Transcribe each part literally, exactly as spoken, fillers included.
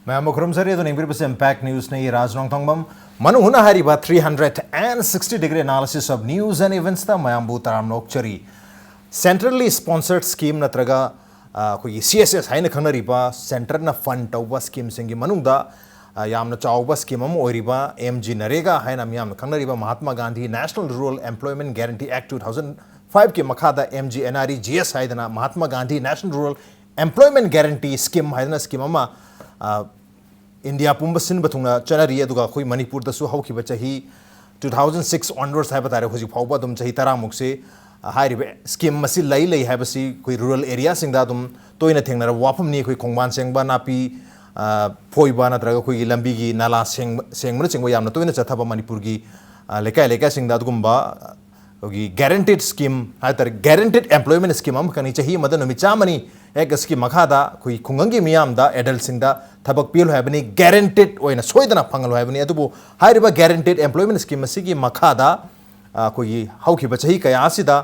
ꯃꯌꯥꯝꯕꯨ ꯈꯨꯔꯨꯝꯖꯔꯤ꯫ ꯑꯗꯨꯅ ꯌꯦꯡꯕꯤꯔꯤꯕꯁꯤ Impact Newsꯅꯤ꯫ ꯔꯥꯖ ꯅꯣꯡꯊꯣꯡꯕꯝ꯫ ꯃꯅꯨꯡ ꯍꯨꯠꯅ ꯍꯥꯏꯔꯤꯕ three hundred and sixty degree analysis of news and eventsꯇ ꯃꯌꯥꯝꯕꯨ ꯇꯔꯥꯝꯅ ꯑꯣꯛꯆꯔꯤ꯫ Centrally sponsored scheme ꯅꯠꯇ꯭ꯔꯒ, ꯑ, ꯑꯩꯈꯣꯏꯒꯤ C S S ꯍꯥꯏꯅ ꯈꯪꯅꯔꯤꯕ centreꯅ fund ꯇꯧꯕ schemeꯁꯤꯡꯒꯤ ꯃꯅꯨꯡꯗ, ꯑ, ꯌꯥꯝꯅ ꯆꯥꯎꯕ scheme ꯑꯃ ꯑꯣꯏꯔꯤꯕ M G NREGA ꯍꯥꯏꯅ ꯃꯤꯌꯥꯝꯅ ꯈꯪꯅꯔꯤꯕ Mahatma Gandhi National Rural Employment Guarantee Act two thousand fiveꯀꯤ ꯃꯈꯥꯗ M G N R E G S ꯍꯥꯏꯗꯅ Mahatma Gandhi National Rural Employment Guarantee Scheme ꯍꯥꯏꯗꯅ scheme ꯑꯃ, ꯑ, ꯏꯟꯗꯤꯌꯥ ꯄꯨꯝꯕ ꯁꯤꯟꯕ ꯊꯨꯡꯅ ꯆꯠꯅꯔꯤ꯫ ꯑꯗꯨꯒ ꯑꯩꯈꯣꯏ ꯃꯅꯤꯄꯨꯔꯗꯁꯨ ꯍꯧꯈꯤꯕ ꯆꯍꯤ two thousand six onwards ꯍꯥꯏꯕ ꯇꯥꯔꯦ, ꯍꯧꯖꯤꯛ ꯐꯥꯎꯕ ꯑꯗꯨꯝ ꯆꯍꯤ ꯇꯔꯥꯃꯨꯛꯁꯦ, ꯑ, ꯍꯥꯏꯔꯤꯕ scheme ꯑꯁꯤ ꯂꯩ ꯂꯩ ꯍꯥꯏꯕꯁꯤ ꯑꯩꯈꯣꯏ rural areaꯁꯤꯡꯗ ꯑꯗꯨꯝ ꯇꯣꯏꯅ ꯊꯦꯡꯅꯔꯕ ꯋꯥꯐꯝꯅꯤ꯫ ꯑꯩꯈꯣꯏ ꯈꯣꯡꯕꯥꯟ ꯁꯦꯡꯕ, ꯅꯥꯄꯤ, ꯑ, ꯐꯣꯏꯕ ꯅꯠꯇ꯭ꯔꯒ ꯑꯩꯈꯣꯏꯒꯤ ꯂꯝꯕꯤꯒꯤ ꯅꯥꯂꯥ ꯁꯦꯡꯕ, ꯁꯦꯡꯕꯅꯆꯤꯡꯕ ꯌꯥꯝꯅ ꯇꯣꯏꯅ ꯆꯠꯊꯕ ꯃꯅꯤꯄꯨꯔꯒꯤ, ꯑ, ꯂꯩꯀꯥꯏ ꯂꯩꯀꯥꯏꯁꯤꯡꯗ ꯑꯗꯨꯒꯨꯝꯕ, ꯑ, ꯑꯩꯈꯣꯏꯒꯤ guaranteed scheme ꯍꯥꯏ ꯇꯥꯔꯦ, guaranteed employment scheme ꯑꯃꯈꯛꯅꯤ꯫ ꯆꯍꯤ ꯑꯃꯗ ꯅꯨꯃꯤꯠ ꯆꯥꯝꯃꯅꯤ Act ꯑꯁꯤꯒꯤ ꯃꯈꯥꯗ ꯑꯩꯈꯣꯏ ꯈꯨꯡꯒꯪꯒꯤ ꯃꯤꯌꯥꯝꯗ, adultꯁꯤꯡꯗ ꯊꯕꯛ ꯄꯤꯍꯜꯂꯨ ꯍꯥꯏꯕꯅꯤ, guaranteed ꯑꯣꯏꯅ ꯁꯣꯏꯗꯅ ꯐꯪꯍꯜꯂꯨ ꯍꯥꯏꯕꯅꯤ꯫ ꯑꯗꯨꯕꯨ ꯍꯥꯏꯔꯤꯕ guaranteed employment scheme ꯑꯁꯤꯒꯤ ꯃꯈꯥꯗ, ꯑ, ꯑꯩꯈꯣꯏꯒꯤ ꯍꯧꯈꯤꯕ ꯆꯍꯤ ꯀꯌꯥ ꯑꯁꯤꯗ,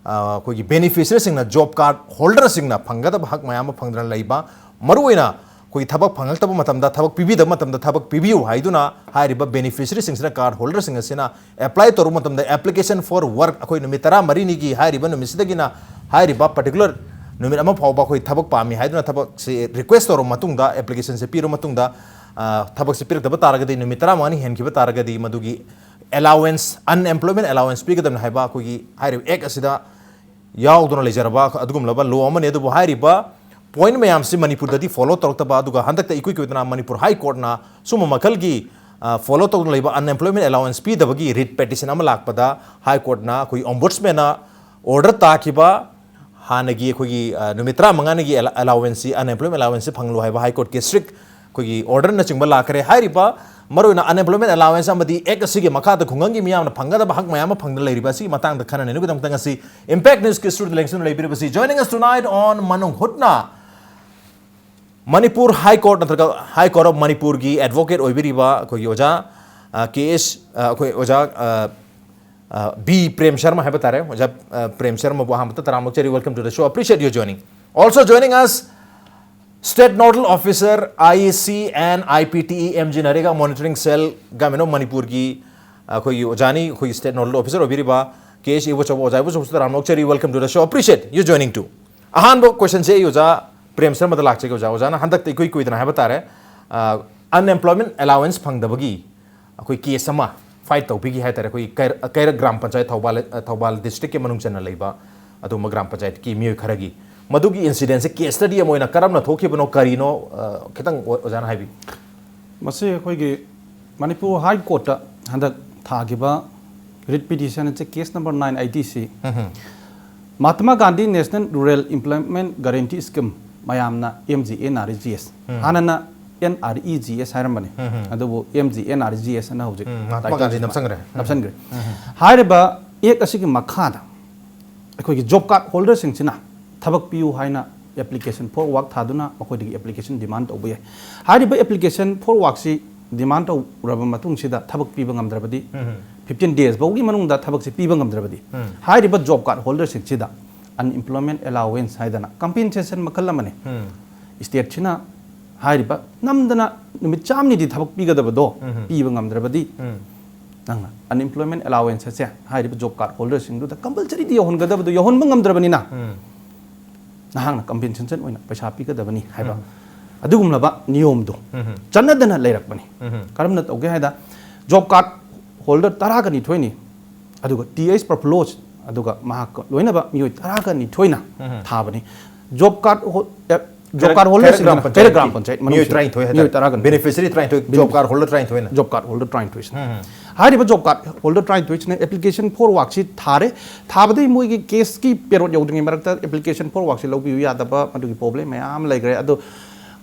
ꯑ, ꯑꯩꯈꯣꯏꯒꯤ beneficiaryꯁꯤꯡꯅ, job card holderꯁꯤꯡꯅ ꯐꯪꯒꯗꯕ ꯍꯛ ꯃꯌꯥꯝ ꯑꯃ ꯐꯪꯗꯅ ꯂꯩꯕ, ꯃꯔꯨꯑꯣꯏꯅ ꯑꯩꯈꯣꯏ ꯊꯕꯛ ꯐꯪꯉꯛꯇꯕ ꯃꯇꯝꯗ, ꯊꯕꯛ ꯄꯤꯕꯤꯗꯕ ꯃꯇꯝꯗ ꯊꯕꯛ ꯄꯤꯕꯤꯌꯨ ꯍꯥꯏꯗꯨꯅ ꯍꯥꯏꯔꯤꯕ beneficiaryꯁꯤꯡꯁꯤꯅ, card holderꯁꯤꯡ ꯑꯁꯤꯅ apply ꯇꯧꯔꯨꯕ ꯃꯇꯝꯗ, application for work, ꯑꯩꯈꯣꯏ ꯅꯨꯃꯤꯠ ꯇꯔꯥꯃꯔꯤꯅꯤꯒꯤ ꯍꯥꯏꯔꯤꯕ ꯅꯨꯃꯤꯠꯁꯤꯗꯒꯤꯅ ꯍꯥꯏꯔꯤꯕ particular ꯅꯨꯃꯤꯠ ꯑꯃ ꯐꯥꯎꯕ ꯑꯩꯈꯣꯏ ꯊꯕꯛ ꯄꯥꯝꯃꯤ ꯍꯥꯏꯗꯨꯅ ꯊꯕꯛꯁꯤ request ꯇꯧꯔꯕ ꯃꯇꯨꯡꯗ, applicationꯁꯦ ꯄꯤꯔꯕ ꯃꯇꯨꯡꯗ, ꯑ, ꯊꯕꯛꯁꯦ ꯄꯤꯔꯛꯇꯕ ꯇꯥꯔꯒꯗꯤ, ꯅꯨꯃꯤꯠ ꯇꯔꯥꯃꯉꯥꯅꯤ ꯍꯦꯟꯈꯤꯕ ꯇꯥꯔꯒꯗꯤ ꯃꯗꯨꯒꯤ allowance, unemployment allowance ꯄꯤꯒꯗꯕꯅꯤ ꯍꯥꯏꯕ ꯑꯩꯈꯣꯏꯒꯤ ꯍꯥꯏꯔꯤꯕ Act ꯑꯁꯤꯗ ꯌꯥꯎꯗꯨꯅ ꯂꯩꯖꯔꯕ ꯑꯗꯨꯒꯨꯝꯂꯕ law ꯑꯃꯅꯤ꯫ ꯑꯗꯨꯕꯨ ꯍꯥꯏꯔꯤꯕ point ꯃꯌꯥꯝꯁꯤ ꯃꯅꯤꯄꯨꯔꯗꯗꯤ follow ꯇꯧꯔꯛꯇꯕ, ꯑꯗꯨꯒ ꯍꯟꯗꯛꯇ ꯏꯀꯨꯏ ꯀꯨꯏꯗꯅ ꯃꯅꯤꯄꯨꯔ High Courtꯅ ꯁꯨꯝꯕ ꯃꯈꯜꯒꯤ, ꯑ, follow ꯇꯧꯗꯨꯅ ꯂꯩꯕ unemployment allowance ꯄꯤꯗꯕꯒꯤ writ petition ꯑꯃ ꯂꯥꯛꯄꯗ, High Courtꯅ ꯑꯩꯈꯣꯏ Ombudsmanꯅ order ꯇꯥꯈꯤꯕ ꯍꯥꯟꯅꯒꯤ ꯑꯩꯈꯣꯏꯒꯤ, ꯑ, ꯅꯨꯃꯤꯠ ꯇꯔꯥꯃꯉꯥꯅꯤꯒꯤ ꯑꯦꯂ-, allowanceꯁꯤ, unemployment allowanceꯁꯤ ꯐꯪꯍꯜꯂꯨ ꯍꯥꯏꯕ High Courtꯀꯤ strict ꯑꯩꯈꯣꯏꯒꯤ orderꯅꯆꯤꯡꯕ ꯂꯥꯛꯈ꯭ꯔꯦ꯫ ꯍꯥꯏꯔꯤꯕ ꯃꯔꯨꯑꯣꯏꯅ unemployment allowance ꯑꯃꯗꯤ Act ꯑꯁꯤꯒꯤ ꯃꯈꯥꯗ ꯈꯨꯡꯒꯪꯒꯤ ꯃꯤꯌꯥꯝꯅ ꯐꯪꯒꯗꯕ ꯍꯛ ꯃꯌꯥꯝ ꯑꯃ ꯐꯪꯗꯅ ꯂꯩꯔꯤꯕ ꯑꯁꯤꯒꯤ ꯃꯇꯥꯡꯗ ꯈꯟꯅ ꯅꯩꯅꯕꯒꯤꯗꯃꯛꯇ ꯉꯁꯤ Impact Newsꯀꯤ studioꯗ ꯂꯦꯡꯁꯤꯟꯗꯨꯅ ꯂꯩꯕꯤꯔꯤꯕꯁꯤ, joining us tonight on ꯃꯅꯨꯡ ꯍꯨꯠꯅ ꯃꯅꯤꯄꯨꯔ High Court ꯅꯠꯇ꯭ꯔꯒ High Court of ꯃꯅꯤꯄꯨꯔꯒꯤ advocate ꯑꯣꯏꯕꯤꯔꯤꯕ ꯑꯩꯈꯣꯏꯒꯤ ꯑꯣꯖꯥ, ꯑ, K S, ꯑ, ꯑꯩꯈꯣꯏ ꯑꯣꯖꯥ, ꯑ, ꯑ, B ꯄ꯭ꯔꯦꯝ ꯁꯔꯃ ꯍꯥꯏꯕ ꯇꯥꯔꯦ꯫ ꯑꯣꯖꯥ, ꯑ, ꯄ꯭ꯔꯦꯝ ꯁꯔꯃꯕꯨ ꯑꯍꯥꯟꯕꯗ ꯇꯔꯥꯝꯅ ꯑꯣꯛꯆꯔꯤ꯫ Welcome to the show. Appreciate your joining. Also joining us, State Nodal Officer, I E C and I P T E M G NREGA Monitoring Cell, Government of ꯃꯅꯤꯄꯨꯔꯒꯤ ꯑꯩꯈꯣꯏꯒꯤ ꯑꯣꯖꯥꯅꯤ, ꯑꯩꯈꯣꯏꯒꯤ State Nodal Officer ꯑꯣꯏꯕꯤꯔꯤꯕ ꯀꯦ ꯑꯦꯁ ꯏꯕꯣꯆꯧꯕ, ꯑꯣꯖꯥ ꯏꯕꯣꯆꯧꯕꯁꯨ ꯇꯔꯥꯝꯅ ꯑꯣꯛꯆꯔꯤ꯫ Welcome to the show. Appreciate you joining too. ꯑꯍꯥꯟꯕ question ꯁꯦ ꯑꯩ ꯑꯣꯖꯥ ꯄ꯭ꯔꯦꯝ ꯁꯔꯃꯗ ꯂꯥꯛꯆꯒꯦ꯫ ꯑꯣꯖꯥ, ꯑꯣꯖꯥꯅ ꯍꯟꯗꯛꯇ ꯏꯀꯨꯏ ꯀꯨꯏꯗꯅ ꯍꯥꯏꯕ ꯇꯥꯔꯦ, ꯑ, unemployment allowance ꯐꯪꯗꯕꯒꯤ ꯑꯩꯈꯣꯏ case ꯑꯃ fight ꯇꯧꯕꯤꯈꯤ ꯍꯥꯏ ꯇꯥꯔꯦ꯫ ꯑꯩꯈꯣꯏꯒꯤ ꯀꯩꯔ-, ꯀꯩꯔꯛ ꯒ꯭ꯔꯥꯝ ꯄꯟꯆꯥꯌꯠ, ꯊꯧꯕꯥꯜ, ꯑ, ꯊꯧꯕꯥꯜ district ꯀꯤ ꯃꯅꯨꯡ ꯆꯟꯅ ꯂꯩꯕ ꯑꯗꯨꯒꯨꯝꯕ ꯒ꯭ꯔꯥꯝ ꯄꯟꯆꯥꯌꯠꯀꯤ ꯃꯤꯑꯣꯏ ꯈꯔꯒꯤ꯫ ꯃꯗꯨꯒꯤ incident ꯁꯦ case study ꯑꯃ ꯑꯣꯏꯅ ꯀꯔꯝꯅ ꯊꯣꯛꯈꯤꯕꯅꯣ, ꯀꯔꯤꯅꯣ, ꯑ, ꯈꯤꯇꯪ ꯑꯣ-, ꯑꯣꯖꯥꯅ ꯍꯥꯏꯕꯤꯌꯨ꯫ ꯃꯁꯤ ꯑꯩꯈꯣꯏꯒꯤ ꯃꯅꯤꯄꯨꯔ High Court ꯇ ꯍꯟꯗꯛ ꯊꯥꯈꯤꯕ writ petition ꯁꯦ case number nine eighty ꯁꯤ ꯎꯝ꯫ Mahatma Gandhi National Rural Employment Guarantee Scheme, ꯃꯌꯥꯝꯅ M G N R E G S, ꯎꯝ꯫ ꯍꯥꯟꯅꯅ N R E G S ꯍꯥꯏꯔꯝꯕꯅꯤ, ꯎꯝ꯫ ꯑꯗꯨꯕꯨ M G N R E G S ꯑꯅ ꯍꯧꯖꯤꯛ ꯎꯝ, ꯃꯍꯥꯇꯃꯥ title Gandhi ꯁꯤ ꯅꯞꯁꯟꯈ꯭ꯔꯦ꯫ ꯅꯞꯁꯟꯈ꯭ꯔꯦ꯫ ꯎꯝ꯫ ꯍꯥꯏꯔꯤꯕ act ꯑꯁꯤꯒꯤ ꯃꯈꯥꯗ ꯑꯩꯈꯣꯏꯒꯤ job card holder ꯁꯤꯡꯁꯤꯅ ꯊꯕꯛ ꯄꯤꯌꯨ ꯍꯥꯏꯅ application for work ꯊꯥꯗꯨꯅ ꯃꯈꯣꯏꯗꯒꯤ application demand ꯇꯧꯕ ꯌꯥꯏ꯫ ꯍꯥꯏꯔꯤꯕ application for work ꯁꯤ demand ꯇꯧꯔꯕ ꯃꯇꯨꯡꯁꯤꯗ ꯊꯕꯛ ꯄꯤꯕ ꯉꯝꯗ꯭ꯔꯕꯗꯤ, ꯎꯝ꯫ fifteen days ꯐꯥꯎꯒꯤ ꯃꯅꯨꯡꯗ ꯊꯕꯛꯁꯤ ꯄꯤꯕ ꯉꯝꯗ꯭ꯔꯕꯗꯤ, ꯎꯝ꯫ ꯍꯥꯏꯔꯤꯕ job card holder ꯁꯤꯡꯁꯤꯗ unemployment allowance ꯍꯥꯏꯗꯅ compensation ꯃꯈꯜ ꯑꯃꯅꯤ꯫ ꯎꯝ꯫ State ꯁꯤꯅ ꯍꯥꯏꯔꯤꯕ ꯅꯝꯗꯅ ꯅꯨꯃꯤꯠ ꯆꯥꯝꯃꯅꯤꯗꯤ ꯊꯕꯛ ꯄꯤꯒꯗꯕꯗꯣ ꯎꯝ꯫ ꯄꯤꯕ ꯉꯝꯗ꯭ꯔꯕꯗꯤ, ꯎꯝ꯫ ꯅꯪꯅ unemployment allowance ꯑꯁꯦ ꯍꯥꯏꯔꯤꯕ job card holder ꯁꯤꯡꯗꯨꯗ compulsory ꯗꯤ ꯌꯧꯍꯟꯒꯗꯕꯗꯣ ꯌꯧꯍꯟꯕ ꯉꯝꯗ꯭ꯔꯕꯅꯤꯅ, ꯎꯝ꯫ ꯅꯍꯥꯛꯅ compensation ꯑꯣꯏꯅ ꯄꯩꯁꯥ ꯄꯤꯒꯗꯕꯅꯤ ꯍꯥꯏꯕ ꯎꯝ꯫ ꯑꯗꯨꯒꯨꯝꯂꯕ ꯅꯤꯌꯣꯝꯗꯣ ꯎꯝ꯫ ꯆꯠꯅꯗꯅ ꯂꯩꯔꯛꯄꯅꯤ꯫ ꯎꯝ꯫ ꯀꯔꯝꯅ ꯇꯧꯒꯦ ꯍꯥꯏꯗ, job card holder ꯇꯔꯥꯒ ꯅꯤꯊꯣꯏꯅꯤ, ꯑꯗꯨꯒ T H Prafullo, ꯑꯗꯨꯒ ꯃꯍꯥꯛꯀ ꯂꯣꯏꯅꯕ ꯃꯤꯑꯣꯏ ꯇꯔꯥꯒ ꯅꯤꯊꯣꯏꯅ ꯎꯝ꯫ ꯊꯥꯕꯅꯤ꯫ Job card ꯍꯣ-, ꯑꯦ, job ꯀꯩꯔꯛ-, card holder ꯀꯩꯔꯛ ꯁꯤꯡꯁꯤꯅ ꯒ꯭ꯔꯥꯝ ꯄꯟꯆꯥꯌꯠꯀꯤ ꯀꯩꯔꯛ ꯒ꯭ꯔꯥꯝ ꯄꯟꯆꯥꯌꯠ ꯃꯤꯑꯣꯏ ꯃꯅꯨꯡꯁꯤꯗ ꯇꯔꯥꯅꯤꯊꯣꯏ ꯍꯥꯏꯇꯥꯔꯦ꯫ ꯃꯤꯑꯣꯏ ꯇꯔꯥꯒ ꯅꯤꯊꯣꯏ꯫ Beneficiary ꯇꯔꯥꯅꯤꯊꯣꯏ, job card holder ꯇꯔꯥꯅꯤꯊꯣꯏꯅ꯫ Job card holder ꯇꯔꯥꯅꯤꯊꯣꯏꯁꯤꯅ꯫ ꯎꯝ꯫ ꯍꯥꯏꯔꯤꯕ job card holder ꯇꯔꯥꯅꯤꯊꯣꯏꯁꯤꯅ application for work ꯁꯤ ꯊꯥꯔꯦ꯫ ꯊꯥꯕꯗꯒꯤ ꯃꯣꯏꯒꯤ case ꯀꯤ payroll ꯌꯧꯗ꯭ꯔꯤꯉꯩ ꯃꯔꯛꯇ application for work ꯁꯤ ꯂꯧꯕꯤꯌꯨ ꯌꯥꯗꯕ, ꯃꯗꯨꯒꯤ problem ꯃꯌꯥꯝ ꯑꯃ ꯂꯩꯈ꯭ꯔꯦ꯫ ꯑꯗꯣ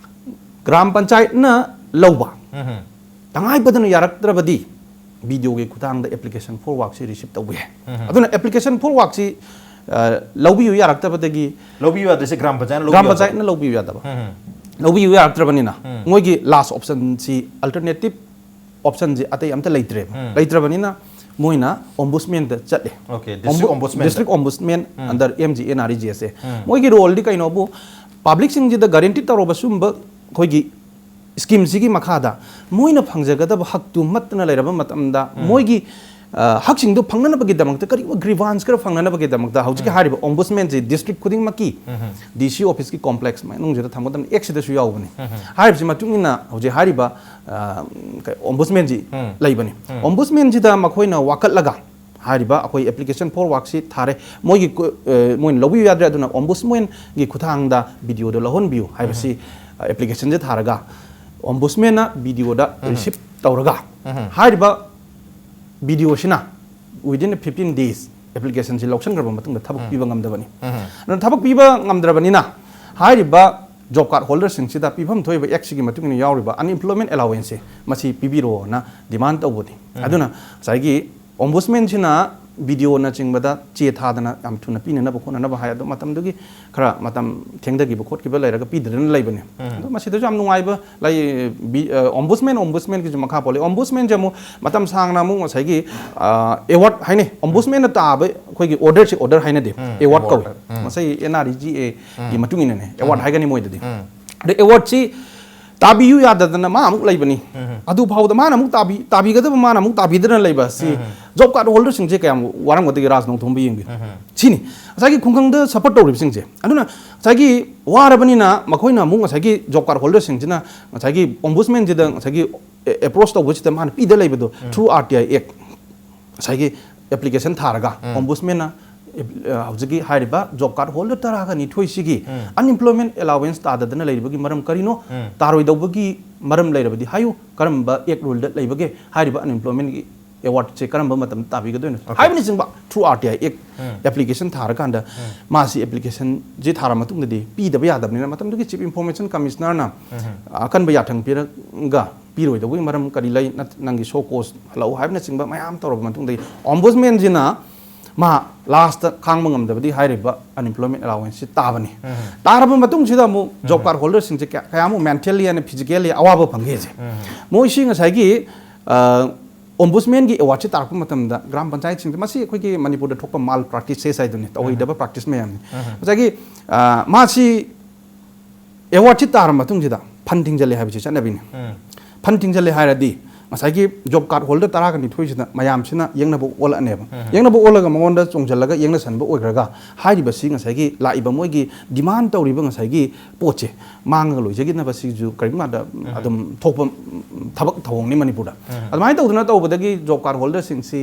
ꯒ꯭ꯔꯥꯝ ꯄꯟꯆꯥꯌꯠꯅ ꯂꯧꯕ ꯎꯝ꯫ ꯇꯉꯥꯏ ꯐꯗꯅ ꯌꯥꯔꯛꯇ꯭ꯔꯕꯗꯤ B D O ꯒꯤ ꯈꯨꯠꯊꯥꯡꯗ application for work ꯁꯤ receive ꯇꯧꯕ ꯌꯥꯏ꯫ ꯎꯝ꯫ ꯑꯗꯨꯅ application for work ꯁꯤ, ꯑ, ꯂꯧꯕꯤꯌꯨ ꯌꯥꯔꯛꯇꯕꯗꯒꯤ ꯂꯧꯕꯤꯌꯨ ꯌꯥꯗ꯭ꯔꯤꯁꯦ ꯒ꯭ꯔꯥꯝ ꯄꯟꯆꯥꯌꯠꯅ ꯂꯧꯕꯤꯌꯨ ꯒ꯭ꯔꯥꯝ ꯌꯥꯗꯕ? ꯄꯟꯆꯥꯌꯠꯅ ꯂꯧꯕꯤꯌꯨ ꯌꯥꯗꯕ꯫ ꯎꯝ꯫ ꯂꯧꯕꯤꯌꯨ ꯌꯥꯔꯛꯇ꯭ꯔꯕꯅꯤꯅ ꯎꯝ꯫ ꯃꯣꯏꯒꯤ last option ꯁꯤ, alternative option ꯁꯤ ꯑꯇꯩ ꯑꯝꯇ ꯂꯩꯇ꯭ꯔꯦꯕ꯫ ꯎꯝ꯫ ꯂꯩꯇ꯭ꯔꯕꯅꯤꯅ ꯃꯣꯏꯅ ombudsman ꯗ ꯆꯠꯂꯦ꯫ Okay, district Ombu-, ombudsman ꯗ꯫ District ombudsman ꯎꯝ꯫ Under M G N R E G S ꯁꯦ꯫ ꯎꯝ꯫ ꯃꯣꯏꯒꯤ role ꯗꯤ ꯀꯩꯅꯣꯕꯨ, ꯄꯕ꯭ꯂꯤꯛꯁꯤꯡꯁꯤꯗ ꯒꯥꯔꯦꯟꯇꯤ ꯇꯧꯔꯕ ꯁꯤꯒꯨꯝꯕ ꯑꯩꯈꯣꯏꯒꯤ ꯁ꯭ꯀꯤꯝꯁꯤꯒꯤ ꯃꯈꯥꯗ ꯃꯣꯏꯅ ꯐꯪꯖꯒꯗꯕ ꯍꯛꯇꯨ ꯃꯠꯇꯅ ꯂꯩꯔꯕ ꯃꯇꯝꯗ, ꯎꯝ꯫ ꯃꯣꯏꯒꯤ, ꯑ, ꯍꯛꯁꯤꯡꯗꯨ ꯐꯪꯅꯅꯕꯒꯤꯗꯃꯛꯇ, ꯀꯔꯤꯒꯨꯝꯕ ꯒ꯭ꯔꯤꯚꯥꯟꯁ ꯈꯔ ꯐꯪꯅꯅꯕꯒꯤꯗꯃꯛꯇ ꯍꯧꯖꯤꯛꯀꯤ, ꯎꯝ꯫ ꯍꯥꯏꯔꯤꯕ ꯑꯣꯝꯕꯨꯁꯃꯦꯟꯁꯤ ꯗꯤꯁꯇ꯭ꯔꯤꯛ ꯈꯨꯗꯤꯡꯃꯛꯀꯤ, ꯎꯝ꯫ ꯗꯤ ꯁꯤ ꯑꯣꯐꯤꯁꯀꯤ ꯀꯣꯝꯄ꯭ꯂꯦꯛꯁ ꯃꯅꯨꯡꯁꯤꯗ ꯊꯝꯒꯗꯕꯅꯤ꯫ ꯑꯦꯛꯁꯤꯗꯁꯨ ꯌꯥꯎꯕꯅꯤ꯫ ꯎꯝ꯫ ꯍꯥꯏꯔꯤꯕꯁꯤ ꯃꯇꯨꯡ ꯏꯟꯅ ꯍꯧꯖꯤꯛ ꯍꯥꯏꯔꯤꯕ, ꯑ, ꯀ-, ꯑꯣꯝꯕꯨꯁꯃꯦꯟꯁꯤ, ꯎꯝ꯫ ꯂꯩꯕꯅꯤ꯫ ꯎꯝ꯫ ꯑꯣꯝꯕꯨꯁꯃꯦꯟꯁꯤꯗ ꯃꯈꯣꯏꯅ ꯋꯥꯀꯠꯂꯒ ꯍꯥꯏꯔꯤꯕ ꯑꯩꯈꯣꯏ application for workꯁꯤ ꯊꯥꯔꯦ꯫ ꯃꯣꯏꯒꯤ ꯀꯨ-, ꯑ, ꯃꯣꯏꯅ ꯂꯧꯕꯤꯕ ꯌꯥꯗ꯭ꯔꯦ꯫ ꯑꯗꯨꯅ ꯑꯣꯝꯕꯨꯁꯃꯦꯟꯒꯤ ꯈꯨꯠꯊꯥꯡꯗ ꯕꯤ ꯗꯤ ꯑꯣꯗ ꯂꯧꯍꯟꯕꯤꯌꯨ ꯍꯥꯏꯕꯁꯤ, ꯎꯝ꯫ ꯑ, applicationꯁꯦ ꯊꯥꯔꯒ ꯑꯣꯝꯕꯨꯁꯃꯦꯟꯅ ꯕꯤ ꯗꯤ ꯑꯣꯗ, ꯎꯝ꯫ ꯔꯤꯁꯤꯞ ꯇꯧꯔꯒ, ꯎꯝ꯫ ꯍꯥꯏꯔꯤꯕ ꯕꯤ ꯗꯤ ꯑꯣꯁꯤꯅ within fifteen days applicationꯁꯤ ꯂꯧꯁꯤꯟꯈ꯭ꯔꯕ ꯃꯇꯨꯡꯗ ꯊꯕꯛ, ꯎꯝ꯫ ꯄꯤꯕ ꯉꯝꯗꯕꯅꯤ꯫ ꯎꯝ꯫ ꯑꯗꯨꯅ ꯊꯕꯛ ꯄꯤꯕ ꯉꯝꯗ꯭ꯔꯕꯅꯤꯅ ꯍꯥꯏꯔꯤꯕ job card holderꯁꯤꯡꯁꯤꯗ ꯄꯤꯐꯝ ꯊꯣꯛꯏꯕ Actꯁꯤꯒꯤ ꯃꯇꯨꯡ ꯏꯟꯅ ꯌꯥꯎꯔꯤꯕ unemployment allowanceꯁꯦ ꯃꯁꯤ ꯄꯤꯕꯤꯔꯣꯅ demand ꯇꯧꯕꯅꯤ꯫ ꯎꯝ꯫ ꯑꯗꯨꯅ ꯉꯁꯥꯏꯒꯤ ꯑꯣꯝꯕꯨꯁꯃꯦꯟꯁꯤꯅ ꯕꯤ ꯗꯤ ꯑꯣꯅꯆꯤꯡꯕꯗ ꯆꯦ ꯊꯥꯗꯅ ꯌꯥꯝ ꯊꯨꯅ ꯄꯤꯅꯅꯕ ꯈꯣꯠꯅꯅꯕ ꯍꯥꯏ꯫ ꯑꯗꯣ ꯃꯇꯝꯗꯨꯒꯤ ꯈꯔ ꯃꯇꯝ ꯊꯦꯡꯊꯈꯤꯕ ꯈꯣꯠꯈꯤꯕ ꯂꯩꯔꯒ ꯄꯤꯗꯗꯅ ꯂꯩꯕꯅꯤ꯫ ꯎꯝ꯫ ꯑꯗꯣ ꯃꯁꯤꯗꯁꯨ ꯌꯥꯝ ꯅꯨꯡꯉꯥꯏꯕ ꯂꯩ꯫ ꯕꯤ-, ꯑ, ꯑꯣꯝꯕꯨꯁꯃꯦꯟ, ꯑꯣꯝꯕꯨꯁꯃꯦꯟꯒꯤꯁꯨ ꯃꯈꯥ ꯄꯣꯜꯂꯤ꯫ ꯑꯣꯝꯕꯨꯁꯃꯦꯟꯁꯦ ꯑꯃꯨꯛ ꯃꯇꯝ ꯁꯥꯡꯅ ꯑꯃꯨꯛ ꯉꯁꯥꯏꯒꯤ, ꯑ, award ꯍꯥꯏꯅꯩ꯫ ꯑꯣꯝꯕꯨꯁꯃꯦꯟꯅ ꯇꯥꯕ ꯑꯩꯈꯣꯏꯒꯤ orderꯁꯦ order ꯍꯥꯏꯅꯗꯦ꯫ ꯎꯝ, Award award꯫ ꯀꯧꯏ꯫ ꯎꯝ꯫ ꯉꯁꯥꯏ N R E G Aꯒꯤ ꯎꯝ꯫ ꯃꯇꯨꯡ ꯏꯟꯅꯅꯦ꯫ Award ꯎꯝ꯫ ꯍꯥꯏꯒꯅꯤ ꯃꯣꯏꯗꯗꯤ꯫ ꯎꯝ꯫ ꯑꯗꯩ awardꯁꯤ ꯇꯥꯕꯤꯌꯨ ꯌꯥꯗꯗꯅ ꯃꯥ ꯑꯃꯨꯛ ꯂꯩꯕꯅꯤ꯫ ꯎꯝ꯫ ꯑꯗꯨꯐꯥꯎꯗ ꯃꯥꯅ ꯑꯃꯨꯛ ꯇꯥꯕꯤ-, ꯇꯥꯕꯤꯒꯗꯕ ꯃꯥꯅ ꯑꯃꯨꯛ ꯇꯥꯕꯤꯗꯅ ꯂꯩꯕ꯫ ꯁꯤ ꯎꯝ꯫ Job card holderꯁꯤꯡꯁꯦ ꯀꯌꯥꯝ ꯋꯥꯔꯝꯒꯗꯒꯦ, ꯔꯥꯖ ꯅꯣꯡꯊꯣꯝꯕ ꯌꯦꯡꯕꯤꯌꯨ꯫ ꯎꯝ꯫ ꯁꯤꯅꯤ ꯉꯁꯥꯏꯒꯤ ꯈꯨꯡꯒꯪꯗ support ꯇꯧꯔꯤꯕꯁꯤꯡꯁꯦ꯫ ꯑꯗꯨꯅ ꯉꯁꯥꯏꯒꯤ ꯋꯥꯔꯕꯅꯤꯅ ꯃꯈꯣꯏꯅ ꯑꯃꯨꯛ ꯉꯁꯥꯏꯒꯤ job card holderꯁꯤꯡꯁꯤꯅ ꯉꯁꯥꯏꯒꯤ ꯑꯣꯝꯕꯨꯁꯃꯦꯟꯁꯤꯗ ꯉꯁꯥꯏꯒꯤ ꯑꯦ-, approach ꯇꯧꯕꯁꯤꯗ ꯃꯥꯅ ꯄꯤꯗ ꯂꯩꯕꯗꯣ ꯎꯝ꯫ Through R T I Act ꯉꯁꯥꯏꯒꯤ application ꯊꯥꯔꯒ ꯎꯝ꯫ Ombudsmanꯅ ꯑꯦꯞ-, ꯑ, ꯍꯧꯖꯤꯛꯀꯤ ꯍꯥꯏꯔꯤꯕ job card holder ꯇꯔꯥꯒ ꯅꯤꯊꯣꯏꯁꯤꯒꯤ ꯎꯝ꯫ Unemployment allowance ꯇꯥꯗꯗꯅ ꯂꯩꯔꯤꯕꯒꯤ ꯃꯔꯝ ꯀꯔꯤꯅꯣ? ꯎꯝ꯫ ꯇꯥꯔꯣꯏꯗꯧꯕꯒꯤ ꯃꯔꯝ ꯂꯩꯔꯕꯗꯤ ꯍꯥꯏꯌꯨ, ꯀꯔꯝꯕ Act ruleꯗ ꯂꯩꯕꯒꯦ? ꯍꯥꯏꯔꯤꯕ unemploymentꯀꯤ awardꯁꯦ ꯀꯔꯝꯕ ꯃꯇꯝꯗ ꯇꯥꯕꯤꯒꯗꯣꯏꯅꯣ? Okay꯫ ꯍꯥꯏꯕꯅꯆꯤꯡꯕ Through R T I Act um. Application ꯊꯥꯔꯀꯥꯟꯗ ꯎꯝ꯫ ꯃꯥꯁꯤ applicationꯁꯤ ꯊꯥꯔ ꯃꯇꯨꯡꯗꯗꯤ ꯄꯤꯗꯕ ꯌꯥꯗꯕꯅꯤꯅ ꯃꯇꯝꯗꯨꯒꯤ Chief Information Commissionerꯅ ꯎꯝ꯫ ꯑꯀꯟꯕ ꯌꯥꯊꯪ ꯄꯤꯔꯒ ꯄꯤꯔꯣꯏꯗꯧꯕꯒꯤ ꯃꯔꯝ ꯀꯔꯤ ꯂꯩ? ꯅꯠ-, ꯅꯪꯒꯤ show cause ꯍꯜꯂꯛꯎ ꯍꯥꯏꯕꯅꯆꯤꯡꯕ ꯃꯌꯥꯝ ꯇꯧꯔꯕ ꯃꯇꯨꯡꯗꯒꯤ Ombudsmanꯁꯤꯅ ꯃꯥ lastꯇ ꯈꯥꯡꯕ ꯉꯝꯗꯕꯗꯤ ꯍꯥꯏꯔꯤꯕ unemployment allowanceꯁꯤ ꯇꯥꯕꯅꯤ꯫ ꯎꯝ꯫ ꯇꯥꯔꯕ ꯃꯇꯨꯡꯁꯤꯗ ꯑꯃꯨꯛ job ꯎꯝ꯫ Card holderꯁꯤꯡꯁꯦ ꯀꯌꯥ-, ꯀꯌꯥꯃꯨꯛ mentally and physically ꯑꯋꯥꯕ ꯐꯪꯒꯦꯁꯦ꯫ ꯎꯝ꯫ ꯃꯣꯏꯁꯤ ꯉꯁꯥꯏꯒꯤ, ꯑ, Ombudsmanꯒꯤ awardꯁꯤ ꯇꯥꯔꯛꯄ ꯃꯇꯝꯗ ꯒ꯭ꯔꯥꯝ ꯄꯟꯆꯥꯌꯠꯁꯤꯡꯗ, ꯃꯁꯤ ꯑꯩꯈꯣꯏꯒꯤ ꯃꯅꯤꯄꯨꯔꯗ ꯊꯣꯛꯄ malpractices ꯍꯥꯏꯗꯨꯅꯤ, ꯇꯧꯍꯩꯗꯕ ꯎꯝ꯫ Practice ꯃꯌꯥꯝꯅꯤ꯫ ꯎꯝ꯫ ꯉꯁꯥꯏꯒꯤ, ꯑ, ꯃꯥꯁꯤ ꯑꯦꯋꯥꯔꯗꯁꯤ ꯇꯥꯔ ꯃꯇꯨꯡꯁꯤꯗ ꯐꯟ ꯊꯤꯡꯖꯤꯜꯂꯦ ꯍꯥꯏꯕꯁꯤ ꯆꯠꯅꯕꯤꯅꯤ꯫ ꯐꯟ ꯊꯤꯡꯖꯤꯜꯂꯦ ꯍꯥꯏꯔꯗꯤ ꯉꯁꯥꯏꯒꯤ ꯖꯣꯕ ꯀꯥꯔꯗ ꯍꯣꯜꯗꯔ ꯇꯔꯥꯒ ꯅꯤꯊꯣꯏꯁꯤꯗ ꯃꯌꯥꯝꯁꯤꯅ ꯌꯦꯡꯅꯕ ꯑꯣꯜꯂꯛꯑꯅꯦꯕ꯫ ꯌꯦꯡꯅꯕ ꯑꯣꯜꯂꯒ ꯃꯉꯣꯟꯗ ꯆꯣꯡꯁꯤꯜꯂꯒ ꯌꯦꯡꯅꯁꯟꯕ ꯑꯣꯏꯈ꯭ꯔꯒ ꯍꯥꯏꯔꯤꯕꯁꯤ ꯉꯁꯥꯏꯒꯤ ꯂꯥꯛꯏꯕ ꯃꯣꯏꯒꯤ ꯗꯤꯃꯥꯟ ꯇꯧꯔꯤꯕ ꯉꯁꯥꯏꯒꯤ ꯄꯣꯠꯁꯦ ꯃꯥꯡꯉꯒ ꯂꯣꯏꯖꯈꯤꯅꯕ ꯁꯤꯁꯨ ꯀꯔꯤꯒꯨꯝꯕꯗ ꯑꯗꯨꯝ ꯊꯣꯛꯄ ꯊꯕꯛ ꯊꯧꯑꯣꯡꯅꯤ ꯃꯅꯤꯄꯨꯔꯗ꯫ ꯑꯗꯨꯃꯥꯏꯅ ꯇꯧꯗꯅ ꯇꯧꯕꯗꯒꯤ ꯖꯣꯕ ꯀꯥꯔꯗ ꯍꯣꯜꯗꯔꯁꯤꯡꯁꯤ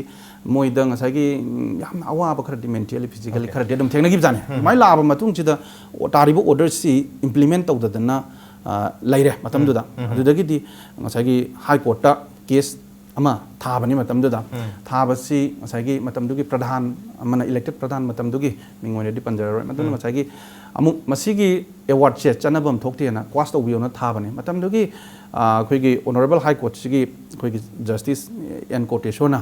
ꯃꯣꯏꯗ ꯉꯁꯥꯏꯒꯤ ꯎꯝ, ꯌꯥꯝꯅ ꯑꯋꯥꯕ ꯈꯔꯗꯤ ꯃꯦꯟꯇꯦꯜꯂꯤ ꯐꯤꯖꯤꯀꯦꯜꯂꯤ ꯈꯔꯗꯤ ꯑꯗꯨꯝ ꯊꯦꯡꯅꯈꯤꯕꯖꯥꯠꯅꯤ꯫ ꯑꯗꯨꯃꯥꯏꯅ ꯂꯥꯛꯑꯕ ꯃꯇꯨꯡꯁꯤꯗ ꯑꯣ, ꯇꯥꯔꯤꯕ ꯑꯣꯔꯗꯔꯁꯤ ꯏꯝꯄ꯭ꯂꯤꯃꯦꯟ ꯇꯧꯗꯗꯅ ꯑ, ꯂꯩꯔꯦ ꯃꯇꯝꯗꯨꯗ꯫ ꯑꯗꯨꯗꯒꯤꯗꯤ ꯉꯁꯥꯏꯒꯤ ꯍꯥꯏ ꯀꯣꯔꯠꯇ ꯀꯦꯁ ꯑꯃ ꯊꯥꯕꯅꯤ ꯃꯇꯝꯗꯨꯗ꯫ ꯊꯥꯕꯁꯤ ꯉꯁꯥꯏꯒꯤ ꯃꯇꯝꯗꯨꯒꯤ ꯄ꯭ꯔꯙꯥꯟ ꯑꯃꯅ, ꯏꯂꯦꯛꯇꯦꯠ ꯄ꯭ꯔꯙꯥꯟ ꯃꯇꯝꯗꯨꯒꯤ ꯃꯤꯡ ꯑꯣꯏꯅꯗꯤ ꯄꯟꯖꯔꯔꯣꯏ꯫ ꯃꯗꯨꯅ ꯉꯁꯥꯏꯒꯤ ꯑꯃꯨꯛ ꯃꯁꯤꯒꯤ ꯑꯦꯋꯥꯔꯗꯁꯦ ꯆꯠꯅꯐꯝ ꯊꯣꯛꯇꯦꯅ ꯀ꯭ꯋꯥꯁ ꯇꯧꯕꯤꯌꯣꯅ ꯊꯥꯕꯅꯤ꯫ ꯃꯇꯝꯗꯨꯒꯤ ꯑ, ꯑꯩꯈꯣꯏꯒꯤ ꯑꯣꯅꯔꯦꯕꯜ ꯍꯥꯏ ꯀꯣꯔꯠꯁꯤꯒꯤ ꯑꯩꯈꯣꯏꯒꯤ ꯖꯁꯇꯤꯁ ꯑꯦꯟ ꯀꯣꯇꯦꯁꯣꯔꯅ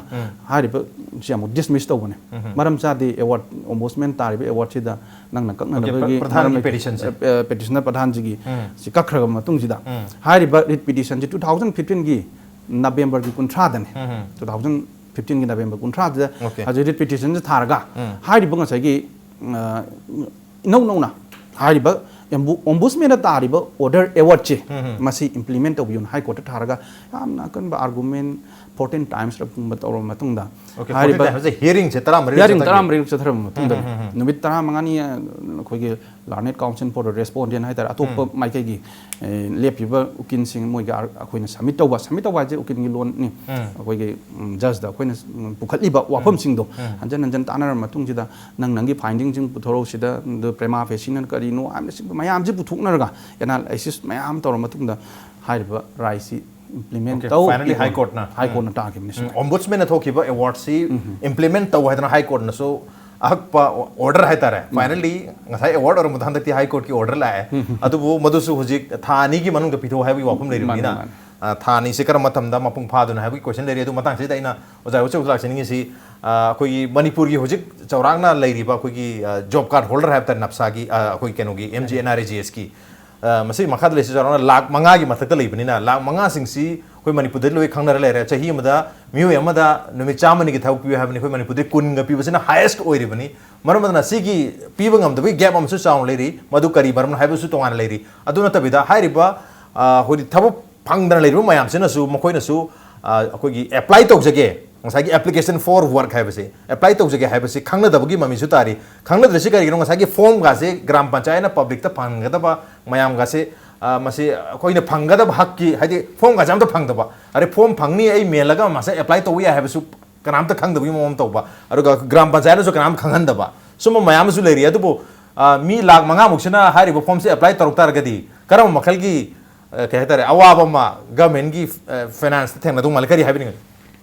ꯍꯥꯏꯔꯤꯕꯁꯤ ꯑꯃꯨꯛ ꯗꯤꯁꯃꯤꯁ ꯇꯧꯕꯅꯦ꯫ ꯃꯔꯝ ꯆꯥꯗꯦ ꯑꯦꯋꯥꯔꯗ, ꯑꯣꯝꯕꯨꯗꯁꯃꯦꯟ ꯇꯥꯔꯤꯕ ꯑꯦꯋꯥꯔꯗꯁꯤꯗ ꯅꯪꯅ ꯀꯛꯅꯅꯕꯒꯤ ꯄ꯭ꯔꯙꯥꯟꯒꯤ ꯃꯔꯝ ꯂꯩꯇꯦ꯫ ꯄꯦꯇꯤꯁꯟꯁꯦ꯫ ꯑ, ꯑ, ꯄꯦꯇꯤꯁꯅꯔ ꯄ꯭ꯔꯙꯥꯟꯁꯤꯒꯤ ꯁꯤ ꯀꯛꯈ꯭ꯔꯕ ꯃꯇꯨꯡꯁꯤꯗ ꯍꯥꯏꯔꯤꯕ ꯔꯤꯠ ꯄꯤꯇꯤꯁꯟꯁꯤ ꯇꯨ ꯊꯥꯎꯖꯟ ꯐꯤꯐꯇꯤꯟꯒꯤ ꯅꯕꯦꯝꯕꯔꯒꯤ ꯀꯨꯟꯊ꯭ꯔꯥꯗꯅꯤ꯫ ꯇꯨ ꯊꯥꯎꯖꯟ ꯐꯤꯐꯇꯤꯟꯒꯤ ꯅꯕꯦꯝꯕꯔ ꯀꯨꯟꯊ꯭ꯔꯥꯗ ꯑꯣꯀꯦ꯫ ꯍꯧꯖꯤꯛ ꯔꯤꯠ ꯄꯤꯇꯤꯁꯟꯁꯤ ꯊꯥꯔꯒ ꯍꯥꯏꯔꯤꯕ ꯉꯁꯥꯏꯒꯤ ꯑ, ꯏꯅꯧ ꯅꯧꯅ ꯍꯥꯏꯔꯤꯕ ꯑꯦꯝꯕꯨ-, ꯑꯣꯝꯕꯨꯗꯁꯃꯦꯟꯗ ꯇꯥꯔꯤꯕ ꯑꯣꯔꯗꯔ ꯑꯦꯋꯥꯔꯗꯁꯦ ꯃꯁꯤ ꯏꯝꯄ꯭ꯂꯤꯃꯦꯟ ꯇꯧꯕꯤꯌꯨꯅ ꯍꯥꯏ ꯀꯣꯔꯠꯇ ꯊꯥꯔꯒ ꯌꯥꯝꯅ ꯑꯀꯟꯕ ꯑꯥꯔꯒꯨꯃꯦꯟ ꯐꯣꯔꯇꯤꯟ ꯇꯥꯏꯝꯁ ꯀꯨꯝꯕ ꯇꯧꯔꯕ ꯃꯇꯨꯡꯗ ꯑꯣꯀꯦ, ꯍꯥꯏꯔꯤꯕ ꯐꯣꯔꯇꯤꯟ ꯇꯥꯏꯝꯁ ꯍꯤꯌꯔꯤꯡꯁꯦ ꯇꯔꯥꯃꯔꯤ ꯍꯤꯌꯔꯤꯡ ꯆꯠꯊꯈꯤ꯫ ꯇꯔꯥꯃꯔꯤꯔꯛ ꯆꯠꯊꯔꯕ ꯃꯇꯨꯡꯗ ꯅꯨꯃꯤꯠ ꯇꯔꯥꯃꯉꯥꯅꯤ ꯑꯩꯈꯣꯏꯒꯤ ꯂꯥꯔꯅꯦꯠ ꯀꯥꯎꯟꯁꯤꯜ ꯐꯣꯔ ꯔꯦꯁꯄꯣꯟꯗꯦꯟ ꯍꯥꯏꯇꯥꯔꯦ, ꯑꯇꯣꯞꯄ ꯃꯥꯏꯀꯩꯒꯤ ꯑꯦ, ꯂꯦꯞꯄꯤꯕ ꯎꯀꯤꯜꯁꯤꯡ ꯃꯣꯏꯒꯤ ꯑꯥꯔ-, ꯑꯩꯈꯣꯏꯅ ꯁꯕꯃꯤꯠ ꯇꯧꯕ, ꯁꯕꯃꯤꯠ ꯇꯧꯕ ꯍꯥꯏꯁꯦ ꯎꯀꯤꯜꯒꯤ ꯂꯣꯟꯅꯤ꯫ ꯑꯩꯈꯣꯏꯒꯤ ꯎꯝ, ꯖꯖꯗ ꯑꯩꯈꯣꯏꯅ ꯎꯝ, ꯄꯨꯈꯠꯂꯤꯕ ꯋꯥꯐꯝꯁꯤꯡꯗꯣ ꯍꯟꯖꯟ ꯍꯟꯖꯟ ꯇꯥꯟꯅꯔꯕ ꯃꯇꯨꯡꯁꯤꯗ ꯅꯪ ꯅꯪꯒꯤ ꯐꯥꯏꯟꯗꯤꯡꯁꯤꯡ ꯄꯨꯊꯣꯔꯛꯎ, ꯁꯤꯗ ꯑꯗꯨ ꯄ꯭ꯔꯦꯃꯥ ꯐꯦꯁꯤꯅ ꯀꯔꯤꯅꯣ ꯍꯥꯏꯕꯅꯆꯤꯡꯕ ꯃꯌꯥꯝꯁꯤ ꯄꯨꯊꯣꯛꯅꯔꯒ ꯑꯦꯅꯥꯂꯥꯏꯁꯤꯁ ꯃꯌꯥꯝ ꯇꯧꯔ ꯃꯇꯨꯡꯗ ꯍꯥꯏꯔꯤꯕ ꯔꯥꯏꯁꯤ ꯏꯝꯄ꯭ꯂꯤꯃꯦꯟ ꯑꯣꯀꯦ, ꯇꯧ꯫ ꯐꯥꯏꯅꯦꯜꯂꯤ ꯍꯥꯏ ꯀꯣꯔꯠꯅ꯫ ꯍꯥꯏ ꯀꯣꯔꯠꯅ ꯇꯥꯈꯤꯕꯅꯤ ꯁꯨꯃꯥꯏꯅ꯫ ꯑꯣꯝꯕꯨꯗꯁꯃꯦꯟꯅ ꯊꯣꯛꯈꯤꯕ ꯑꯦꯋꯥꯔꯗꯁꯤ ꯏꯝꯄ꯭ꯂꯤꯃꯦꯟ ꯇꯧ ꯍꯥꯏꯗꯅ ꯍꯥꯏ ꯀꯣꯔꯠꯅꯁꯨ ꯑꯍꯛꯄ ꯑꯣꯔꯗꯔ ꯍꯥꯏꯇꯥꯔꯦ꯫ ꯐꯥꯏꯅꯦꯜꯂꯤ ꯉꯁꯥꯏ ꯑꯦꯋꯥꯔꯗ ꯑꯣꯏꯔꯝꯕꯗꯣ ꯍꯟꯗꯛꯇꯤ ꯍꯥꯏ ꯀꯣꯔꯠꯀꯤ ꯑꯣꯔꯗꯔ ꯂꯥꯛꯑꯦ꯫ ꯑꯗꯨꯕꯨ ꯃꯗꯨꯁꯨ ꯍꯧꯖꯤꯛ ꯊꯥ ꯑꯅꯤꯒꯤ ꯃꯅꯨꯡꯗ ꯄꯤꯊꯣꯛꯎ ꯍꯥꯏꯕꯒꯤ ꯋꯥꯐꯝ ꯂꯩꯔꯤꯕꯅꯤꯅ, ꯃꯥꯅꯤ, ꯃꯥꯅꯤ꯫ ꯑ, ꯊꯥ ꯑꯅꯤꯁꯤ ꯀꯔꯝꯕ ꯃꯇꯝꯗ ꯃꯄꯨꯡ ꯐꯥꯗꯣꯏꯅꯣ ꯍꯥꯏꯕꯒꯤ ꯀꯣꯏꯁꯟ ꯂꯩꯔꯤ꯫ ꯑꯗꯨ ꯃꯇꯥꯡꯁꯤꯗ ꯑꯩꯅ ꯑꯣꯖꯥ ꯍꯣꯏ ꯂꯥꯛꯆꯅꯤꯡꯉꯤꯁꯤ, ꯑ, ꯑꯩꯈꯣꯏꯒꯤ ꯃꯅꯤꯄꯨꯔꯒꯤ ꯍꯧꯖꯤꯛ ꯆꯥꯎꯔꯥꯛꯅ ꯂꯩꯔꯤꯕ ꯑꯩꯈꯣꯏꯒꯤ, ꯑ, ꯖꯣꯕ ꯀꯥꯔꯗ ꯍꯣꯜꯗꯔ ꯍꯥꯏꯕ ꯇꯥꯔꯦ, ꯅꯞꯁꯥꯒꯤ, ꯑ, ꯑꯩꯈꯣꯏ ꯀꯩꯅꯣꯒꯤ M G N R E G ꯑꯦꯁꯀꯤ, ꯑ, ꯃꯁꯤꯒꯤ ꯃꯈꯥꯗ ꯂꯩꯔꯤꯁꯤ ꯆꯥꯎꯔꯥꯛꯅ ꯂꯥꯈ ꯃꯉꯥꯒꯤ ꯃꯊꯛꯇ ꯂꯩꯕꯅꯤꯅ, ꯂꯥꯈ ꯃꯉꯥꯁꯤꯡꯁꯤ ꯑꯩꯈꯣꯏ ꯃꯅꯤꯄꯨꯔꯗꯗꯤ ꯂꯣꯏ ꯈꯪꯅꯔ ꯂꯩꯔꯦ꯫ ꯆꯍꯤ ꯑꯃꯗ ꯃꯤꯑꯣꯏ ꯑꯃꯗ ꯅꯨꯃꯤꯠ ꯆꯥꯝꯃꯅꯤꯒꯤ ꯊꯕꯛ ꯄꯤꯌꯨ ꯍꯥꯏꯕꯅꯤ꯫ ꯑꯩꯈꯣꯏ ꯃꯅꯤꯄꯨꯔꯗꯤ ꯀꯨꯟꯒ ꯄꯤꯕꯁꯤꯅ highest ꯑꯣꯏꯔꯤꯕꯅꯤ꯫ ꯃꯔꯝ ꯑꯗꯨꯅ ꯁꯤꯒꯤ ꯄꯤꯕ ꯉꯝꯗꯕꯒꯤ gap ꯑꯃꯁꯨ ꯆꯥꯎꯅ ꯂꯩꯔꯤ꯫ ꯃꯗꯨ ꯀꯔꯤ ꯃꯔꯝꯅꯣ ꯍꯥꯏꯕꯁꯨ ꯇꯣꯉꯥꯟꯅ ꯂꯩꯔꯤ꯫ ꯑꯗꯨ ꯅꯠꯇꯕꯤꯗ ꯍꯥꯏꯔꯤꯕ, ꯑ, ꯑꯩꯈꯣꯏꯗꯤ ꯊꯕꯛ ꯐꯪꯗꯅ ꯂꯩꯔꯤꯕ ꯃꯌꯥꯝꯁꯤꯅꯁꯨ ꯃꯈꯣꯏꯅꯁꯨ, ꯑ, ꯑꯩꯈꯣꯏꯒꯤ apply ꯇꯧꯖꯒꯦ, ꯉꯁꯥꯏꯒꯤ application for work ꯍꯥꯏꯕꯁꯦ apply ꯇꯧꯖꯒꯦ ꯍꯥꯏꯕꯁꯤ ꯈꯪꯅꯗꯕꯒꯤ ꯃꯃꯤꯁꯨ ꯇꯥꯔꯤ꯫ ꯈꯪꯅꯗ꯭ꯔꯤꯁꯤ ꯀꯔꯤꯒꯤꯅꯣ? ꯉꯁꯥꯏꯒꯤ formꯒꯥꯁꯦ ꯒ꯭ꯔꯥꯝ ꯄꯟꯆꯥꯌꯠꯅ publicꯇ ꯐꯪꯒꯗꯕ ꯃꯌꯥꯝꯒꯥꯁꯦ, ꯑ, ꯃꯁꯤ ꯑꯩꯈꯣꯏꯅ ꯐꯪꯒꯗꯕ ꯍꯛꯀꯤ, ꯍꯥꯏꯗꯤ formꯒꯥꯁꯦ ꯑꯝꯇ ꯐꯪꯗꯕ, ꯑꯗꯩ form ꯐꯪꯅꯤ, ꯑꯩ ꯃꯦꯜꯂꯒ ꯃꯁꯤ apply ꯇꯧꯕ ꯌꯥꯏ ꯍꯥꯏꯕꯁꯨ ꯀꯅꯥꯝꯇ ꯈꯪꯗꯕꯒꯤ ꯃꯑꯣꯡ ꯑꯃ ꯇꯧꯕ, ꯑꯗꯨꯒ ꯒ꯭ꯔꯥꯝ ꯄꯟꯆꯥꯌꯠꯅꯁꯨ ꯀꯅꯥꯝ ꯈꯪꯍꯟꯗꯕ, ꯁꯨꯝꯕ ꯃꯌꯥꯝ ꯑꯃꯁꯨ ꯂꯩꯔꯤ꯫ ꯑꯗꯨꯕꯨ, ꯑ, ꯃꯤ ꯂꯥꯈ ꯃꯉꯥꯃꯨꯛꯁꯤꯅ ꯍꯥꯏꯔꯤꯕ formꯁꯦ apply ꯇꯧꯔꯛ ꯇꯥꯔꯒꯗꯤ ꯀꯔꯝꯕ ꯃꯈꯜꯒꯤ, ꯑ, ꯀꯩ ꯍꯥꯏꯇꯥꯔꯦ, ꯑꯋꯥꯕ ꯑꯃ governmentꯀꯤ, ꯑ, financeꯇ ꯊꯦꯡꯅꯗꯧ ꯃꯥꯜꯂꯤ? ꯀꯔꯤ ꯍꯥꯏꯕꯤꯅꯤꯡꯉꯤ?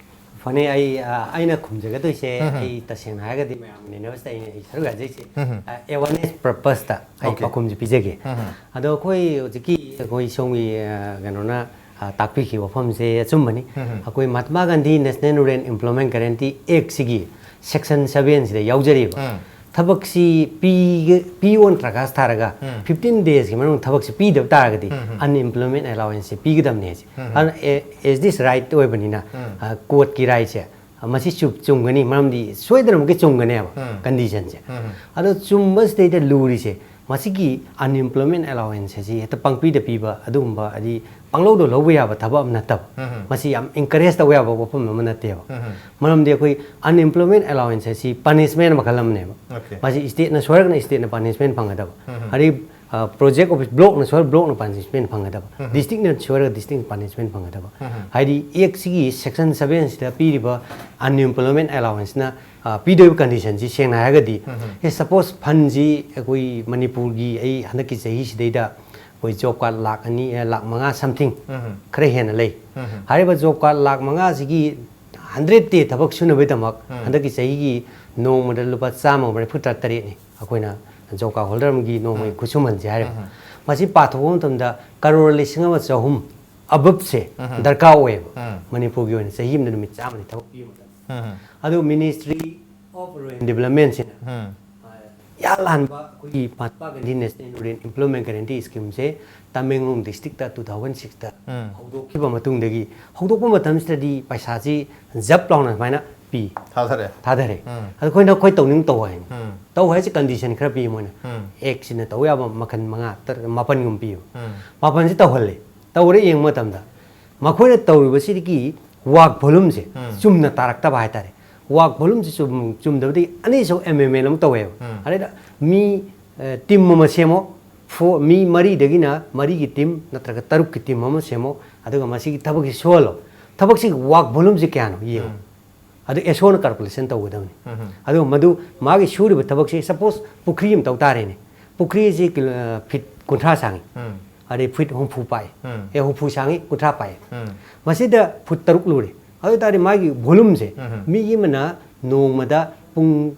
ꯐꯅꯤ, ꯑꯩ, ꯑ, ꯑꯩꯅ ꯈꯨꯝꯖꯒꯗꯣꯏꯁꯦ, ꯎꯝ, ꯎꯝ꯫ ꯑꯩ ꯇꯁꯦꯡꯅ ꯍꯥꯏꯔꯒꯗꯤ ꯃꯌꯥꯝꯒꯤ ꯅꯦꯅꯦꯕꯁꯇ ꯑꯩꯅ, ꯑꯩ ꯁꯔꯨꯛ ꯌꯥꯖꯩꯁꯦ, ꯎꯝ, ꯎꯝ꯫ ꯑ, awareness purposeꯇ ꯑꯩ Okay. ꯄꯥꯎꯈꯨꯝꯁꯦ ꯄꯤꯖꯒꯦ꯫ ꯎꯝ, ꯎꯝ꯫ ꯑꯗꯣ ꯑꯩꯈꯣꯏ ꯍꯧꯖꯤꯛꯀꯤ ꯑꯩꯈꯣꯏ ꯁꯣꯝꯒꯤ, ꯑ, ꯀꯩꯅꯣꯅ, ꯑ, ꯇꯥꯛꯄꯤꯈꯤꯕ ꯋꯥꯐꯝꯁꯦ ꯑꯆꯨꯝꯕꯅꯤ꯫ ꯎꯝ, ꯎꯝ꯫ ꯑꯩꯈꯣꯏ ꯃꯍꯥꯇꯃꯥ Gandhi National Rural Employment Guarantee Actꯁꯤꯒꯤ section sevenꯁꯤꯗ ꯌꯥꯎꯖꯔꯤꯕ ꯎꯝ꯫ ꯊꯕꯛꯁꯤ ꯄꯤꯒ-, ꯄꯤꯌꯣꯅ ꯗꯔꯈꯥꯁ ꯊꯥꯔꯒ ꯎꯝ꯫ fifteen daysꯀꯤ ꯃꯅꯨꯡꯗ ꯊꯕꯛꯁꯤ ꯄꯤꯗꯕ ꯇꯥꯔꯒꯗꯤ ꯎꯝ, ꯎꯝ꯫ unemployment allowanceꯁꯦ ꯄꯤꯒꯗꯕꯅꯦ ꯍꯥꯏꯁꯦ꯫ ꯎꯝ, ꯎꯝ꯫ ꯑꯗꯨꯅ, ꯑꯦ, as this right ꯑꯣꯏꯕꯅꯤꯅ, ꯎꯝ꯫ ꯑ, courtꯀꯤ rightꯁꯦ, ꯑ, ꯃꯁꯤ ꯆꯨꯝ-, ꯆꯨꯝꯒꯅꯤ, ꯃꯔꯝꯗꯤ ꯁꯣꯏꯗꯅꯃꯛꯀꯤ ꯆꯨꯝꯒꯅꯦꯕ ꯎꯝ꯫ conditionꯁꯦ꯫ ꯎꯝ, ꯎꯝ꯫ ꯑꯗꯣ ꯆꯨꯝꯕꯁꯤꯗꯩꯗ ꯂꯨꯔꯤꯁꯦ, ꯃꯁꯤꯒꯤ unemployment allowance ꯑꯁꯤ ꯍꯦꯛꯇ ꯄꯪꯄꯤꯗ ꯄꯤꯕ ꯑꯗꯨꯒꯨꯝꯕ, ꯍꯥꯏꯗꯤ ꯄꯪꯂꯧꯗ ꯂꯧꯕ ꯌꯥꯕ ꯊꯕꯛ ꯑꯃ ꯅꯠꯇꯕ, ꯎꯝ, ꯎꯝ꯫ ꯃꯁꯤ ꯌꯥꯝ encourage ꯇꯧꯕ ꯌꯥꯕ ꯋꯥꯐꯝ ꯑꯃ ꯅꯠꯇꯦꯕ꯫ ꯎꯝ, ꯎꯝ꯫ ꯃꯔꯝꯗꯤ ꯑꯩꯈꯣꯏ unemployment allowance ꯑꯁꯤ punishment ꯃꯈꯜ ꯑꯃꯅꯦꯕ꯫ Okay. ꯃꯁꯤ stateꯅ ꯁꯣꯏꯔꯒꯅ stateꯅ punishment ꯐꯪꯒꯗꯕ꯫ ꯎꯝ, ꯎꯝ꯫ ꯍꯥꯏꯗꯤ, ꯑ, project office, blockꯅ ꯁꯣꯏꯔ blockꯅ punishment ꯐꯪꯒꯗꯕ꯫ ꯎꯝ, ꯎꯝ꯫ Districtꯅ ꯁꯣꯏꯔꯒ districtꯅ punishment ꯐꯪꯒꯗꯕ꯫ ꯎꯝ, ꯎꯝ꯫ ꯍꯥꯏꯗꯤ, Actꯁꯤꯒꯤ section sevenꯁꯤꯗ ꯄꯤꯔꯤꯕ unemployment allowanceꯅ, ꯑ, ꯄꯤꯗꯣꯏꯕ conditionꯁꯤ ꯁꯦꯡꯅ ꯍꯥꯏꯔꯒꯗꯤ, ꯎꯝ, ꯎꯝ꯫ ꯑꯦ, suppose fundꯁꯤ ꯑꯩꯈꯣꯏ ꯃꯅꯤꯄꯨꯔꯒꯤ, ꯑꯩ ꯍꯟꯗꯛꯀꯤ ꯆꯍꯤꯁꯤꯗꯩꯗ ꯑꯩꯈꯣꯏ job card ꯂꯥꯛ ꯑꯅꯤ, ꯑꯦ, ꯂꯥꯛ ꯃꯉꯥ something ꯎꯝ, ꯎꯝ꯫ ꯈꯔ ꯍꯦꯟꯅ ꯂꯩ꯫ ꯎꯝ, ꯎꯝ꯫ ꯍꯥꯏꯔꯤꯕ job card ꯂꯥꯛ ꯃꯉꯥꯁꯤꯒꯤ hundred day ꯊꯕꯛ ꯁꯨꯅꯕꯒꯤꯗꯃꯛ ꯎꯝ꯫ ꯍꯟꯗꯛꯀꯤ ꯆꯍꯤꯒꯤ ꯅꯣꯡꯃꯗ ꯂꯨꯄꯥ ꯆꯥꯝꯃꯒ ꯃꯔꯤꯐꯨ ꯇꯔꯥ ꯇꯔꯦꯠꯅꯤ ꯑꯩꯈꯣꯏꯅ job card holder ꯑꯃꯒꯤ ꯅꯣꯡꯃꯒꯤ ꯎꯝ꯫ ꯈꯨꯠꯁꯨꯃꯟꯁꯦ ꯍꯥꯏꯔꯤꯕ꯫ ꯎꯝ꯫ ꯃꯁꯤ ꯄꯥꯊꯣꯛꯄ ꯃꯇꯝꯗ ꯀꯔꯣꯔ ꯂꯤꯁꯤꯡ ꯑꯃ ꯆꯍꯨꯝ above ꯁꯦ ꯎꯝ꯫ ꯗꯔꯀꯥꯔ ꯑꯣꯏꯌꯦꯕ꯫ ꯎꯝ꯫ ꯃꯅꯤꯄꯨꯔꯒꯤ ꯑꯣꯏꯅ ꯆꯍꯤ ꯑꯃꯗ ꯅꯨꯃꯤꯠ ꯆꯥꯝꯃꯅꯤ ꯊꯕꯛ ꯄꯤꯕ ꯃꯇꯝꯗ꯫ ꯎꯝ꯫ ꯑꯗꯨ Ministry of Rural Developmentꯁꯤꯅ, ꯎꯝ꯫ ꯑ, ꯏꯍꯥꯟ ꯍꯥꯟꯕ ꯑꯩꯈꯣꯏꯒꯤ Mahatma Gandhi national rural employment guarantee ꯁ꯭ꯀꯤꯝꯁꯦ ꯇꯃꯦꯡꯂꯣꯡ ꯗꯤꯁꯇ꯭ꯔꯤꯛꯇ two thousand sixꯇ ꯎꯝ꯫ ꯍꯧꯗꯣꯛꯈꯤꯕ ꯃꯇꯨꯡꯗꯒꯤ, ꯍꯧꯗꯣꯛꯄ ꯃꯇꯝꯁꯤꯗꯗꯤ ꯄꯩꯁꯥꯁꯤ ꯖꯞ ꯂꯥꯎꯅ ꯁꯨꯃꯥꯏꯅ ꯄꯤ꯫ ꯊꯥꯗꯔꯦ꯫ ꯊꯥꯗꯔꯦ꯫ ꯎꯝ꯫ ꯑꯗꯣ ꯑꯩꯈꯣꯏꯅ, "ꯑꯩꯈꯣꯏ ꯇꯧꯅꯤꯡ ꯇꯧ" ꯍꯥꯏꯅꯤ꯫ ꯎꯝ꯫ ꯇꯧ ꯍꯥꯏꯁꯦ ꯀꯟꯗꯤꯁꯟ ꯈꯔ ꯄꯤ ꯃꯣꯏꯅ꯫ ꯎꯝ꯫ ꯑꯦꯛꯁꯤꯅ ꯇꯧ ꯌꯥꯕ ꯃꯈꯜ ꯃꯉꯥ, ꯇꯔ-, ꯃꯥꯄꯟꯒꯨꯝꯕ ꯄꯤꯌꯦꯕ꯫ ꯎꯝ꯫ ꯃꯥꯄꯟꯁꯤ ꯇꯧꯍꯜꯂꯦ꯫ ꯇꯧꯔꯦ ꯌꯦꯡꯕ ꯃꯇꯝꯗ ꯃꯈꯣꯏꯅ ꯇꯧꯔꯤꯕꯁꯤꯗꯒꯤ ꯋꯥꯔꯛ ꯚꯣꯂꯨꯝꯁꯦ ꯎꯝ꯫ ꯆꯨꯝꯅ ꯇꯥꯔꯛꯇꯕ ꯍꯥꯏꯇꯥꯔꯦ꯫ ꯋꯥꯔꯛ ꯚꯣꯂꯨꯝꯁꯦ ꯆꯨꯝ-, ꯆꯨꯝꯗꯕꯗꯒꯤ ꯑꯅꯤꯁꯨ ꯑꯦꯝ ꯑꯦꯝ ꯑꯦꯜ ꯑꯃ ꯇꯧꯋꯦꯕ꯫ ꯎꯝ꯫ ꯑꯗꯩꯗ ꯃꯤ, ꯑ, ꯇꯤꯝ ꯑꯃ ꯁꯦꯝꯃꯣ, ꯐꯣ-, ꯃꯤ ꯃꯔꯤꯗꯒꯤꯅ ꯃꯔꯤꯒꯤ ꯇꯤꯝ ꯅꯠꯇ꯭ꯔꯒ ꯇꯔꯨꯛꯀꯤ ꯇꯤꯝ ꯑꯃ ꯁꯦꯝꯃꯣ, ꯑꯗꯨꯒ ꯃꯁꯤꯒꯤ ꯊꯕꯛꯁꯤ ꯁꯨꯍꯜꯂꯣ꯫ ꯊꯕꯛꯁꯤꯒꯤ ꯋꯥꯔꯛ ꯚꯣꯂꯨꯝꯁꯦ ꯀꯌꯥꯅꯣ ꯌꯦꯡꯉꯣ꯫ ꯎꯝ꯫ ꯑꯗꯨ ꯑꯦꯁꯣꯅ ꯀꯥꯜꯀꯨꯂꯦꯁꯟ ꯇꯧꯒꯗꯕꯅꯤ꯫ ꯎꯝ꯫ ꯑꯗꯨꯒ ꯃꯗꯨ ꯃꯥꯒꯤ ꯁꯨꯔꯤꯕ ꯊꯕꯛꯁꯤ, ꯁꯄꯣꯁ ꯄꯨꯈ꯭ꯔꯤ ꯑꯃ ꯇꯧ ꯇꯥꯔꯦꯅꯦ, ꯄꯨꯈ꯭ꯔꯤꯁꯤ ꯀꯤꯂꯣ-, ꯑ, ꯐꯤꯠ ꯀꯨꯟꯊ꯭ꯔꯥ ꯁꯥꯡꯉꯤ, ꯎꯝ꯫ ꯑꯗꯩ ꯐꯤꯠ ꯍꯨꯝꯐꯨ ꯄꯥꯛꯏ, ꯎꯝ꯫ ꯑꯦ, ꯍꯨꯝꯐꯨ ꯁꯥꯡꯉꯤ, ꯀꯨꯟꯊ꯭ꯔꯥ ꯄꯥꯛꯏ꯫ ꯎꯝ꯫ ꯃꯁꯤꯗ ꯐꯨꯠ ꯇꯔꯨꯛ ꯂꯨꯔꯦ꯫ ꯑꯗꯨ ꯑꯣꯏ ꯇꯥꯔꯗꯤ ꯃꯥꯒꯤ ꯚꯣꯂꯨꯝꯁꯦ ꯎꯝ꯫ ꯃꯤ ꯑꯃꯅ ꯅꯣꯡꯃꯗ ꯄꯨꯡ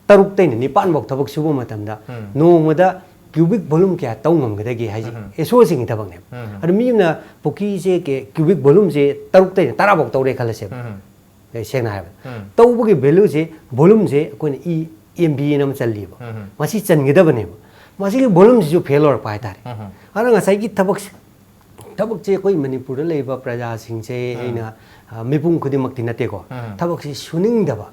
ꯇꯔꯨꯛꯇꯩꯅ ꯅꯤꯄꯥꯟ ꯐꯥꯎ ꯊꯕꯛ ꯁꯨꯕ ꯃꯇꯝꯗ ꯎꯝ꯫ ꯅꯣꯡꯃꯗ ꯀ꯭ꯌꯨꯕꯤꯛ ꯚꯣꯂꯨꯝ ꯀꯌꯥ ꯇꯧ ꯉꯝꯒꯗꯒꯦ ꯍꯥꯏꯁꯦ ꯎꯝ꯫ ꯑꯦꯁꯣꯁꯤꯡꯒꯤ ꯊꯕꯛꯅꯦꯕ꯫ ꯎꯝ꯫ ꯑꯗꯣ ꯃꯤ ꯑꯃꯅ ꯄꯨꯈ꯭ꯔꯤꯁꯦ ꯀꯦ-, ꯀ꯭ꯌꯨꯕꯤꯛ ꯚꯣꯂꯨꯝꯁꯦ ꯇꯔꯨꯛꯇꯩꯅ ꯇꯔꯥ ꯐꯥꯎ ꯇꯧꯔꯦ ꯈꯜꯂꯁꯦꯕ꯫ ꯎꯝ꯫ ꯑꯩ ꯁꯦꯡꯅ ꯍꯥꯏꯕꯗ꯫ ꯎꯝ꯫ ꯇꯧꯕꯒꯤ ꯚꯦꯂꯨꯁꯦ, ꯚꯣꯂꯨꯝꯁꯦ ꯑꯩꯈꯣꯏꯅ ꯏ-, ꯑꯦꯝ ꯕꯤ ꯑꯅ ꯑꯃ ꯆꯜꯂꯤꯕ꯫ ꯎꯝ꯫ ꯃꯁꯤ ꯆꯟꯒꯗꯕꯅꯦꯕ꯫ ꯃꯁꯤꯒꯤ ꯚꯣꯂꯨꯝꯁꯤꯁꯨ ꯐꯦꯜ ꯑꯣꯏꯔꯛꯄ ꯍꯥꯏꯇꯥꯔꯦ꯫ ꯎꯝ꯫ ꯑꯗꯨꯅ ꯉꯁꯥꯏꯒꯤ ꯊꯕꯛꯁꯦ, ꯊꯕꯛꯁꯦ ꯑꯩꯈꯣꯏ ꯃꯅꯤꯄꯨꯔꯗ ꯂꯩꯔꯤꯕ ꯄ꯭ꯔꯖꯥꯁꯤꯡꯁꯦ ꯎꯝ꯫ ꯑꯩꯅ, ꯑ, ꯃꯤꯄꯨꯝ ꯈꯨꯗꯤꯡꯃꯛꯇꯤ ꯅꯠꯇꯦꯀꯣ꯫ ꯎꯝ꯫ ꯊꯕꯛꯁꯤ ꯁꯨꯅꯤꯡꯗꯕ,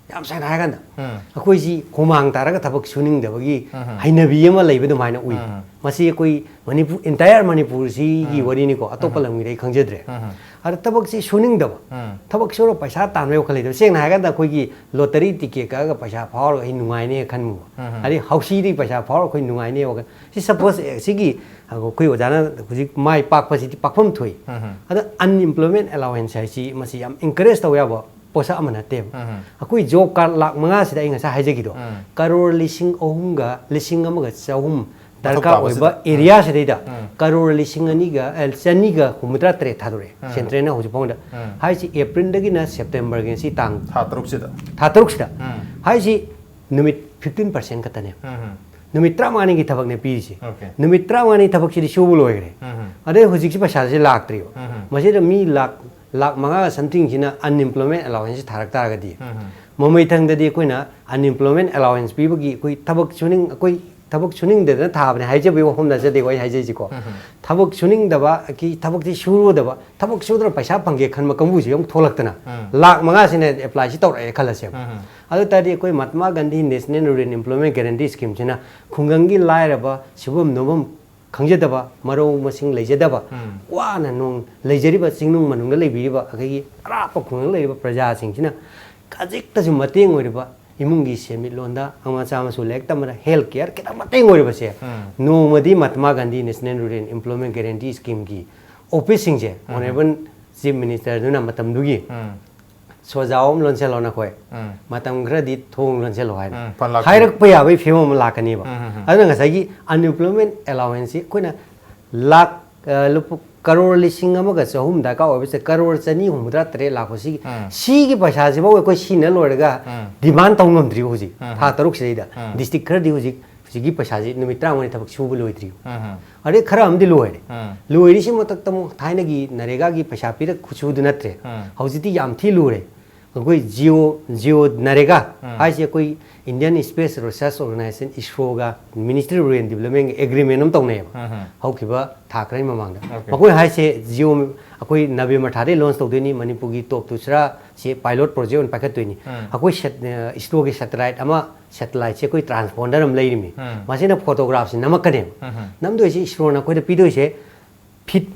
ꯌꯥꯝ ꯁꯦꯡꯅ ꯍꯥꯏꯔꯀꯥꯟꯗ, ꯎꯝ꯫ ꯑꯩꯈꯣꯏꯁꯤ ꯍꯨꯃꯥꯡ ꯇꯥꯔꯒ ꯊꯕꯛ ꯁꯨꯅꯤꯡꯗꯕꯒꯤ ꯎꯝ꯫ ꯍꯩꯅꯕꯤ ꯑꯃ ꯂꯩꯕ ꯑꯗꯨꯃꯥꯏꯅ ꯎꯏ꯫ ꯎꯝ꯫ ꯃꯁꯤ ꯑꯩꯈꯣꯏ ꯃꯅꯤꯄꯨꯔ, entire ꯃꯅꯤꯄꯨꯔꯁꯤꯒꯤ ꯎꯝ꯫ ꯋꯥꯔꯤꯅꯤꯀꯣ, ꯑꯇꯣꯞꯄ ꯎꯝ꯫ ꯂꯝꯒꯤꯗꯤ ꯑꯩ ꯈꯪꯖꯗ꯭ꯔꯦ꯫ ꯎꯝ꯫ ꯑꯗ ꯊꯕꯛꯁꯤ ꯁꯨꯅꯤꯡꯗꯕ, ꯎꯝ꯫ ꯊꯕꯛ ꯁꯨꯔꯒ ꯄꯩꯁꯥ ꯇꯥꯟꯕꯒꯤ ꯋꯥꯈꯜ ꯂꯩꯇꯕ꯫ ꯁꯦꯡꯅ ꯍꯥꯏꯔꯀꯥꯟꯗ ꯑꯩꯈꯣꯏꯒꯤ ꯂꯣꯇꯔꯤ ꯇꯤꯀꯦꯠ ꯀꯛꯑꯒ ꯄꯩꯁꯥ ꯐꯥꯎꯔꯒ ꯑꯩ ꯅꯨꯡꯉꯥꯏꯅꯦ ꯈꯟꯕ꯫ ꯎꯝ꯫ ꯑꯗꯩ ꯍꯥꯎꯁꯤꯗꯒꯤ ꯄꯩꯁꯥ ꯐꯥꯎꯔꯒ ꯑꯩꯈꯣꯏ ꯅꯨꯡꯉꯥꯏꯅꯦ ꯋꯥꯈꯜ꯫ ꯁꯤ ꯁꯄꯣꯁ, ꯑꯦ, ꯁꯤꯒꯤ ꯑꯩꯈꯣꯏ ꯑꯣꯖꯥꯅ ꯍꯧꯖꯤꯛ ꯃꯥꯏ ꯄꯥꯛꯄꯁꯤꯗꯤ ꯄꯥꯛꯐꯝ ꯊꯣꯛꯏ꯫ ꯎꯝ꯫ ꯑꯗ unemployment allowance ꯍꯥꯏꯁꯤ ꯃꯁꯤ ꯌꯥꯝ encourage ꯇꯧꯕ ꯌꯥꯕ ꯄꯣꯠꯁꯛ ꯑꯃ ꯅꯠꯇꯦꯕ꯫ ꯎꯝ꯫ ꯑꯩꯈꯣꯏ ꯖꯣꯕ ꯀꯥꯔꯗ ꯂꯥꯛ ꯃꯉꯥꯁꯤꯗ ꯑꯩ ꯉꯁꯥꯏ ꯍꯥꯏꯖꯈꯤꯗꯣ, ꯎꯝ꯫ ꯀꯔꯣꯔ ꯂꯤꯁꯤꯡ ꯑꯍꯨꯝꯒ ꯂꯤꯁꯤꯡ ꯑꯃꯒ ꯆꯍꯨꯝ ꯃꯊꯧ ꯗꯔꯀꯥꯔ ꯇꯥꯕꯁꯤꯗ꯫ ꯑꯣꯏꯕ ꯎꯝ꯫ ꯑꯦꯔꯤꯌꯥꯁꯤꯗꯩꯗ ꯎꯝ꯫ ꯀꯔꯣꯔ ꯂꯤꯁꯤꯡ ꯑꯅꯤꯒ, ꯑꯦ, ꯆꯅꯤꯒ ꯍꯨꯝꯐꯨꯇꯔꯥ ꯇꯔꯦꯠ ꯊꯥꯗꯣꯔꯛꯑꯦ, ꯎꯝ꯫ ꯁꯦꯟꯇ꯭ꯔꯦꯜꯅ ꯍꯧꯖꯤꯛ ꯐꯥꯎꯗ꯫ ꯎꯝ꯫ ꯍꯥꯏꯁꯤ ꯑꯦꯄ꯭ꯔꯤꯜꯗꯒꯤꯅ ꯁꯦꯞꯇꯦꯝꯕꯔꯒꯤ ꯉꯁꯤ ꯇꯥꯡ ꯊꯥ ꯇꯔꯨꯛꯁꯤꯗ꯫ ꯊꯥ ꯇꯔꯨꯛꯁꯤꯗ꯫ ꯎꯝ꯫ ꯍꯥꯏꯁꯤ ꯅꯨꯃꯤꯠ fifteen percent ꯈꯛꯇꯅꯦ꯫ ꯎꯝ꯫ ꯅꯨꯃꯤꯠ ꯇꯔꯥꯃꯉꯥꯅꯤꯒꯤ ꯊꯕꯛꯅꯦ ꯄꯤꯔꯤꯁꯦ꯫ Okay. ꯅꯨꯃꯤꯠ ꯇꯔꯥꯃꯉꯥꯅꯤ ꯊꯕꯛꯁꯤꯗꯤ ꯁꯨꯕ ꯂꯣꯏꯈ꯭ꯔꯦ꯫ ꯎꯝ꯫ ꯑꯗꯩ ꯍꯧꯖꯤꯛꯁꯤ ꯄꯩꯁꯥꯁꯤ ꯂꯥꯛꯇ꯭ꯔꯤꯕ꯫ ꯎꯝ꯫ ꯃꯁꯤꯗ ꯃꯤ ꯂꯥꯛ, ꯂꯥꯛ ꯃꯉꯥꯒ somethingꯁꯤꯅ unemployment allowance ꯊꯥꯔꯛ ꯇꯥꯔꯒꯗꯤ, ꯎꯝ꯫ ꯃꯃꯩꯊꯪꯗꯗꯤ ꯑꯩꯈꯣꯏꯅ unemployment allowance ꯄꯤꯕꯒꯤ, ꯑꯩꯈꯣꯏ ꯊꯕꯛ ꯁꯨꯅꯤꯡ ꯑꯩꯈꯣꯏ ꯊꯕꯛ ꯁꯨꯅꯤꯡꯗꯗꯅ ꯊꯥꯕꯅꯦ ꯍꯥꯏꯖꯕꯒꯤ ꯋꯥꯐꯝ ꯅꯠꯆꯗꯦꯀꯣ ꯑꯩ ꯍꯥꯏꯖꯩꯁꯤꯀꯣ꯫ ꯊꯕꯛ ꯁꯨꯅꯤꯡꯗꯕ, ꯀꯤ ꯊꯕꯛꯁꯤ ꯁꯨꯔꯨꯗꯕ, ꯊꯕꯛ ꯁꯨꯗꯅ ꯄꯩꯁꯥ ꯐꯪꯒꯦ ꯈꯟꯕ ꯀꯥꯡꯕꯨꯁꯤ ꯑꯃꯨꯛ ꯊꯣꯛꯂꯛꯇꯅ ꯎꯝ꯫ ꯂꯥꯛ ꯃꯉꯥꯁꯤꯅ applyꯁꯤ ꯇꯧꯔꯛꯑꯦ ꯈꯜꯂꯁꯦꯕ꯫ ꯎꯝ꯫ ꯑꯗꯨ ꯇꯥꯔꯗꯤ ꯑꯩꯈꯣꯏ ꯃꯍꯥꯇꯃꯥ Gandhi National Rural Employment Guarantee Schemeꯁꯤꯅ ꯈꯨꯡꯒꯪꯒꯤ ꯂꯥꯏꯔꯕ, ꯁꯨꯐꯝ ꯅꯣꯝꯐꯝ ꯈꯪꯖꯗꯕ, ꯃꯔꯧ ꯃꯁꯤꯡ ꯂꯩꯖꯗꯕ, ꯎꯝ꯫ ꯋꯥꯅ ꯅꯣꯡ ꯂꯩꯖꯔꯤꯕ ꯆꯤꯡꯅꯨꯡ ꯃꯅꯨꯡꯗ ꯂꯩꯕꯤꯔꯤꯕ ꯑꯩꯈꯣꯏꯒꯤ ꯑꯔꯥꯞꯄ ꯈꯨꯡꯒꯪ ꯂꯩꯔꯤꯕ ꯄ꯭ꯔꯖꯥꯁꯤꯡꯁꯤꯅ ꯈꯖꯤꯛꯇꯁꯨ ꯃꯇꯦꯡ ꯑꯣꯏꯔꯤꯕ, ꯏꯃꯨꯡꯒꯤ ꯁꯦꯟꯃꯤꯠꯂꯣꯟꯗ ꯃꯆꯥ ꯃꯁꯨ ꯂꯥꯏꯔꯤꯛ ꯇꯝꯕꯗ, health care ꯈꯤꯇꯪ ꯃꯇꯦꯡ ꯑꯣꯏꯔꯤꯕꯁꯦ, ꯎꯝ꯫ ꯅꯣꯡꯃꯗꯤ ꯃꯍꯥꯇꯃꯥ Gandhi National Rural Employment Guarantee Schemeꯒꯤ officeꯁꯤꯡꯁꯦ, ꯎꯝ꯫ Honourable Chief Ministerꯗꯨꯅ ꯃꯇꯝꯗꯨꯒꯤ ꯎꯝ꯫ ꯁꯣꯖꯥꯎ ꯑꯃ ꯂꯣꯟꯁꯤꯜꯂꯣ ꯅꯈꯣꯏ, ꯎꯝ꯫ ꯃꯇꯝ ꯈꯔꯗꯤ ꯊꯣꯡ ꯂꯣꯟꯁꯤꯜꯂꯣ ꯍꯥꯏꯅ ꯎꯝ, ꯐꯟ ꯂꯥꯛꯄ꯫ ꯍꯥꯏꯔꯛꯄ ꯌꯥꯕꯒꯤ ꯐꯤꯕꯝ ꯑꯃ ꯂꯥꯛꯀꯅꯦꯕ꯫ ꯎꯝ, ꯎꯝ, ꯎꯝ꯫ ꯑꯗꯨꯅ ꯉꯁꯥꯏꯒꯤ unemployment allowanceꯁꯤ ꯑꯩꯈꯣꯏꯅ ꯂꯥꯛ, ꯑ, ꯂꯨꯄꯥ ꯀꯔꯣꯔ ꯂꯤꯁꯤꯡ ꯑꯃꯒ ꯆꯍꯨꯝ ꯗꯔꯀꯥꯔ ꯑꯣꯏꯕꯁꯦ, ꯀꯔꯣꯔ ꯆꯅꯤ ꯍꯨꯝꯐꯨꯇꯔꯥ ꯇꯔꯦꯠ ꯂꯥꯛꯄꯁꯤꯒꯤ, ꯎꯝ꯫ ꯁꯤꯒꯤ ꯄꯩꯁꯥꯁꯤꯐꯥꯎ ꯑꯩꯈꯣꯏ ꯁꯤꯖꯤꯟꯅ ꯂꯣꯏꯔꯒ ꯎꯝ꯫ Demand ꯇꯧ ꯉꯝꯗ꯭ꯔꯤꯕ ꯍꯧꯖꯤꯛ, ꯎꯝ꯫ ꯊꯥ ꯇꯔꯨꯛꯁꯤꯗꯩꯗ꯫ ꯎꯝ꯫ District ꯈꯔꯗꯤ ꯍꯧꯖꯤꯛ, ꯍꯧꯖꯤꯛꯀꯤ ꯄꯩꯁꯥꯁꯤ ꯅꯨꯃꯤꯠ ꯇꯔꯥꯃꯉꯥꯅꯤ ꯊꯕꯛ ꯁꯨꯕ ꯂꯣꯏꯗ꯭ꯔꯤꯕ꯫ ꯎꯝ꯫ ꯑꯗꯩ ꯈꯔ ꯑꯃꯗꯤ ꯂꯣꯏꯔꯦ꯫ ꯎꯝ꯫ ꯂꯣꯏꯔꯤꯁꯤ ꯃꯊꯛꯇ ꯑꯃꯨꯛ ꯊꯥꯏꯅꯒꯤ ꯅꯔꯦꯒꯥꯒꯤ ꯄꯩꯁꯥ ꯄꯤꯔꯛ ꯈꯨꯠꯁꯨꯗꯨ ꯅꯠꯇ꯭ꯔꯦ꯫ ꯎꯝ꯫ ꯍꯧꯖꯤꯛꯇꯤ ꯌꯥꯝ ꯊꯤ ꯂꯨꯔꯦ꯫ ꯑꯩꯈꯣꯏ ꯖꯤꯑꯣ, ꯖꯤꯑꯣ ꯅꯔꯦꯒꯥ ꯎꯝ꯫ ꯍꯥꯏꯁꯦ ꯑꯩꯈꯣꯏ Indian Space Research Organisation, ISROꯒ Ministry of Rural Developmentꯒ agreement ꯑꯃ ꯇꯧꯅꯩꯌꯦꯕ꯫ ꯎꯝ ꯍꯝ꯫ ꯍꯧꯈꯤꯕ ꯊꯥ ꯈꯔꯒꯤ ꯃꯃꯥꯡꯗ꯫ Okay꯫ ꯃꯈꯣꯏ ꯍꯥꯏꯁꯦ ꯖꯤꯑꯣ ꯑꯩꯈꯣꯏ November ꯊꯥꯗꯒꯤ launch ꯇꯧꯗꯣꯏꯅꯤ, ꯃꯅꯤꯄꯨꯔꯒꯤ ꯇꯣꯞ ꯇꯨꯁꯔꯥꯁꯤ pilot project ꯑꯣꯏꯅ ꯄꯥꯏꯈꯠꯇꯣꯏꯅꯤ꯫ ꯎꯝ꯫ ꯑꯩꯈꯣꯏ ꯁꯦꯠ-, ꯑ, ISROꯒꯤ satellite ꯑꯃ, satelliteꯁꯦ ꯑꯩꯈꯣꯏ transponder ꯑꯃ ꯂꯩꯔꯤꯃꯤ꯫ ꯎꯝ꯫ ꯃꯁꯤꯅ photographyꯁꯤ ꯅꯝꯃꯛꯀꯅꯦꯕ꯫ ꯎꯝ ꯍꯝ꯫ ꯅꯝꯗꯣꯏꯁꯦ ISROꯅ ꯑꯩꯈꯣꯏꯗ ꯄꯤꯗꯣꯏꯁꯦ feet,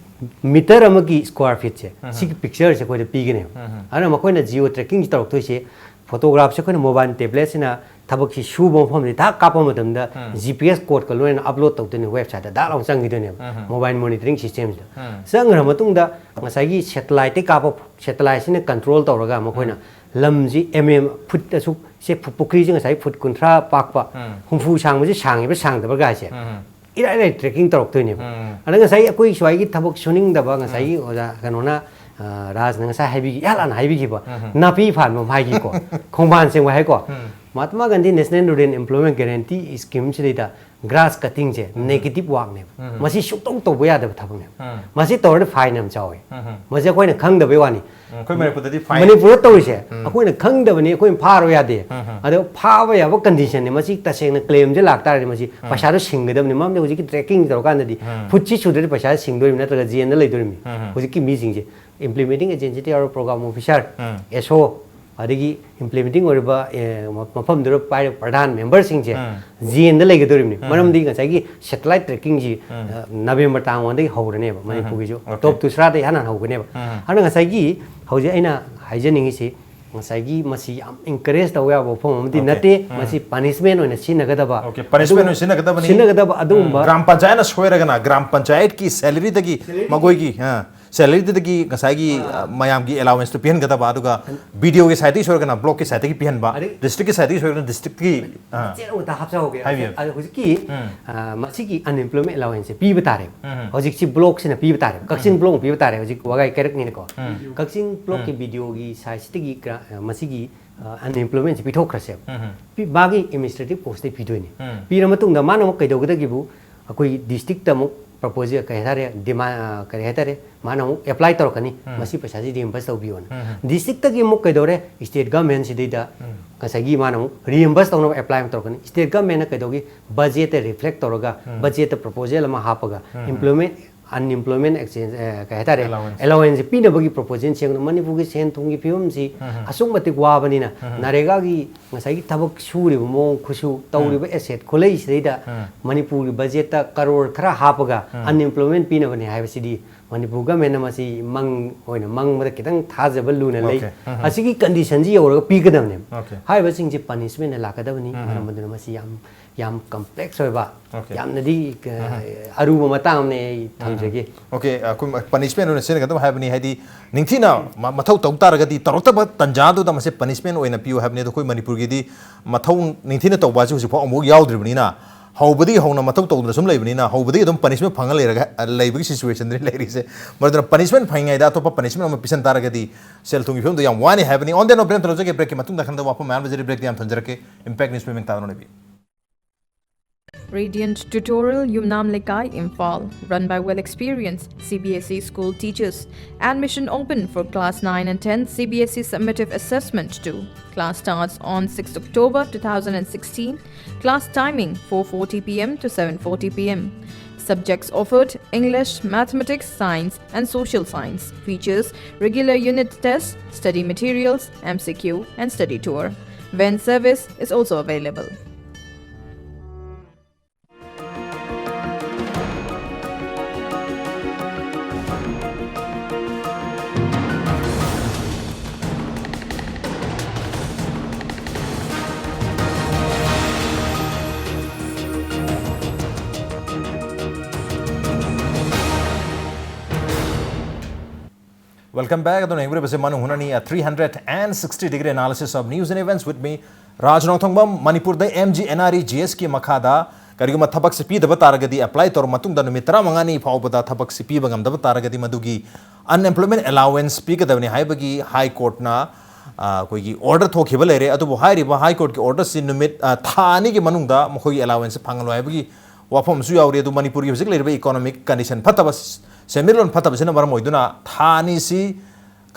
meter ꯑꯃꯒꯤ square feetꯁꯦ, ꯎꯝ꯫ ꯁꯤꯒꯤ pictureꯁꯦ ꯑꯩꯈꯣꯏꯗ ꯄꯤꯒꯅꯦꯕ꯫ ꯎꯝ꯫ ꯑꯗꯨꯅ ꯃꯈꯣꯏꯅ geo trackingꯁꯤ ꯇꯧꯔꯛꯇꯣꯏꯁꯦ, photographyꯁꯦ ꯑꯩꯈꯣꯏꯅ mobile tabletꯁꯤꯅ ꯊꯕꯛꯁꯤ ꯁꯨꯕ ꯃꯐꯝꯁꯤ ꯊꯥꯛ ꯀꯥꯞꯄ ꯃꯇꯝꯗ ꯎꯝ꯫ G P S codeꯀ ꯂꯣꯏꯅ upload ꯇꯧꯗꯣꯏꯅꯦ, websiteꯇ ꯗꯥꯛ ꯂꯥꯎꯅ ꯆꯪꯈꯤꯗꯣꯏꯅꯦꯕ, ꯎꯝ꯫ Mobile monitoring systemꯁꯤꯗ꯫ ꯎꯝ꯫ ꯆꯪꯈ꯭ꯔ ꯃꯇꯨꯡꯗ ꯉꯁꯥꯏꯒꯤ satelliteꯇꯒꯤ ꯀꯥꯞꯄ, satelliteꯁꯤꯅ control ꯇꯧꯔꯒ ꯃꯈꯣꯏꯅ ꯎꯝ꯫ ꯂꯝꯁꯤ M M, foot ꯑꯁꯨꯛ, ꯁꯦ ꯐꯨ-, ꯄꯨꯈ꯭ꯔꯤꯁꯦ ꯉꯁꯥꯏ foot ꯀꯨꯟꯊ꯭ꯔꯥ ꯄꯥꯛꯄ, ꯎꯝ꯫ ꯍꯨꯝꯐꯨ ꯁꯥꯡꯕꯁꯦ ꯁꯥꯡꯉꯤꯕ꯭ꯔꯥ ꯁꯥꯡꯗꯕ꯭ꯔꯥ ꯍꯥꯏꯁꯦ ꯎꯝ꯫ ꯏꯔꯥꯏ ꯂꯥꯏ tracking ꯇꯧꯔꯛꯇꯣꯏꯅꯦꯕ꯫ ꯎꯝ꯫ ꯑꯗ ꯉꯁꯥꯏ ꯑꯩꯈꯣꯏ ꯁ꯭ꯋꯥꯏꯒꯤ ꯊꯕꯛ ꯁꯨꯅꯤꯡꯗꯕ ꯉꯁꯥꯏꯒꯤ ꯎꯝ꯫ ꯑꯣꯖꯥ ꯀꯩꯅꯣꯅ, ꯑ, ꯔꯥꯖꯅ ꯉꯁꯥꯏ ꯍꯥꯏꯕꯤꯈꯤ, ꯏꯍꯥꯟ ꯍꯥꯟꯅ ꯍꯥꯏꯕꯤꯈꯤꯕ ꯎꯝ꯫ ꯅꯥꯄꯤ ꯐꯥꯟꯕ ꯑꯃ ꯍꯥꯏꯈꯤꯀꯣ, ꯈꯣꯡꯕꯥꯟ ꯁꯦꯡꯕ ꯍꯥꯏꯀꯣ, um. Mahatma Gandhi National Rural Employment Guarantee Schemeꯁꯤꯗꯩꯗ ꯒ꯭ꯔꯥꯁ ꯀꯇꯤꯡꯁꯦ ꯅꯦꯒꯦꯇꯤꯞ ꯋꯥꯛꯅꯦꯕ꯫ ꯎꯝ꯫ ꯃꯁꯤ ꯁꯨꯛꯇꯧ ꯇꯧꯕ ꯌꯥꯗꯕ ꯊꯕꯛꯅꯦꯕ꯫ ꯎꯝ꯫ ꯃꯁꯤ ꯇꯧꯔꯗꯤ ꯐꯥꯏꯟ ꯌꯥꯝ ꯆꯥꯎꯋꯤ꯫ ꯎꯝ꯫ ꯃꯁꯤ ꯑꯩꯈꯣꯏꯅ ꯈꯪꯗꯕꯩ ꯋꯥꯅꯤ꯫ ꯎꯝ, ꯑꯩꯈꯣꯏ ꯃꯅꯤꯄꯨꯔꯗꯗꯤ ꯐꯥꯏꯟ ꯃꯅꯤꯄꯨꯔꯗ ꯇꯧꯔꯤꯁꯦ ꯎꯝ꯫ ꯑꯩꯈꯣꯏꯅ ꯈꯪꯗꯕꯅꯤ, ꯑꯩꯈꯣꯏꯅ ꯐꯥꯔꯣ ꯌꯥꯗꯦ꯫ ꯎꯝ, ꯎꯝ꯫ ꯑꯗꯣ ꯐꯥꯕ ꯌꯥꯕ ꯀꯟꯗꯤꯁꯟꯅꯦ꯫ ꯃꯁꯤ ꯇꯁꯦꯡꯅ ꯀ꯭ꯂꯦꯝꯁꯦ ꯂꯥꯛꯇꯥꯔꯗꯤ ꯃꯁꯤ ꯎꯝ꯫ ꯄꯩꯁꯥꯗꯣ ꯁꯤꯡꯒꯗꯕꯅꯤ꯫ ꯃꯔꯝꯗꯤ ꯍꯧꯖꯤꯛꯀꯤ ꯇ꯭ꯔꯦꯀꯤꯡ ꯇꯧꯔꯀꯥꯟꯗꯗꯤ ꯎꯝ꯫ ꯐꯨꯠꯁꯤ ꯁꯨꯗ꯭ꯔꯗꯤ ꯄꯩꯁꯥ ꯁꯤꯡꯗꯣꯔꯤꯕꯅꯤ, ꯅꯠꯇ꯭ꯔꯒ ꯖꯦꯜꯗ ꯂꯩꯗꯣꯔꯤꯕꯅꯤ꯫ ꯎꯝ꯫ ꯍꯧꯖꯤꯛꯀꯤ ꯃꯤꯁꯤꯡꯁꯦ ꯏꯝꯄ꯭ꯂꯤꯃꯦꯟꯇꯤꯡ ꯑꯦꯖꯦꯟꯁꯤꯗ ꯌꯥꯎꯔꯤꯕ ꯄ꯭ꯔꯣꯒ꯭ꯔꯥꯝ ꯑꯣꯐꯤꯁꯔ, ꯎꯝ꯫ ꯑꯦꯁ ꯑꯣ, ꯑꯗꯒꯤ ꯏꯝꯄ꯭ꯂꯤꯃꯦꯟꯇꯤꯡ ꯑꯣꯏꯔꯤꯕ, ꯑꯦ, ꯃ-, ꯃꯐꯝꯗꯨꯗ ꯄꯥꯏꯔꯤꯕ ꯄ꯭ꯔꯙꯥꯟ ꯃꯦꯝꯕꯔꯁꯤꯡꯁꯦ ꯎꯝ꯫ ꯖꯦꯜꯗ ꯂꯩꯒꯗꯧꯔꯤꯕꯅꯤ꯫ ꯎꯝ꯫ ꯃꯔꯝꯗꯤ ꯉꯁꯥꯏꯒꯤ ꯁꯦꯇꯦꯂꯥꯏꯠ ꯇ꯭ꯔꯦꯀꯤꯡꯁꯤ ꯎꯝ꯫ ꯑ, ꯅꯕꯦꯝꯕꯔ ꯇꯥꯡ ꯋꯥꯟꯗꯒꯤ ꯍꯧꯔꯅꯦꯕ ꯃꯅꯤꯄꯨꯔꯒꯤꯁꯨ꯫ Okay. ꯇꯣꯞ ꯇꯨꯁꯔꯥꯗꯒꯤ ꯍꯥꯟꯅ ꯍꯧꯒꯅꯦꯕ꯫ ꯎꯝ꯫ ꯑꯗꯨꯅ ꯉꯁꯥꯏꯒꯤ ꯍꯧꯖꯤꯛ ꯑꯩꯅ ꯍꯥꯏꯖꯅꯤꯡꯉꯤꯁꯤ, ꯉꯁꯥꯏꯒꯤ ꯃꯁꯤ ꯌꯥꯝ ꯏꯟꯀꯔꯦꯖ ꯇꯧꯕ ꯌꯥꯕ ꯋꯥꯐꯝ ꯑꯃꯗꯤ Okay. ꯅꯠꯇꯦ꯫ ꯎꯝ꯫ ꯃꯁꯤ ꯄꯅꯤꯁꯃꯦꯟ ꯑꯣꯏꯅ ꯁꯤꯖꯤꯟꯅꯒꯗꯕ Okay, ꯄꯅꯤꯁꯃꯦꯟ ꯑꯗꯨꯒꯨꯝ-, ꯑꯣꯏꯅ ꯁꯤꯖꯤꯟꯅꯒꯗꯕꯅꯤ꯫ ꯁꯤꯖꯤꯟꯅꯒꯗꯕ ꯑꯗꯨꯒꯨꯝꯕ ꯒ꯭ꯔꯥꯝ ꯄꯟꯆꯥꯌꯠꯅ ꯁꯣꯏꯔꯒꯅ ꯒ꯭ꯔꯥꯝ ꯄꯟꯆꯥꯌꯠꯀꯤ ꯁꯦꯂꯔꯤꯗꯒꯤ ꯃꯈꯣꯏꯒꯤ, ꯑ, ꯁꯦꯂꯔꯤꯗꯒꯤ ꯉꯁꯥꯏꯒꯤ, ꯑ, ꯃꯌꯥꯝꯒꯤ ꯑꯦꯂꯥꯎꯋꯦꯟꯁꯇꯨ ꯄꯤꯍꯟꯒꯗꯕ, ꯑꯗꯨꯒ ꯕꯤ ꯗꯤ ꯑꯣꯒꯤ ꯁꯥꯏꯠꯇꯒꯤ ꯁꯣꯏꯔꯒꯅ ꯕ꯭ꯂꯣꯛꯀꯤ ꯁꯥꯏꯠꯇꯒꯤ ꯄꯤꯍꯟꯕ, ꯑꯗꯩ- ꯗꯤꯁꯇ꯭ꯔꯤꯛꯀꯤ ꯁꯥꯏꯠꯇꯒꯤ ꯁꯣꯏꯔꯒꯅ ꯗꯤꯁꯇ꯭ꯔꯤꯛꯀꯤ, ꯑ, ꯃꯆꯦꯠ ꯑꯃꯇ ꯍꯥꯞꯆꯍꯧꯒꯦ꯫ ꯍꯥꯏꯕꯤꯌꯨ꯫ ꯑꯗꯣ ꯍꯧꯖꯤꯛꯀꯤ, ꯎꯝ꯫ ꯑ, ꯃꯁꯤꯒꯤ ꯑꯟꯑꯦꯝꯄ꯭ꯂꯣꯏꯃꯦꯟ ꯑꯦꯂꯥꯎꯋꯦꯟꯁꯁꯦ ꯄꯤꯕ ꯇꯥꯔꯦꯕ꯫ ꯎꯝ꯫ ꯍꯧꯖꯤꯛꯁꯤ ꯕ꯭ꯂꯣꯛꯁꯤꯅ ꯄꯤꯕ ꯇꯥꯔꯦꯕ꯫ ꯀꯛꯆꯤꯡ ꯎꯝ꯫ ꯕ꯭ꯂꯣꯛꯅ ꯄꯤꯕ ꯇꯥꯔꯦ꯫ ꯍꯧꯖꯤꯛ ꯋꯥꯒꯥꯏ ꯀꯩꯔꯛꯅꯤꯅꯀꯣ꯫ ꯎꯝ꯫ ꯀꯛꯆꯤꯡ ꯕ꯭ꯂꯣꯛꯀꯤ ꯎꯝ꯫ ꯕꯤ ꯗꯤ ꯑꯣꯒꯤ ꯁꯥꯏꯠꯁꯤꯗꯒꯤ ꯒ꯭ꯔꯥ-, ꯑ, ꯃꯁꯤꯒꯤ, ꯑ, ꯑꯟꯑꯦꯝꯄ꯭ꯂꯣꯏꯃꯦꯟꯁꯤ ꯄꯤꯊꯣꯛꯈ꯭ꯔꯁꯦꯕ꯫ ꯎꯝ꯫ ꯄꯤ-, ꯃꯥꯒꯤ ꯑꯦꯗꯃꯤꯅꯤꯁꯇ꯭ꯔꯦꯇꯤꯚ ꯄꯣꯁꯇꯤ ꯄꯤꯗꯣꯏꯅꯤ꯫ ꯎꯝ꯫ ꯄꯤꯔ ꯃꯇꯨꯡꯗ ꯃꯥꯅ ꯑꯃꯨꯛ ꯀꯩꯗꯧꯒꯗꯒꯦꯕꯨ, ꯑꯩꯈꯣꯏ ꯗꯤꯁꯇ꯭ꯔꯤꯛꯇ ꯑꯃꯨꯛ ꯄ꯭ꯔꯄꯣꯖꯦꯜ, ꯀꯩ ꯍꯥꯏꯇꯥꯔꯦ, ꯗꯤꯃꯥꯟ, ꯑ, ꯀꯔꯤ ꯍꯥꯏꯇꯥꯔꯦ, ꯃꯥꯅ ꯑꯃꯨꯛ ꯑꯦꯄ꯭ꯂꯥꯏ ꯇꯧꯔꯛꯀꯅꯤ, ꯎꯝ꯫ ꯃꯁꯤ ꯄꯩꯁꯥꯁꯤ ꯔꯤꯑꯦꯝꯕꯔꯁ ꯇꯧꯕꯤꯌꯣꯅ꯫ ꯎꯝ꯫ ꯗꯤꯁꯇ꯭ꯔꯤꯛꯇꯒꯤ ꯑꯃꯨꯛ ꯀꯩꯗꯧꯔꯦ, ꯁ꯭ꯇꯦꯠ ꯒꯚꯔꯟꯃꯦꯟꯁꯤꯗꯩꯗ ꯎꯝ꯫ ꯉꯁꯥꯏꯒꯤ ꯃꯥꯅ ꯑꯃꯨꯛ ꯔꯤꯑꯦꯝꯕꯔꯁ ꯇꯧꯅꯕ ꯑꯦꯄ꯭ꯂꯥꯏ ꯑꯃ ꯇꯧꯔꯛꯀꯅꯤ꯫ ꯁ꯭ꯇꯦꯠ ꯒꯚꯔꯟꯃꯦꯟꯅ ꯀꯩꯗꯧꯒꯤ, ꯕꯖꯦꯠꯇ ꯔꯤꯐ꯭ꯂꯦꯛ ꯇꯧꯔꯒ, ꯎꯝ꯫ ꯕꯖꯦꯠꯇ ꯄ꯭ꯔꯄꯣꯖꯦꯜ ꯑꯃ ꯍꯥꯞꯄꯒ, ꯎꯝ꯫ ꯏꯝꯄ꯭ꯂꯣꯏꯃꯦꯟ, ꯑꯟꯏꯝꯄ꯭ꯂꯣꯏꯃꯦꯟ ꯑꯦꯛꯆꯦꯟꯖ, ꯑ, ꯀꯩ ꯍꯥꯏꯇꯥꯔꯦ, Allowance. ꯑꯦꯂꯥꯋꯦꯟꯁꯁꯦ ꯄꯤꯅꯕꯒꯤ ꯄ꯭ꯔꯄꯣꯖꯦꯜ ꯁꯦꯝꯕꯗ ꯃꯅꯤꯄꯨꯔꯒꯤ ꯁꯦꯟ ꯊꯨꯝꯒꯤ ꯐꯤꯕꯝꯁꯤ ꯎꯝ꯫ ꯑꯁꯨꯛ ꯃꯇꯤꯛ ꯋꯥꯕꯅꯤꯅ, ꯎꯝ꯫ ꯅꯔꯦꯒꯥꯒꯤ ꯉꯁꯥꯏꯒꯤ ꯊꯕꯛ ꯁꯨꯔꯤꯕ ꯃꯑꯣꯡ ꯈꯨꯁꯨ, ꯇꯧꯔꯤꯕ ꯑꯦꯁꯦꯠ ꯈꯨꯂꯩꯁꯤꯗꯩꯗ ꯎꯝ꯫ ꯃꯅꯤꯄꯨꯔꯒꯤ ꯕꯖꯦꯠꯇ ꯀꯔꯣꯔ ꯈꯔ ꯍꯥꯞꯄꯒ ꯎꯝ꯫ ꯑꯟꯏꯝꯄ꯭ꯂꯣꯏꯃꯦꯟ ꯄꯤꯅꯕꯅꯦ ꯍꯥꯏꯕꯁꯤꯗꯤ ꯃꯅꯤꯄꯨꯔ ꯒꯚꯔꯟꯃꯦꯟꯅ ꯃꯁꯤ ꯃꯪ ꯑꯣꯏꯅ ꯃꯪꯕꯗ ꯈꯤꯇꯪ ꯊꯥꯖꯕ ꯂꯨꯅ ꯂꯩ꯫ Okay. ꯎꯝ꯫ ꯑꯁꯤꯒꯤ ꯀꯟꯗꯤꯁꯟꯁꯤ ꯌꯧꯔꯒ ꯄꯤꯒꯗꯕꯅꯦꯕ꯫ Okay. ꯍꯥꯏꯔꯤꯕꯁꯤꯡꯁꯤ ꯄꯅꯤꯁꯃꯦꯟꯅ ꯂꯥꯛꯀꯗꯕꯅꯤ꯫ ꯎꯝ꯫ ꯃꯔꯝ ꯑꯗꯨꯅ ꯃꯁꯤ ꯌꯥꯝ, ꯌꯥꯝ ꯀꯝꯄ꯭ꯂꯦꯛꯁ ꯑꯣꯏꯕ, Okay. ꯌꯥꯝꯅꯗꯤ, ꯑ, ꯑꯔꯨꯕ ꯃꯇꯥꯡ ꯑꯃꯅꯦ ꯑꯩ ꯊꯝꯖꯒꯦ꯫ Okay, ꯑꯩꯈꯣꯏ ꯄꯅꯤꯁꯃꯦꯟ ꯑꯣꯏꯅ ꯁꯤꯖꯤꯟꯅꯒꯗꯕ ꯍꯥꯏꯕꯅꯤ, ꯍꯥꯏꯗꯤ ꯅꯤꯡꯊꯤꯅ ꯃ-, ꯃꯊꯧ ꯇꯧ ꯇꯥꯔꯒꯗꯤ, ꯇꯧꯔꯛꯇꯕ ꯇꯟꯖꯥꯗꯨꯗ ꯃꯁꯤ ꯄꯅꯤꯁꯃꯦꯟ ꯑꯣꯏꯅ ꯄꯤꯌꯨ ꯍꯥꯏꯕꯅꯤ꯫ ꯑꯗꯣ ꯑꯩꯈꯣꯏ ꯃꯅꯤꯄꯨꯔꯒꯤꯗꯤ ꯃꯊꯧ ꯅꯤꯡꯊꯤꯅ ꯇꯧꯕ ꯍꯥꯏꯁꯤ ꯍꯧꯖꯤꯛꯐꯥꯎ ꯑꯃꯨꯛ ꯌꯥꯎꯗ꯭ꯔꯤꯕꯅꯤꯅ, ꯍꯧꯕꯗꯒꯤ ꯍꯧꯅ ꯃꯊꯧ ꯇꯧꯗꯅ ꯁꯨꯝ ꯂꯩꯕꯅꯤꯅ, ꯍꯧꯕꯗꯒꯤ ꯑꯗꯨꯝ ꯄꯅꯤꯁꯃꯦꯟ ꯐꯪꯉ ꯂꯩꯔꯒ, ꯂꯩꯕꯒꯤ ꯁꯤꯆꯨꯋꯦꯁꯟꯗꯅꯤ ꯂꯩꯔꯤꯁꯦ꯫ ꯃꯔꯝ ꯑꯗꯨꯅ ꯄꯅꯤꯁꯃꯦꯟ ꯐꯪꯉꯤꯉꯩꯗ ꯑꯇꯣꯞꯄ ꯄꯅꯤꯁꯃꯦꯟ ꯑꯃ ꯄꯤꯁꯟ ꯇꯥꯔꯒꯗꯤ ꯁꯦꯜ ꯊꯨꯝꯒꯤ ꯐꯤꯕꯝꯗꯣ ꯌꯥꯝ ꯋꯥꯅꯤ ꯍꯥꯏꯕꯅꯤ꯫ On that note, ꯕ꯭ꯔꯦꯛ ꯊꯝꯖꯒꯦ꯫ ꯕ꯭ꯔꯦꯛꯀꯤ ꯃꯇꯨꯡꯗ ꯈꯟꯗꯕ ꯋꯥꯐꯝ ꯃꯌꯥꯝ ꯂꯩꯖꯔꯤ꯫ ꯕ꯭ꯔꯦꯛꯇꯤ ꯌꯥꯝ ꯊꯝꯖꯔꯛꯀꯦ꯫ ꯏꯝꯄꯦꯛ ꯅ꯭ꯌꯨꯁ ꯄꯦꯃꯦꯟ ꯇꯥꯗꯨꯅ ꯂꯩꯕꯤꯌꯨ꯫ Radiant Tutorial, Yumnam Lekai, Imphal, run by well-experienced C B S E school teachers. Admission open for class nine and ten C B S E summative assessment two. Class starts on sixth October two thousand sixteen. Class timing four forty p m to seven forty p m. Subjects offered: English, Mathematics, Science, and Social Science. Features regular unit tests, study materials, M C Q, and study tour. Van service is also available. Welcome back. ꯑꯗꯨꯅ ꯌꯦꯡꯕꯤꯔꯤꯕꯁꯦ ꯃꯅꯨꯡ ꯍꯨꯠꯅꯅꯤ, a three hundred and sixty degree analysis of news and events with me, ꯔꯥꯖ ꯅꯣꯡꯊꯣꯡꯕꯝ꯫ ꯃꯅꯤꯄꯨꯔꯗ M G N R E G S ꯀꯤ ꯃꯈꯥꯗ ꯀꯔꯤꯒꯨꯝꯕ ꯊꯕꯛꯁꯤ ꯄꯤꯗꯕ ꯇꯥꯔꯒꯗꯤ, apply ꯇꯧꯔꯕ ꯃꯇꯨꯡꯗ ꯅꯨꯃꯤꯠ ꯇꯔꯥꯃꯉꯥꯅꯤ ꯐꯥꯎꯕꯗ ꯊꯕꯛꯁꯤ ꯄꯤꯕ ꯉꯝꯗꯕ ꯇꯥꯔꯒꯗꯤ, ꯃꯗꯨꯒꯤ unemployment allowance ꯄꯤꯒꯗꯕꯅꯤ ꯍꯥꯏꯕꯒꯤ High Courtꯅ, ꯑ, ꯑꯩꯈꯣꯏꯒꯤ order ꯊꯣꯛꯈꯤꯕ ꯂꯩꯔꯦ꯫ ꯑꯗꯨꯕꯨ ꯍꯥꯏꯔꯤꯕ High Courtꯀꯤ orderꯁꯤ ꯅꯨꯃꯤꯠ, ꯑ, ꯊꯥ ꯑꯅꯤꯒꯤ ꯃꯅꯨꯡꯗ ꯃꯈꯣꯏꯒꯤ allowanceꯁꯤ ꯐꯪꯍꯜꯂꯣꯏ ꯍꯥꯏꯕꯒꯤ ꯋꯥꯐꯝ ꯑꯃꯁꯨ ꯌꯥꯎꯔꯤ꯫ ꯑꯗꯨ ꯃꯅꯤꯄꯨꯔꯒꯤ ꯍꯧꯖꯤꯛ ꯂꯩꯔꯤꯕ economic condition ꯐꯠꯇꯕ, ꯁꯦꯟꯃꯤꯠꯂꯣꯟ ꯐꯠꯇꯕꯁꯤꯅ ꯃꯔꯝ ꯑꯣꯏꯗꯨꯅ ꯊꯥ ꯑꯅꯤꯁꯤ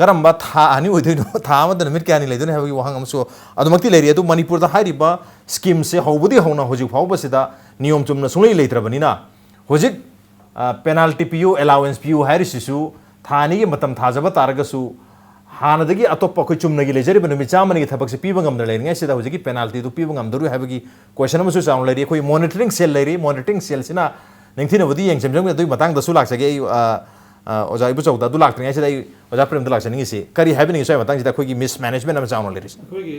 ꯀꯔꯝꯕ ꯊꯥ ꯑꯅꯤ ꯑꯣꯏꯗꯣꯏꯅꯣ, ꯊꯥ ꯑꯃꯗ ꯅꯨꯃꯤꯠ ꯀꯌꯥꯅꯤ ꯂꯩꯗꯣꯏꯅꯣ ꯍꯥꯏꯕꯒꯤ ꯋꯥꯍꯪ ꯑꯃꯁꯨ ꯑꯗꯨꯃꯛꯇꯤ ꯂꯩꯔꯤ꯫ ꯑꯗꯨ ꯃꯅꯤꯄꯨꯔꯗ ꯍꯥꯏꯔꯤꯕ schemeꯁꯦ ꯍꯧꯕꯗꯤ ꯍꯧꯅ ꯍꯧꯖꯤꯛ ꯐꯥꯎꯕꯁꯤꯗ ꯅꯤꯌꯣꯝ ꯆꯨꯝꯅ ꯁꯨꯡꯂꯩ ꯂꯩꯇ꯭ꯔꯕꯅꯤꯅ, ꯍꯧꯖꯤꯛ, ꯑ, penalty ꯄꯤꯌꯨ, allowance ꯄꯤꯌꯨ ꯍꯥꯏꯔꯤꯁꯤꯁꯨ ꯊꯥ ꯑꯅꯤꯒꯤ ꯃꯇꯝ ꯊꯥꯖꯕ ꯇꯥꯔꯒꯁꯨ, ꯍꯥꯟꯅꯗꯒꯤ ꯑꯇꯣꯞꯄ ꯑꯩꯈꯣꯏ ꯆꯨꯝꯅꯒꯤ ꯂꯩꯖꯔꯤꯕ ꯅꯨꯃꯤꯠ ꯆꯥꯝꯃꯅꯤꯒꯤ ꯊꯕꯛꯁꯦ ꯄꯤꯕ ꯉꯝꯗꯅ ꯂꯩꯔꯤꯉꯩꯁꯤꯗ ꯍꯧꯖꯤꯛꯀꯤ penaltyꯗꯨ ꯄꯤꯕ ꯉꯝꯗꯔꯣꯏ ꯍꯥꯏꯕꯒꯤ question ꯑꯃꯁꯨ ꯆꯥꯎꯅ ꯂꯩꯔꯤ꯫ ꯑꯩꯈꯣꯏ monitoring cell ꯂꯩꯔꯤ, monitoring cellꯁꯤꯅ ꯅꯤꯡꯊꯤꯅꯕꯨꯗꯤ ꯌꯦꯡꯁꯤꯟꯖꯔꯝꯒꯅꯤ꯫ ꯑꯗꯨꯒꯤ ꯃꯇꯥꯡꯗꯁꯨ ꯂꯥꯛꯆꯒꯦ ꯑꯩ, ꯑ, ꯑ, ꯑꯣꯖꯥ ꯏꯕꯨꯆꯧꯗ꯫ ꯑꯗꯨ ꯂꯥꯛꯇ꯭ꯔꯤꯉꯩꯁꯤꯗ ꯑꯩ ꯑꯣꯖꯥ ꯄ꯭ꯔꯦꯝꯗ ꯂꯥꯛꯆꯅꯤꯡꯉꯤꯁꯤ ꯀꯔꯤ ꯍꯥꯏꯕꯤꯅꯤꯡꯉꯤ? ꯁ꯭ꯋꯥꯏ ꯃꯇꯥꯡꯁꯤꯗ ꯑꯩꯈꯣꯏꯒꯤ mismanagement ꯑꯃ ꯆꯥꯎꯅ ꯂꯩꯔꯤꯁꯦ꯫ ꯑꯩꯈꯣꯏꯒꯤ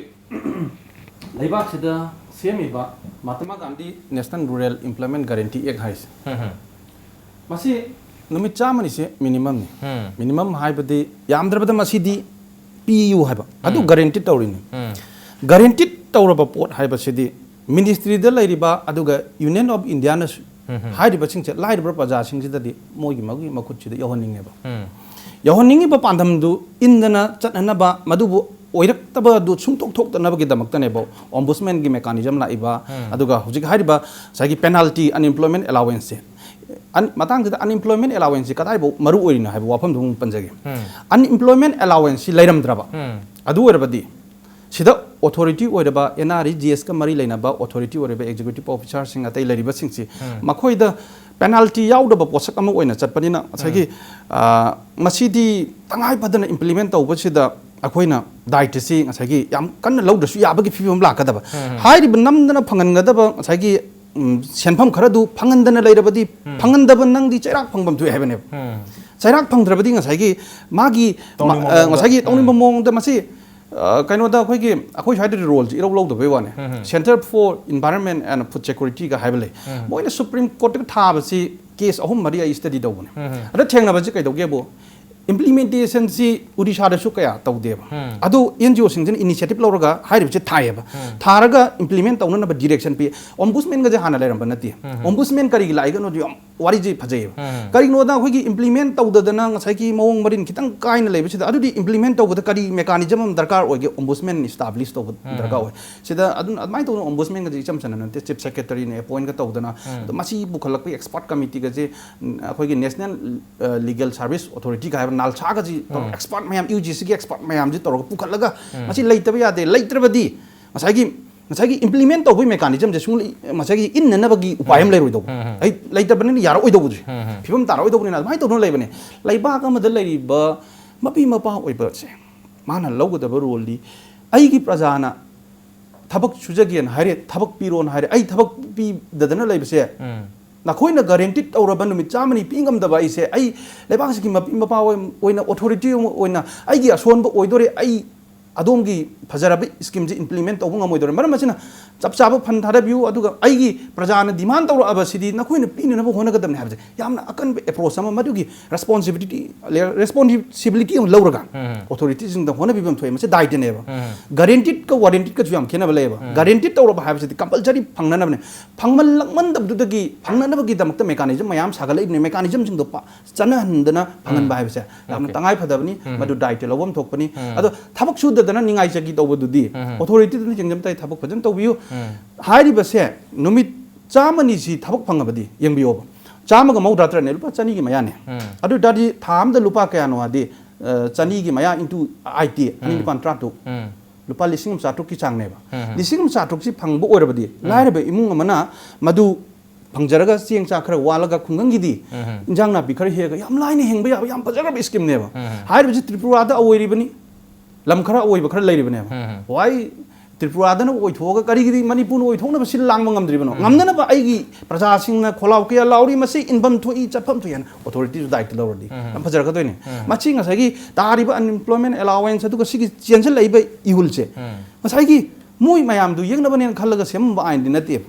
ꯂꯩꯕꯥꯛꯁꯤꯗ ꯁꯦꯝꯃꯤꯕ ꯃꯍꯥꯇꯃꯥ Gandhi National Rural Employment Guarantee Act ꯍꯥꯏꯁꯦ, ꯃꯁꯤ ꯅꯨꯃꯤꯠ ꯆꯥꯝꯃꯅꯤꯁꯦ minimumꯅꯤ꯫ Minimum ꯍꯥꯏꯕꯗꯤ ꯌꯥꯝꯗ꯭ꯔꯕꯗ ꯃꯁꯤꯗꯤ ꯄꯤꯌꯨ ꯍꯥꯏꯕ, ꯑꯗꯨ guarantee ꯇꯧꯔꯤꯅꯤ꯫ Guarantee ꯇꯧꯔꯕ ꯄꯣꯠ ꯍꯥꯏꯕꯁꯤꯗꯤ ministryꯗ ꯂꯩꯔꯤꯕ ꯑꯗꯨꯒ Union of Indiaꯅꯁꯨ ꯍꯥꯏꯔꯤꯕꯁꯤꯡꯁꯦ ꯂꯥꯏꯔꯕ ꯄ꯭ꯔꯖꯥꯁꯤꯡꯁꯤꯗꯗꯤ ꯃꯣꯏꯒꯤ ꯃꯥꯒꯤ ꯃꯈꯨꯠꯁꯤꯗ ꯌꯧꯍꯟꯅꯤꯡꯉꯦꯕ꯫ ꯌꯧꯍꯟꯅꯤꯡꯉꯤꯕ ꯄꯥꯟꯗꯝꯗꯨ ꯏꯟꯗꯅ ꯆꯠꯅꯅꯕ, ꯃꯗꯨꯕꯨ ꯑꯣꯏꯔꯛꯇꯕꯗꯨ ꯁꯨꯡꯊꯣꯛ ꯊꯣꯛꯇꯅꯕꯒꯤꯗꯃꯛꯇꯅꯦꯕ ꯑꯣꯝꯕꯨꯁꯃꯦꯟꯒꯤ ꯃꯦꯀꯥꯅꯤꯖꯝ ꯂꯥꯛꯏꯕ꯫ ꯑꯗꯨꯒ ꯍꯧꯖꯤꯛ ꯍꯥꯏꯔꯤꯕ ꯉꯁꯥꯏꯒꯤ ꯄꯦꯅꯥꯜꯇꯤ, ꯑꯟꯏꯝꯄ꯭ꯂꯣꯏꯃꯦꯟ ꯑꯦꯂꯥꯋꯦꯟꯁꯁꯦ, ꯑꯟ- ꯃꯇꯥꯡꯁꯤꯗ ꯑꯟꯏꯝꯄ꯭ꯂꯣꯏꯃꯦꯟ ꯑꯦꯂꯥꯋꯦꯟꯁꯁꯤ ꯀꯗꯥꯏꯐꯥꯎ ꯃꯔꯨ ꯑꯣꯏꯔꯤꯅꯣ ꯍꯥꯏꯕ ꯋꯥꯐꯝꯗꯨ ꯑꯃꯨꯛ ꯄꯟꯖꯒꯦ꯫ ꯑꯟꯏꯝꯄ꯭ꯂꯣꯏꯃꯦꯟ ꯑꯦꯂꯥꯋꯦꯟꯁꯁꯤ ꯂꯩꯔꯝꯗ꯭ꯔꯕ, ꯑꯗꯨ ꯑꯣꯏꯔꯕꯗꯤ ꯁꯤꯗ ꯑꯣꯊꯣꯔꯤꯇꯤ ꯑꯣꯏꯔꯕ, ꯑꯦꯟ ꯑꯥꯔ ꯏ ꯖꯤ ꯑꯦꯁꯀ ꯃꯔꯤ ꯂꯩꯅꯕ ꯑꯣꯊꯣꯔꯤꯇꯤ ꯑꯣꯏꯔꯤꯕ ꯑꯦꯛꯖꯤꯀ꯭ꯌꯨꯇꯤꯚ ꯑꯣꯐꯤꯁꯥꯔꯁꯤꯡ, ꯑꯇꯩ ꯂꯩꯔꯤꯕꯁꯤꯡꯁꯤ, ꯃꯈꯣꯏꯗ ꯄꯦꯅꯥꯜꯇꯤ ꯌꯥꯎꯗꯕ ꯄꯣꯠꯁꯛ ꯑꯃ ꯑꯣꯏꯅ ꯆꯠꯄꯅꯤꯅ, ꯉꯁꯥꯏꯒꯤ, ꯑ, ꯃꯁꯤꯗꯤ ꯇꯉꯥꯏ ꯐꯗꯅ ꯏꯝꯄ꯭ꯂꯤꯃꯦꯟ ꯇꯧꯕꯁꯤꯗ ꯑꯩꯈꯣꯏꯅ ꯗꯥꯏꯠꯁꯤ ꯉꯁꯥꯏꯒꯤ ꯌꯥꯝ ꯀꯟꯅ ꯂꯧꯗ꯭ꯔꯁꯨ ꯌꯥꯕꯒꯤ ꯐꯤꯕꯝ ꯂꯥꯛꯀꯗꯕ꯫ ꯍꯥꯏꯔꯤꯕ ꯅꯝꯗꯅ ꯐꯪꯍꯟꯒꯗꯕ ꯉꯁꯥꯏꯒꯤ, ꯎꯝ, ꯁꯦꯟꯐꯝ ꯈꯔꯗꯨ ꯐꯪꯍꯟꯗꯅ ꯂꯩꯔꯕꯗꯤ, ꯐꯪꯍꯟꯗꯕ ꯅꯪꯗꯤ ꯆꯩꯔꯥꯛ ꯐꯪꯐꯝ ꯊꯣꯛꯑꯦ ꯍꯥꯏꯕꯅꯦꯕ꯫ ꯆꯩꯔꯥꯛ ꯐꯪꯗ꯭ꯔꯕꯗꯤ ꯉꯁꯥꯏꯒꯤ ꯃꯥꯒꯤ ꯇꯧꯅꯤꯡꯕ ꯃ-, ꯑ, ꯃꯑꯣꯡꯗ꯫ ꯉꯁꯥꯏꯒꯤ ꯇꯧꯅꯤꯡꯕ ꯃꯑꯣꯡꯗ ꯃꯁꯤ, ꯑ, ꯀꯩꯅꯣꯗ ꯑꯩꯈꯣꯏꯒꯤ, ꯑꯩꯈꯣꯏ ꯁ꯭ꯋꯥꯏꯗꯗꯤ ꯔꯣꯜꯁꯤ ꯏꯔꯧ ꯂꯧꯗꯕꯩ ꯋꯥꯅꯦ꯫ Center for Environment and Food Securityꯒ ꯍꯥꯏꯕ ꯂꯩ꯫ ꯃꯣꯏꯅ ꯁꯨꯄ꯭ꯔꯤꯝ ꯀꯣꯔꯠꯇ ꯊꯥꯕꯁꯤ ꯀꯦꯁ ꯑꯍꯨꯝ ꯃꯔꯤ ꯑꯩ ꯁ꯭ꯇꯗꯤ ꯇꯧꯕꯅꯦ꯫ ꯑꯗ ꯊꯦꯡꯅꯕꯁꯤ ꯀꯩꯗꯧꯒꯦꯕꯨ, ꯏꯝꯄ꯭ꯂꯤꯃꯦꯟꯇꯦꯁꯟꯁꯤ ꯎꯔꯤꯁꯥꯗꯁꯨ ꯀꯌꯥ ꯇꯧꯗꯦꯕ꯫ ꯑꯗꯨ ꯑꯦꯟ ꯖꯤ ꯑꯣꯁꯤꯡꯁꯤꯅ ꯏꯅꯤꯁꯤꯌꯦꯇꯤꯚ ꯂꯧꯔꯒ ꯍꯥꯏꯔꯤꯕꯁꯤ ꯊꯥꯏꯌꯦꯕ꯫ ꯊꯥꯔꯒ ꯏꯝꯄ꯭ꯂꯤꯃꯦꯟ ꯇꯧꯅꯅꯕ ꯗꯤꯔꯦꯛꯁꯟ ꯄꯤ꯫ ꯑꯣꯝꯕꯨꯁꯃꯦꯟꯒꯁꯦ ꯍꯥꯟꯅ ꯂꯩꯔꯝꯕ ꯅꯠꯇꯦ꯫ ꯑꯣꯝꯕꯨꯁꯃꯦꯟ ꯀꯔꯤꯒꯤ ꯂꯥꯛꯏꯒꯅꯣꯗꯤ ꯌꯥꯝ ꯋꯥꯔꯤꯁꯦ ꯐꯖꯩꯌꯦꯕ꯫ ꯀꯔꯤꯒꯤꯅꯣꯗ ꯑꯩꯈꯣꯏꯒꯤ ꯏꯝꯄ꯭ꯂꯤꯃꯦꯟ ꯇꯧꯗꯗꯅ ꯉꯁꯥꯏꯒꯤ ꯃꯑꯣꯡ ꯃꯔꯤꯟ ꯈꯤꯇꯪ ꯀꯥꯏꯅ ꯂꯩꯕꯁꯤꯗ, ꯑꯗꯨꯗꯤ ꯏꯝꯄ꯭ꯂꯤꯃꯦꯟ ꯇꯧꯕꯗ ꯀꯔꯤ ꯃꯦꯀꯥꯅꯤꯖꯝ ꯑꯃ ꯗꯔꯀꯥꯔ ꯑꯣꯏꯒꯦ? ꯑꯣꯝꯕꯨꯁꯃꯦꯟ ꯏꯁꯇꯥꯕ꯭ꯂꯤꯁ ꯇꯧꯕ ꯗꯔꯀꯥꯔ ꯑꯣꯏ꯫ ꯁꯤꯗ ꯑꯗꯨꯝ ꯑꯗꯨꯃꯥꯏꯅ ꯇꯧꯗꯅ ꯑꯣꯝꯕꯨꯁꯃꯦꯟꯒꯁꯦ ꯏꯆꯝ ꯆꯝꯅ ꯅꯠꯇꯦ, ꯆꯤꯐ ꯁꯦꯀ꯭ꯔꯦꯇꯔꯤꯅ ꯑꯦꯄꯣꯏꯟꯒ ꯇꯧꯗꯅ, ꯑꯗꯣ ꯃꯁꯤ ꯄꯨꯈꯠꯂꯛꯄꯒꯤ ꯑꯦꯛꯁꯄꯔꯠ ꯀꯃꯤꯇꯤꯒꯁꯦ, ꯎꯝ, ꯑꯩꯈꯣꯏꯒꯤ ꯅꯦꯁꯅꯦꯜ, ꯑ, ꯂꯤꯒꯦꯜ ꯁꯥꯔꯚꯤꯁ ꯑꯣꯊꯣꯔꯤꯇꯤꯒ ꯍꯥꯏꯕ ꯅꯥꯜꯁꯥꯒꯁꯤ ꯇꯧꯔꯒ, ꯑꯦꯛꯁꯄꯔꯠ ꯃꯌꯥꯝ, ꯌꯨ ꯖꯤ ꯁꯤꯒꯤ ꯑꯦꯛꯁꯄꯔꯠ ꯃꯌꯥꯝꯁꯤ ꯇꯧꯔꯒ ꯄꯨꯈꯠꯂꯒ, ꯃꯁꯤ ꯂꯩꯇꯕ ꯌꯥꯗꯦ, ꯂꯩꯇ꯭ꯔꯕꯗꯤ ꯉꯁꯥꯏꯒꯤ, ꯉꯁꯥꯏꯒꯤ ꯏꯝꯄ꯭ꯂꯤꯃꯦꯟ ꯇꯧꯕꯒꯤ ꯃꯦꯀꯥꯅꯤꯖꯝꯁꯦ ꯁꯨꯡꯂꯩ, ꯉꯁꯥꯏꯒꯤ ꯏꯟꯅꯅꯕꯒꯤ ꯎꯄꯥꯏ ꯑꯃ ꯂꯩꯔꯣꯏꯗꯧꯕ꯫ ꯑꯩ ꯂꯩꯇꯕꯅꯤꯅ ꯌꯥꯔꯛꯑꯣꯏꯗꯧꯕꯗꯨ, ꯐꯤꯕꯝ ꯇꯥꯔꯛꯑꯣꯏꯗꯧꯕꯅꯤꯅ ꯑꯗꯨꯃꯥꯏꯅ ꯇꯧꯗꯅ ꯂꯩꯕꯅꯦ꯫ ꯂꯩꯕꯥꯛ ꯑꯃꯗ ꯂꯩꯔꯤꯕ ꯃꯄꯤ ꯃꯄꯥ ꯑꯣꯏꯕꯁꯦ, ꯃꯥꯅ ꯂꯧꯒꯗꯕ ꯔꯣꯜꯗꯤ, ꯑꯩꯒꯤ ꯄ꯭ꯔꯖꯥꯅ ꯊꯕꯛ ꯁꯨꯖꯒꯦꯅ ꯍꯥꯏꯔꯦ, ꯊꯕꯛ ꯄꯤꯔꯣꯅ ꯍꯥꯏꯔꯦ, ꯑꯩ ꯊꯕꯛ ꯄꯤꯗꯗꯅ ꯂꯩꯕꯁꯦ, ꯅꯈꯣꯏꯅ ꯒꯥꯔꯦꯟꯇꯤꯠ ꯇꯧꯔꯕ ꯅꯨꯃꯤꯠ ꯆꯥꯝꯃꯅꯤ ꯄꯤ ꯉꯝꯗꯕ ꯑꯩꯁꯦ, ꯑꯩ ꯂꯩꯕꯥꯛꯁꯤꯒꯤ ꯃꯄꯤ ꯃꯄꯥ ꯑꯣꯏ-, ꯑꯣꯏꯅ, ꯑꯣꯊꯣꯔꯤꯇꯤ ꯑꯃ ꯑꯣꯏꯅ ꯑꯩꯒꯤ ꯑꯁꯣꯟꯕ ꯑꯣꯏꯗꯣꯔꯦ, ꯑꯩ ꯑꯗꯣꯝꯒꯤ ꯐꯖꯔꯕ ꯁ꯭ꯀꯤꯝꯁꯦ ꯏꯝꯄ꯭ꯂꯤꯃꯦꯟ ꯇꯧꯕ ꯉꯝꯃꯣꯏꯗꯣꯔꯦ꯫ ꯃꯔꯝ ꯑꯁꯤꯅ ꯆꯞ ꯆꯥꯕ ꯐꯟ ꯊꯥꯗꯕꯤꯌꯨ, ꯑꯗꯨꯒ ꯑꯩꯒꯤ ꯄ꯭ꯔꯖꯥꯅ ꯗꯤꯃꯥꯟ ꯇꯧꯔꯛꯑꯕꯁꯤꯗꯤ ꯅꯈꯣꯏꯅ ꯄꯤꯅꯅꯕ ꯍꯣꯠꯅꯒꯗꯕꯅꯤ ꯍꯥꯏꯕꯁꯦ ꯌꯥꯝꯅ ꯑꯀꯟꯕ ꯑꯦꯄ꯭ꯔꯣꯆ ꯑꯃ, ꯃꯗꯨꯒꯤ ꯔꯦꯁꯄꯣꯟꯁꯤꯕꯤꯂꯤꯇꯤ, ꯔꯦꯁꯄꯣꯟꯁꯤꯕꯤꯂꯤꯇꯤ ꯑꯃ ꯂꯧꯔꯒ ꯑꯣꯊꯣꯔꯤꯇꯤꯁꯤꯡꯗ ꯍꯣꯠꯅꯕꯤꯕ ꯑꯃ ꯊꯣꯛꯑꯦ꯫ ꯃꯁꯤ ꯗꯥꯏꯇꯅꯦꯕ꯫ ꯒꯥꯔꯦꯟꯇꯤꯠꯀ ꯋꯥꯔꯦꯟꯇꯤꯠꯀꯁꯨ ꯌꯥꯝ ꯈꯦꯠꯅꯕ ꯂꯩꯌꯦꯕ꯫ ꯒꯥꯔꯦꯟꯇꯤꯠ ꯇꯧꯔꯕ ꯍꯥꯏꯕꯁꯤꯗꯤ ꯀꯝꯄꯜꯁꯔꯤ ꯐꯪꯅꯅꯕꯅꯦ꯫ ꯐꯪꯃꯜꯂꯛꯃꯟꯗꯕꯗꯨꯗꯒꯤ ꯐꯪꯅꯅꯕꯒꯤꯗꯃꯛꯇ ꯃꯦꯀꯥꯅꯤꯖꯝ ꯃꯌꯥꯝ ꯁꯥꯒꯠꯂꯛꯏꯕꯅꯦ꯫ ꯃꯦꯀꯥꯅꯤꯖꯝꯁꯤꯡꯗꯣ ꯄ-, ꯆꯠꯅꯍꯟꯗꯅ ꯐꯪꯍꯟꯕ ꯍꯥꯏꯕꯁꯦ ꯌꯥꯝꯅ ꯇꯉꯥꯏ ꯐꯗꯕꯅꯤ꯫ ꯃꯗꯨ ꯗꯥꯏꯇ ꯂꯧꯐꯝ ꯊꯣꯛꯄꯅꯤ꯫ ꯑꯗꯣ ꯊꯕꯛ ꯁꯨꯗ ꯗꯅ ꯅꯤꯡꯉꯥꯏ ꯆꯥꯛꯀꯤ ꯇꯧꯕꯗꯨꯗꯤ ꯑꯣꯊꯣꯔꯤꯇꯤꯗꯨꯅ ꯆꯦꯡꯖꯝ ꯇꯥꯏ ꯊꯕꯛ ꯐꯖꯅ ꯇꯧꯕꯤꯌꯨ꯫ ꯍꯥꯏꯔꯤꯕꯁꯦ ꯅꯨꯃꯤꯠ ꯆꯥꯝꯃꯅꯤ ꯁꯤ ꯊꯕꯛ ꯐꯪꯉꯕꯗꯤ ꯌꯦꯡꯕꯤꯌꯣꯕ꯫ ꯆꯥꯝꯃꯒ ꯃꯧꯗ꯭ꯔꯥ ꯇꯔꯦꯠꯅꯦ, ꯂꯨꯄꯥ ꯆꯅꯤꯒꯤ ꯃꯌꯥꯅꯦ꯫ ꯑꯗꯨ ꯑꯣꯏꯇꯥꯔꯗꯤ ꯊꯥ ꯑꯃꯗ ꯂꯨꯄꯥ ꯀꯌꯥꯅꯣ ꯍꯥꯏꯗꯤ, ꯑ, ꯆꯅꯤꯒꯤ ꯃꯌꯥ into ꯑꯥꯏꯠꯇꯤ, ꯑꯅꯤ ꯅꯤꯄꯥꯟ ꯇꯔꯥꯇꯔꯨꯛ꯫ ꯂꯨꯄꯥ ꯂꯤꯁꯤꯡ ꯑꯃ ꯆꯥꯇ꯭ꯔꯨꯛꯀꯤ ꯆꯥꯡꯅꯦꯕ꯫ ꯂꯤꯁꯤꯡ ꯑꯃ ꯆꯥꯇ꯭ꯔꯨꯛꯁꯤ ꯐꯪꯕ ꯑꯣꯏꯔꯕꯗꯤ ꯂꯥꯏꯔꯕ ꯏꯃꯨꯡ ꯑꯃꯅ ꯃꯗꯨ ꯐꯪꯖꯔꯒ ꯆꯦꯡ ꯆꯥꯛ ꯈꯔ ꯋꯥꯠꯂꯒ ꯈꯨꯡꯒꯪꯒꯤꯗꯤ ꯏꯟꯖꯥꯡ ꯅꯥꯄꯤ ꯈꯔ ꯍꯦꯛꯑꯒ ꯌꯥꯝ ꯂꯥꯏꯅ ꯍꯤꯡꯕ ꯌꯥꯕ ꯌꯥꯝ ꯐꯖꯈ꯭ꯔꯕ ꯁ꯭ꯀꯤꯝꯅꯦꯕ꯫ ꯍꯥꯏꯔꯤꯕꯁꯤ ꯇ꯭ꯔꯤꯄꯨꯔꯥꯗ ꯑꯣꯏꯔꯤꯕꯅꯤ꯫ ꯂꯝ ꯈꯔ ꯑꯣꯏꯕ ꯈꯔ ꯂꯩꯔꯤꯕꯅꯦꯕ꯫ ꯋꯥꯏ ꯇ꯭ꯔꯤꯄꯨꯔꯥꯗꯅ ꯑꯣꯏꯊꯣꯛꯑꯒ ꯀꯔꯤꯒꯤꯗꯤ ꯃꯅꯤꯄꯨꯔꯅ ꯑꯣꯏꯊꯣꯛꯅꯕ ꯁꯤꯜ ꯂꯥꯡꯕ ꯉꯝꯗ꯭ꯔꯤꯕꯅꯣ? ꯉꯝꯅꯅꯕ ꯑꯩꯒꯤ ꯄ꯭ꯔꯖꯥꯁꯤꯡꯅ ꯈꯣꯜꯂꯥꯎ ꯀꯌꯥ ꯂꯥꯎꯔꯤ, ꯃꯁꯤ ꯏꯟꯐꯝ ꯊꯣꯛꯏ, ꯆꯠꯐꯝ ꯊꯣꯛꯏ ꯍꯥꯏꯅ ꯑꯣꯊꯣꯔꯤꯇꯤꯁꯨ ꯗꯥꯏꯇ ꯂꯧꯔꯗꯤ ꯌꯥꯝ ꯐꯖꯔꯛꯀꯗꯣꯏꯅꯦ꯫ ꯃꯁꯤ ꯉꯁꯥꯏꯒꯤ ꯇꯥꯔꯤꯕ unemployment allowance ꯑꯗꯨꯒ ꯁꯤꯒꯤ ꯆꯦꯟꯁꯤꯜꯂꯛꯏꯕ ꯏꯍꯨꯜꯁꯦ ꯉꯁꯥꯏꯒꯤ ꯃꯣꯏ ꯃꯌꯥꯝꯗꯨ ꯌꯦꯡꯅꯕꯅꯦꯅ ꯈꯜꯂꯒ ꯁꯦꯝꯃꯝꯕ ꯑꯥꯏꯟꯗꯤ ꯅꯠꯇꯦꯕ꯫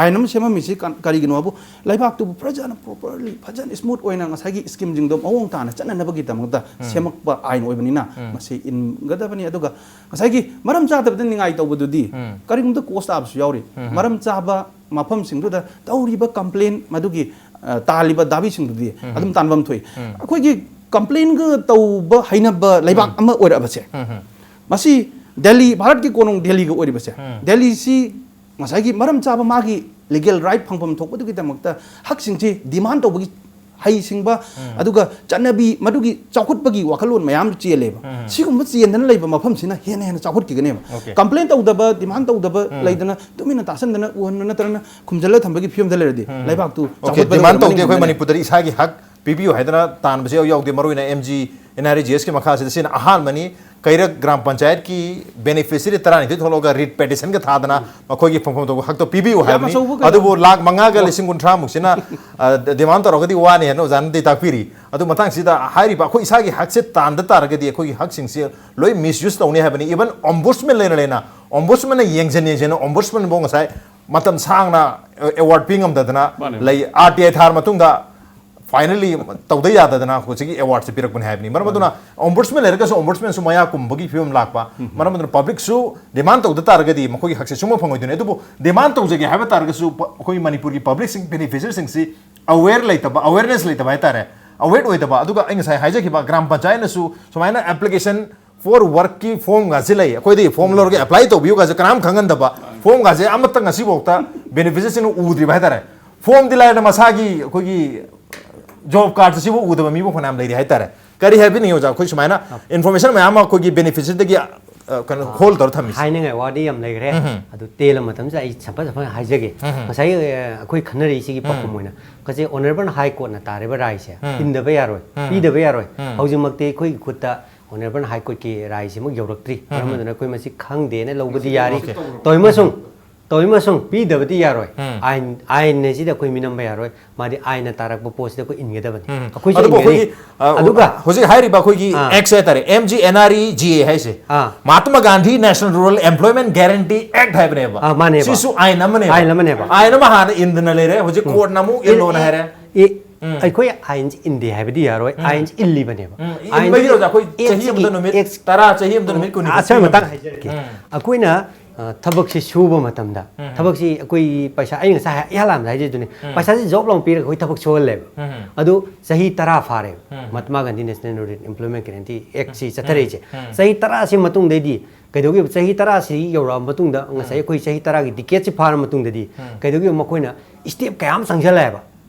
ꯑꯥꯏꯟ ꯑꯃ ꯁꯦꯝꯃꯝꯃꯤꯁꯤ ꯀ-, ꯀꯔꯤꯒꯤꯅꯣ ꯍꯥꯏꯕꯨ ꯂꯩꯕꯥꯛꯇꯨꯕꯨ ꯐꯖꯅ properly, ꯐꯖꯅ smooth ꯑꯣꯏꯅ ꯉꯁꯥꯏꯒꯤ ꯁ꯭ꯀꯤꯝꯁꯤꯡꯗꯣ ꯃꯑꯣꯡ ꯇꯥꯅ ꯆꯠꯅꯅꯕꯒꯤꯗꯃꯛꯇ ꯁꯦꯝꯃꯛꯄ ꯑꯥꯏꯟ ꯑꯣꯏꯕꯅꯤꯅ ꯃꯁꯤ ꯏꯟꯒꯗꯕꯅꯤ꯫ ꯑꯗꯨꯒ ꯉꯁꯥꯏꯒꯤ ꯃꯔꯝ ꯆꯥꯗꯕꯗ ꯅꯤꯡꯉꯥꯏ ꯇꯧꯕꯗꯨꯗꯤ ꯀꯔꯤꯒꯨꯝꯕ ꯀꯣꯁ ꯇꯥꯕꯁꯨ ꯌꯥꯎꯔꯤ꯫ ꯃꯔꯝ ꯆꯥꯕ ꯃꯐꯝꯁꯤꯡꯗꯨꯗ ꯇꯧꯔꯤꯕ ꯀꯝꯄ꯭ꯂꯦꯟ ꯃꯗꯨꯒꯤ, ꯑ, ꯇꯥꯜꯂꯤꯕ ꯗꯥꯕꯤꯁꯤꯡꯗꯨꯗꯤ ꯑꯗꯨꯝ ꯇꯥꯟꯐꯝ ꯊꯣꯛꯏ꯫ ꯑꯩꯈꯣꯏꯒꯤ ꯀꯝꯄ꯭ꯂꯦꯟꯒ ꯇꯧꯕ ꯍꯩꯅꯕ ꯂꯩꯕꯥꯛ ꯑꯃ ꯑꯣꯏꯔꯛꯑꯕꯁꯦ, ꯃꯁꯤ ꯗꯦꯜꯂꯤ, ꯚꯥꯔꯠꯀꯤ ꯀꯣꯅꯨꯡ ꯗꯦꯜꯂꯤꯒ ꯑꯣꯏꯔꯤꯕꯁꯦ, ꯗꯦꯜꯂꯤꯁꯤ ꯉꯁꯥꯏꯒꯤ ꯃꯔꯝ ꯆꯥꯕ ꯃꯥꯒꯤ ꯂꯤꯒꯦꯜ ꯔꯥꯏꯠ ꯐꯪꯐꯝ ꯊꯣꯛꯄꯗꯨꯒꯤꯗꯃꯛꯇ ꯍꯛꯁꯤꯡꯁꯤ ꯗꯤꯃꯥꯟ ꯇꯧꯕꯒꯤ ꯍꯩꯁꯤꯡꯕ, ꯑꯗꯨꯒ ꯆꯠꯅꯕꯤ ꯃꯗꯨꯒꯤ ꯆꯥꯎꯈꯠꯄꯒꯤ ꯋꯥꯈꯜꯂꯣꯟ ꯃꯌꯥꯝ ꯆꯦꯜꯂꯦꯕ꯫ ꯁꯤꯒꯨꯝꯕ ꯆꯦꯟꯗꯅ ꯂꯩꯕ ꯃꯐꯝꯁꯤꯅ ꯍꯦꯟꯅ ꯍꯦꯟꯅ ꯆꯥꯎꯈꯠꯈꯤꯒꯅꯦꯕ꯫ Okay. ꯀꯝꯄ꯭ꯂꯦꯟ ꯇꯧꯗꯕ, ꯗꯤꯃꯥꯟ ꯇꯧꯗꯕ ꯂꯩꯗꯅ ꯇꯨꯃꯤꯟꯅ ꯇꯥꯁꯟꯗꯅ ꯎꯍꯟꯕ ꯅꯠꯇ꯭ꯔꯒꯅ ꯈꯨꯝꯖꯤꯜꯂ ꯊꯝꯕꯒꯤ ꯐꯤꯕꯝꯗ ꯂꯩꯔꯗꯤ ꯂꯩꯕꯥꯛꯇꯨ Okay, ꯆꯥꯎꯈꯠꯄꯗ demand ꯇꯧꯗꯦ꯫ ꯑꯩꯈꯣꯏ ꯃꯅꯤꯡ ꯃꯅꯤꯄꯨꯔꯗꯗꯤ ꯏꯁꯥꯒꯤ ꯍꯛ ꯄꯤꯕꯤꯌꯨ ꯍꯥꯏꯗꯅ ꯇꯥꯟꯕꯁꯦ ꯌꯥꯎ ꯌꯥꯎꯗꯦ꯫ ꯃꯔꯨꯑꯣꯏꯅ M G N R E G S ꯀꯤ ꯃꯈꯥꯁꯤꯗ ꯁꯤꯅ ꯑꯍꯥꯟꯕꯅꯤ꯫ ꯀꯩꯔꯛ ꯒ꯭ꯔꯥꯝ ꯄꯟꯆꯥꯌꯠꯀꯤ beneficiary ꯇꯔꯥꯅꯤꯊꯣꯏ ꯊꯣꯛꯂꯛꯑꯒ writ petition ꯒ ꯊꯥꯗꯅ ꯃꯈꯣꯏꯒꯤ ꯐꯪꯐꯝ ꯊꯣꯛꯄ ꯍꯛꯇꯣ ꯄꯤꯕꯤꯌꯨ ꯌꯥꯝ ꯍꯥꯏꯕꯅꯤ꯫ ꯑꯆꯧꯕ ꯀꯩꯅꯣ꯫ ꯑꯗꯨꯕꯨ ꯂꯥꯈ ꯃꯉꯥꯒ ꯂꯤꯁꯤꯡ ꯀꯨꯟꯊ꯭ꯔꯥ ꯃꯨꯛꯁꯤꯅ, ꯑ, demand ꯇꯧꯔꯒꯗꯤ ꯋꯥꯅꯤ ꯍꯥꯏꯅ ꯑꯣꯖꯥꯅꯗꯤ ꯇꯥꯛꯄꯤꯔꯤ꯫ ꯑꯗꯨ ꯃꯇꯥꯡꯁꯤꯗ ꯍꯥꯏꯔꯤꯕ ꯑꯩꯈꯣꯏ ꯏꯁꯥꯒꯤ ꯍꯛꯁꯦ ꯇꯥꯟꯗ ꯇꯥꯔꯒꯗꯤ ꯑꯩꯈꯣꯏꯒꯤ ꯍꯛꯁꯤꯡꯁꯦ ꯂꯣꯏ misuse ꯇꯧꯅꯤ ꯍꯥꯏꯕꯅꯤ꯫ Even ombudsman ꯂꯩꯅ ꯂꯩꯅ ombudsman ꯅ ꯌꯦꯡꯖꯟ ꯌꯦꯡꯖꯟꯅ ombudsman ꯐꯥꯎ ꯉꯁꯥꯏ ꯃꯇꯝ ꯁꯥꯡꯅ, ꯑ, award ꯄꯤ ꯉꯝꯗꯗꯅ ꯃꯥꯅꯦ꯫ ꯂꯩ꯫ R T I ꯊꯥꯔ ꯃꯇꯨꯡꯗ finally ꯇꯧꯗ ꯌꯥꯗꯗꯅ ꯍꯧꯖꯤꯛꯀꯤ award ꯁꯦ ꯄꯤꯔꯛꯄꯅꯤ ꯍꯥꯏꯕꯅꯤ꯫ ꯃꯔꯝ ꯑꯗꯨꯅ ombudsman ꯂꯩꯔꯒꯁꯨ ombudsman ꯁꯨ ꯃꯌꯥ ꯀꯨꯝꯕꯒꯤ ꯐꯤꯕꯝ ꯂꯥꯛꯄ꯫ ꯃꯔꯝ ꯑꯗꯨꯅ public ꯁꯨ demand ꯇꯧꯗ ꯇꯥꯔꯒꯗꯤ ꯃꯈꯣꯏꯒꯤ ꯍꯛꯁꯦ ꯁꯨꯡꯐꯪ ꯐꯪꯉꯣꯏꯗꯣꯏꯅꯤ꯫ ꯑꯗꯨꯕꯨ demand ꯇꯧꯖꯒꯦ ꯍꯥꯏꯕ ꯇꯥꯔꯒꯁꯨ ꯄ-, ꯑꯩꯈꯣꯏ ꯃꯅꯤꯄꯨꯔꯒꯤ public ꯁꯤꯡ, beneficiary ꯁꯤꯡꯁꯤ aware ꯂꯩꯇꯕ, awareness ꯂꯩꯇꯕ ꯍꯥꯏꯇꯥꯔꯦ, aware ꯑꯣꯏꯗꯕ꯫ ꯑꯗꯨꯒ ꯑꯩ ꯉꯁꯥꯏ ꯍꯥꯏꯖꯈꯤꯕ ꯒ꯭ꯔꯥꯝ ꯄꯟꯆꯥꯌꯠꯅꯁꯨ ꯁꯨꯃꯥꯏꯅ application ꯐꯣꯔ ꯋꯥꯔꯛꯀꯤ ꯐꯣꯝꯒꯁꯦ ꯂꯩ, ꯑꯩꯈꯣꯏꯗꯒꯤ ꯐꯣꯝ ꯂꯧꯔꯒ ꯑꯦꯄ꯭ꯂꯥꯏ ꯇꯧꯕꯤꯌꯨꯒꯁꯦ ꯀꯅꯥꯝ ꯈꯪꯍꯟꯗꯕ, ꯐꯣꯝꯒꯁꯦ ꯑꯃꯠꯇ ꯉꯁꯤꯐꯥꯎꯗ ꯕꯦꯅꯤꯐꯤꯁꯤꯌꯔꯁꯤꯡꯅ ꯎꯗ꯭ꯔꯤꯕ ꯍꯥꯏꯇꯥꯔꯦ꯫ ꯐꯣꯝꯗꯤ ꯂꯥꯏꯔꯗ ꯃꯁꯥꯒꯤ ꯑꯩꯈꯣꯏꯒꯤ ꯖꯣꯕ ꯀꯥꯔꯗ ꯁꯤꯕꯨ ꯎꯗꯕ ꯃꯤꯕꯨ ꯐꯅꯌꯥꯝ ꯂꯩꯔꯤ ꯍꯥꯏꯇꯥꯔꯦ꯫ ꯀꯔꯤ ꯍꯥꯏꯕꯤꯅꯤꯡꯉꯤ ꯑꯣꯖꯥ? ꯑꯩꯈꯣꯏ ꯁꯨꯃꯥꯏꯅ ꯏꯟꯐꯣꯔꯃꯦꯁꯟ ꯃꯌꯥꯝ ꯑꯃ ꯑꯩꯈꯣꯏꯒꯤ ꯕꯦꯅꯤꯐꯤꯁꯤꯌꯔꯗꯒꯤ ꯀꯩꯅꯣ ꯍꯣꯜ ꯇꯧꯔ ꯊꯝꯃꯤꯁꯦ꯫ ꯍꯥꯏꯅꯤꯡꯉꯥꯏ ꯋꯥꯗꯤ ꯌꯥꯝ ꯂꯩꯈ꯭ꯔꯦ꯫ ꯎꯝ꯫ ꯑꯗꯨ ꯇꯦꯜꯂ ꯃꯇꯝꯁꯤꯗ ꯑꯩ ꯁꯐꯠ ꯁꯐꯠ ꯍꯥꯏꯖꯒꯦ꯫ ꯎꯝ꯫ ꯉꯁꯥꯏ ꯑ, ꯑꯩꯈꯣꯏ ꯈꯟꯅꯔꯤꯁꯤꯒꯤ ꯎꯝ꯫ ꯄꯥꯎꯈꯨꯝ ꯑꯣꯏꯅ ꯉꯁꯤ ꯑꯣꯅꯔꯦꯕꯜ ꯍꯥꯏ ꯀꯣꯔꯠꯅ ꯇꯥꯔꯤꯕ ꯔꯥꯏꯁꯦ ꯎꯝ꯫ ꯏꯟꯗꯕ ꯌꯥꯔꯣꯏ, ꯎꯝ꯫ ꯄꯤꯗꯕ ꯌꯥꯔꯣꯏ꯫ ꯎꯝ꯫ ꯍꯧꯖꯤꯛꯃꯛꯇꯤ ꯑꯩꯈꯣꯏꯒꯤ ꯈꯨꯠꯇ ꯑꯣꯅꯔꯦꯕꯜ ꯍꯥꯏ ꯀꯣꯔꯠꯀꯤ ꯔꯥꯏꯁꯤꯃꯨꯛ ꯌꯧꯔꯛꯇ꯭ꯔꯤ꯫ ꯎꯝ꯫ ꯃꯔꯝ ꯑꯗꯨꯅ ꯑꯩꯈꯣꯏ ꯃꯁꯤ ꯈꯪꯗꯦꯅ ꯂꯧꯕꯗꯤ ꯌꯥꯔꯤ꯫ ꯑꯣꯀꯦ꯫ ꯇꯧꯔꯤꯃꯁꯨꯡ, ꯇꯧꯔꯤꯃꯁꯨꯡ ꯄꯤꯗꯕꯗꯤ ꯌꯥꯔꯣꯏ꯫ ꯎꯝ꯫ ꯑꯥꯏꯟ, ꯑꯥꯏꯟ ꯑꯁꯤꯗ ꯑꯩꯈꯣꯏ ꯃꯤꯅꯝꯕ ꯌꯥꯔꯣꯏ꯫ ꯃꯥꯗꯤ ꯑꯥꯏꯟꯅ ꯇꯥꯔꯛꯄ ꯄꯣꯠꯁꯤꯗ ꯑꯩꯈꯣꯏ ꯏꯟꯒꯗꯕꯅꯤ꯫ ꯎꯝ꯫ ꯑꯩꯈꯣꯏꯁꯨ ꯑꯗꯨꯕꯨ ꯏꯟꯒꯅꯤ꯫ ꯑꯩꯈꯣꯏꯒꯤ, ꯑ, ꯑꯗꯨꯒ ꯍꯧꯖꯤꯛ ꯍꯥꯏꯔꯤꯕ ꯑꯩꯈꯣꯏꯒꯤ ꯑꯥ꯫ ꯑꯦꯛꯁ ꯍꯥꯏꯇꯥꯔꯦ, M G N R E G A ꯍꯥꯏꯁꯦ, ꯑꯥ꯫ Mahatma Gandhi national rural employment guarantee act ꯍꯥꯏꯕꯅꯦꯕ꯫ ꯑꯥ, ꯃꯥꯅꯦꯕ꯫ ꯁꯤꯁꯨ ꯑꯥꯏꯟ ꯑꯃꯅꯦꯕ꯫ ꯑꯥꯏꯟ ꯑꯃꯅꯦꯕ꯫ ꯑꯥꯏꯟ ꯑꯃ ꯍꯥꯟꯅ ꯏꯟꯗꯅ ꯂꯩꯔꯦ, ꯍꯧꯖꯤꯛ ꯎꯝ꯫ ꯀꯣꯔꯠꯅ ꯑꯃꯨꯛ ꯏꯜ-, ꯏꯜꯂꯣꯅ ꯏ-, ꯍꯥꯏꯔꯦ꯫ ꯏ-, ꯎꯝ꯫ ꯑꯩꯈꯣꯏ ꯑꯥꯏꯟꯁꯤ ꯏꯟꯗꯦ ꯍꯥꯏꯕꯗꯤ ꯌꯥꯔꯣꯏ, ꯎꯝ꯫ ꯑꯥꯏꯟꯁꯤ ꯏꯜꯂꯤꯕꯅꯦꯕ꯫ ꯎꯝ, ꯏꯟꯕꯒꯤ ꯑꯥꯏꯟꯁꯤ ꯑꯣꯖꯥ, ꯑꯩꯈꯣꯏ ꯆꯍꯤ ꯑꯦꯛꯁꯤꯒꯤ, ꯑꯃꯗ ꯅꯨꯃꯤꯠ ꯑꯦꯛꯁ-, ꯇꯔꯥ, ꯆꯍꯤ ꯑꯃꯗ ꯎꯝ, ꯅꯨꯃꯤꯠ ꯀꯨꯟꯅꯤ ꯑꯁꯣꯏ ꯃꯇꯥꯡ ꯍꯥꯏꯖꯔꯛꯀꯦ꯫ ꯎꯝ꯫ ꯑꯩꯈꯣꯏꯅ ꯑ, ꯊꯕꯛꯁꯤ ꯁꯨꯕ ꯃꯇꯝꯗ, ꯎꯝ꯫ ꯊꯕꯛꯁꯤ ꯑꯩꯈꯣꯏ ꯄꯩꯁꯥ, ꯑꯩ ꯉꯁꯥꯏ ꯍꯥꯏ-, ꯏꯍꯥꯟ ꯍꯥꯟꯕꯗ ꯍꯥꯏꯖꯗꯨꯅꯤ, ꯎꯝ꯫ ꯄꯩꯁꯥꯁꯤ ꯖꯣꯕ ꯂꯥꯎ ꯄꯤꯔꯒ ꯑꯩꯈꯣꯏ ꯊꯕꯛ ꯁꯨꯍꯜꯂꯦꯕ꯫ ꯎꯝ꯫ ꯑꯗꯨ ꯆꯍꯤ ꯇꯔꯥ ꯐꯥꯔꯦꯕ, um. Mahatma Gandhi national rural employment guarantee ꯑꯦꯛꯁꯤ ꯎꯝ꯫ ꯆꯠꯊꯔꯛꯏꯁꯦ꯫ ꯎꯝ꯫ ꯆꯍꯤ ꯇꯔꯥꯁꯤ ꯃꯇꯨꯡꯗꯩꯗꯤ ꯀꯩꯗꯧꯒꯦꯕ? ꯆꯍꯤ ꯇꯔꯥꯁꯤ ꯌꯧꯔꯛꯑ ꯃꯇꯨꯡꯗ ꯉꯁꯥꯏ ꯎꯝ꯫ ꯑꯩꯈꯣꯏ ꯆꯍꯤ ꯇꯔꯥꯒꯤ ꯗꯤꯀꯦꯠꯁꯤ ꯐꯥꯔ ꯃꯇꯨꯡꯗꯗꯤ ꯎꯝ꯫ ꯀꯩꯗꯧꯒꯦꯕ? ꯃꯈꯣꯏꯅ ꯁ꯭ꯇꯦꯞ ꯀꯌꯥ ꯑꯃ ꯆꯪꯁꯤꯜꯂꯛꯑꯦꯕ꯫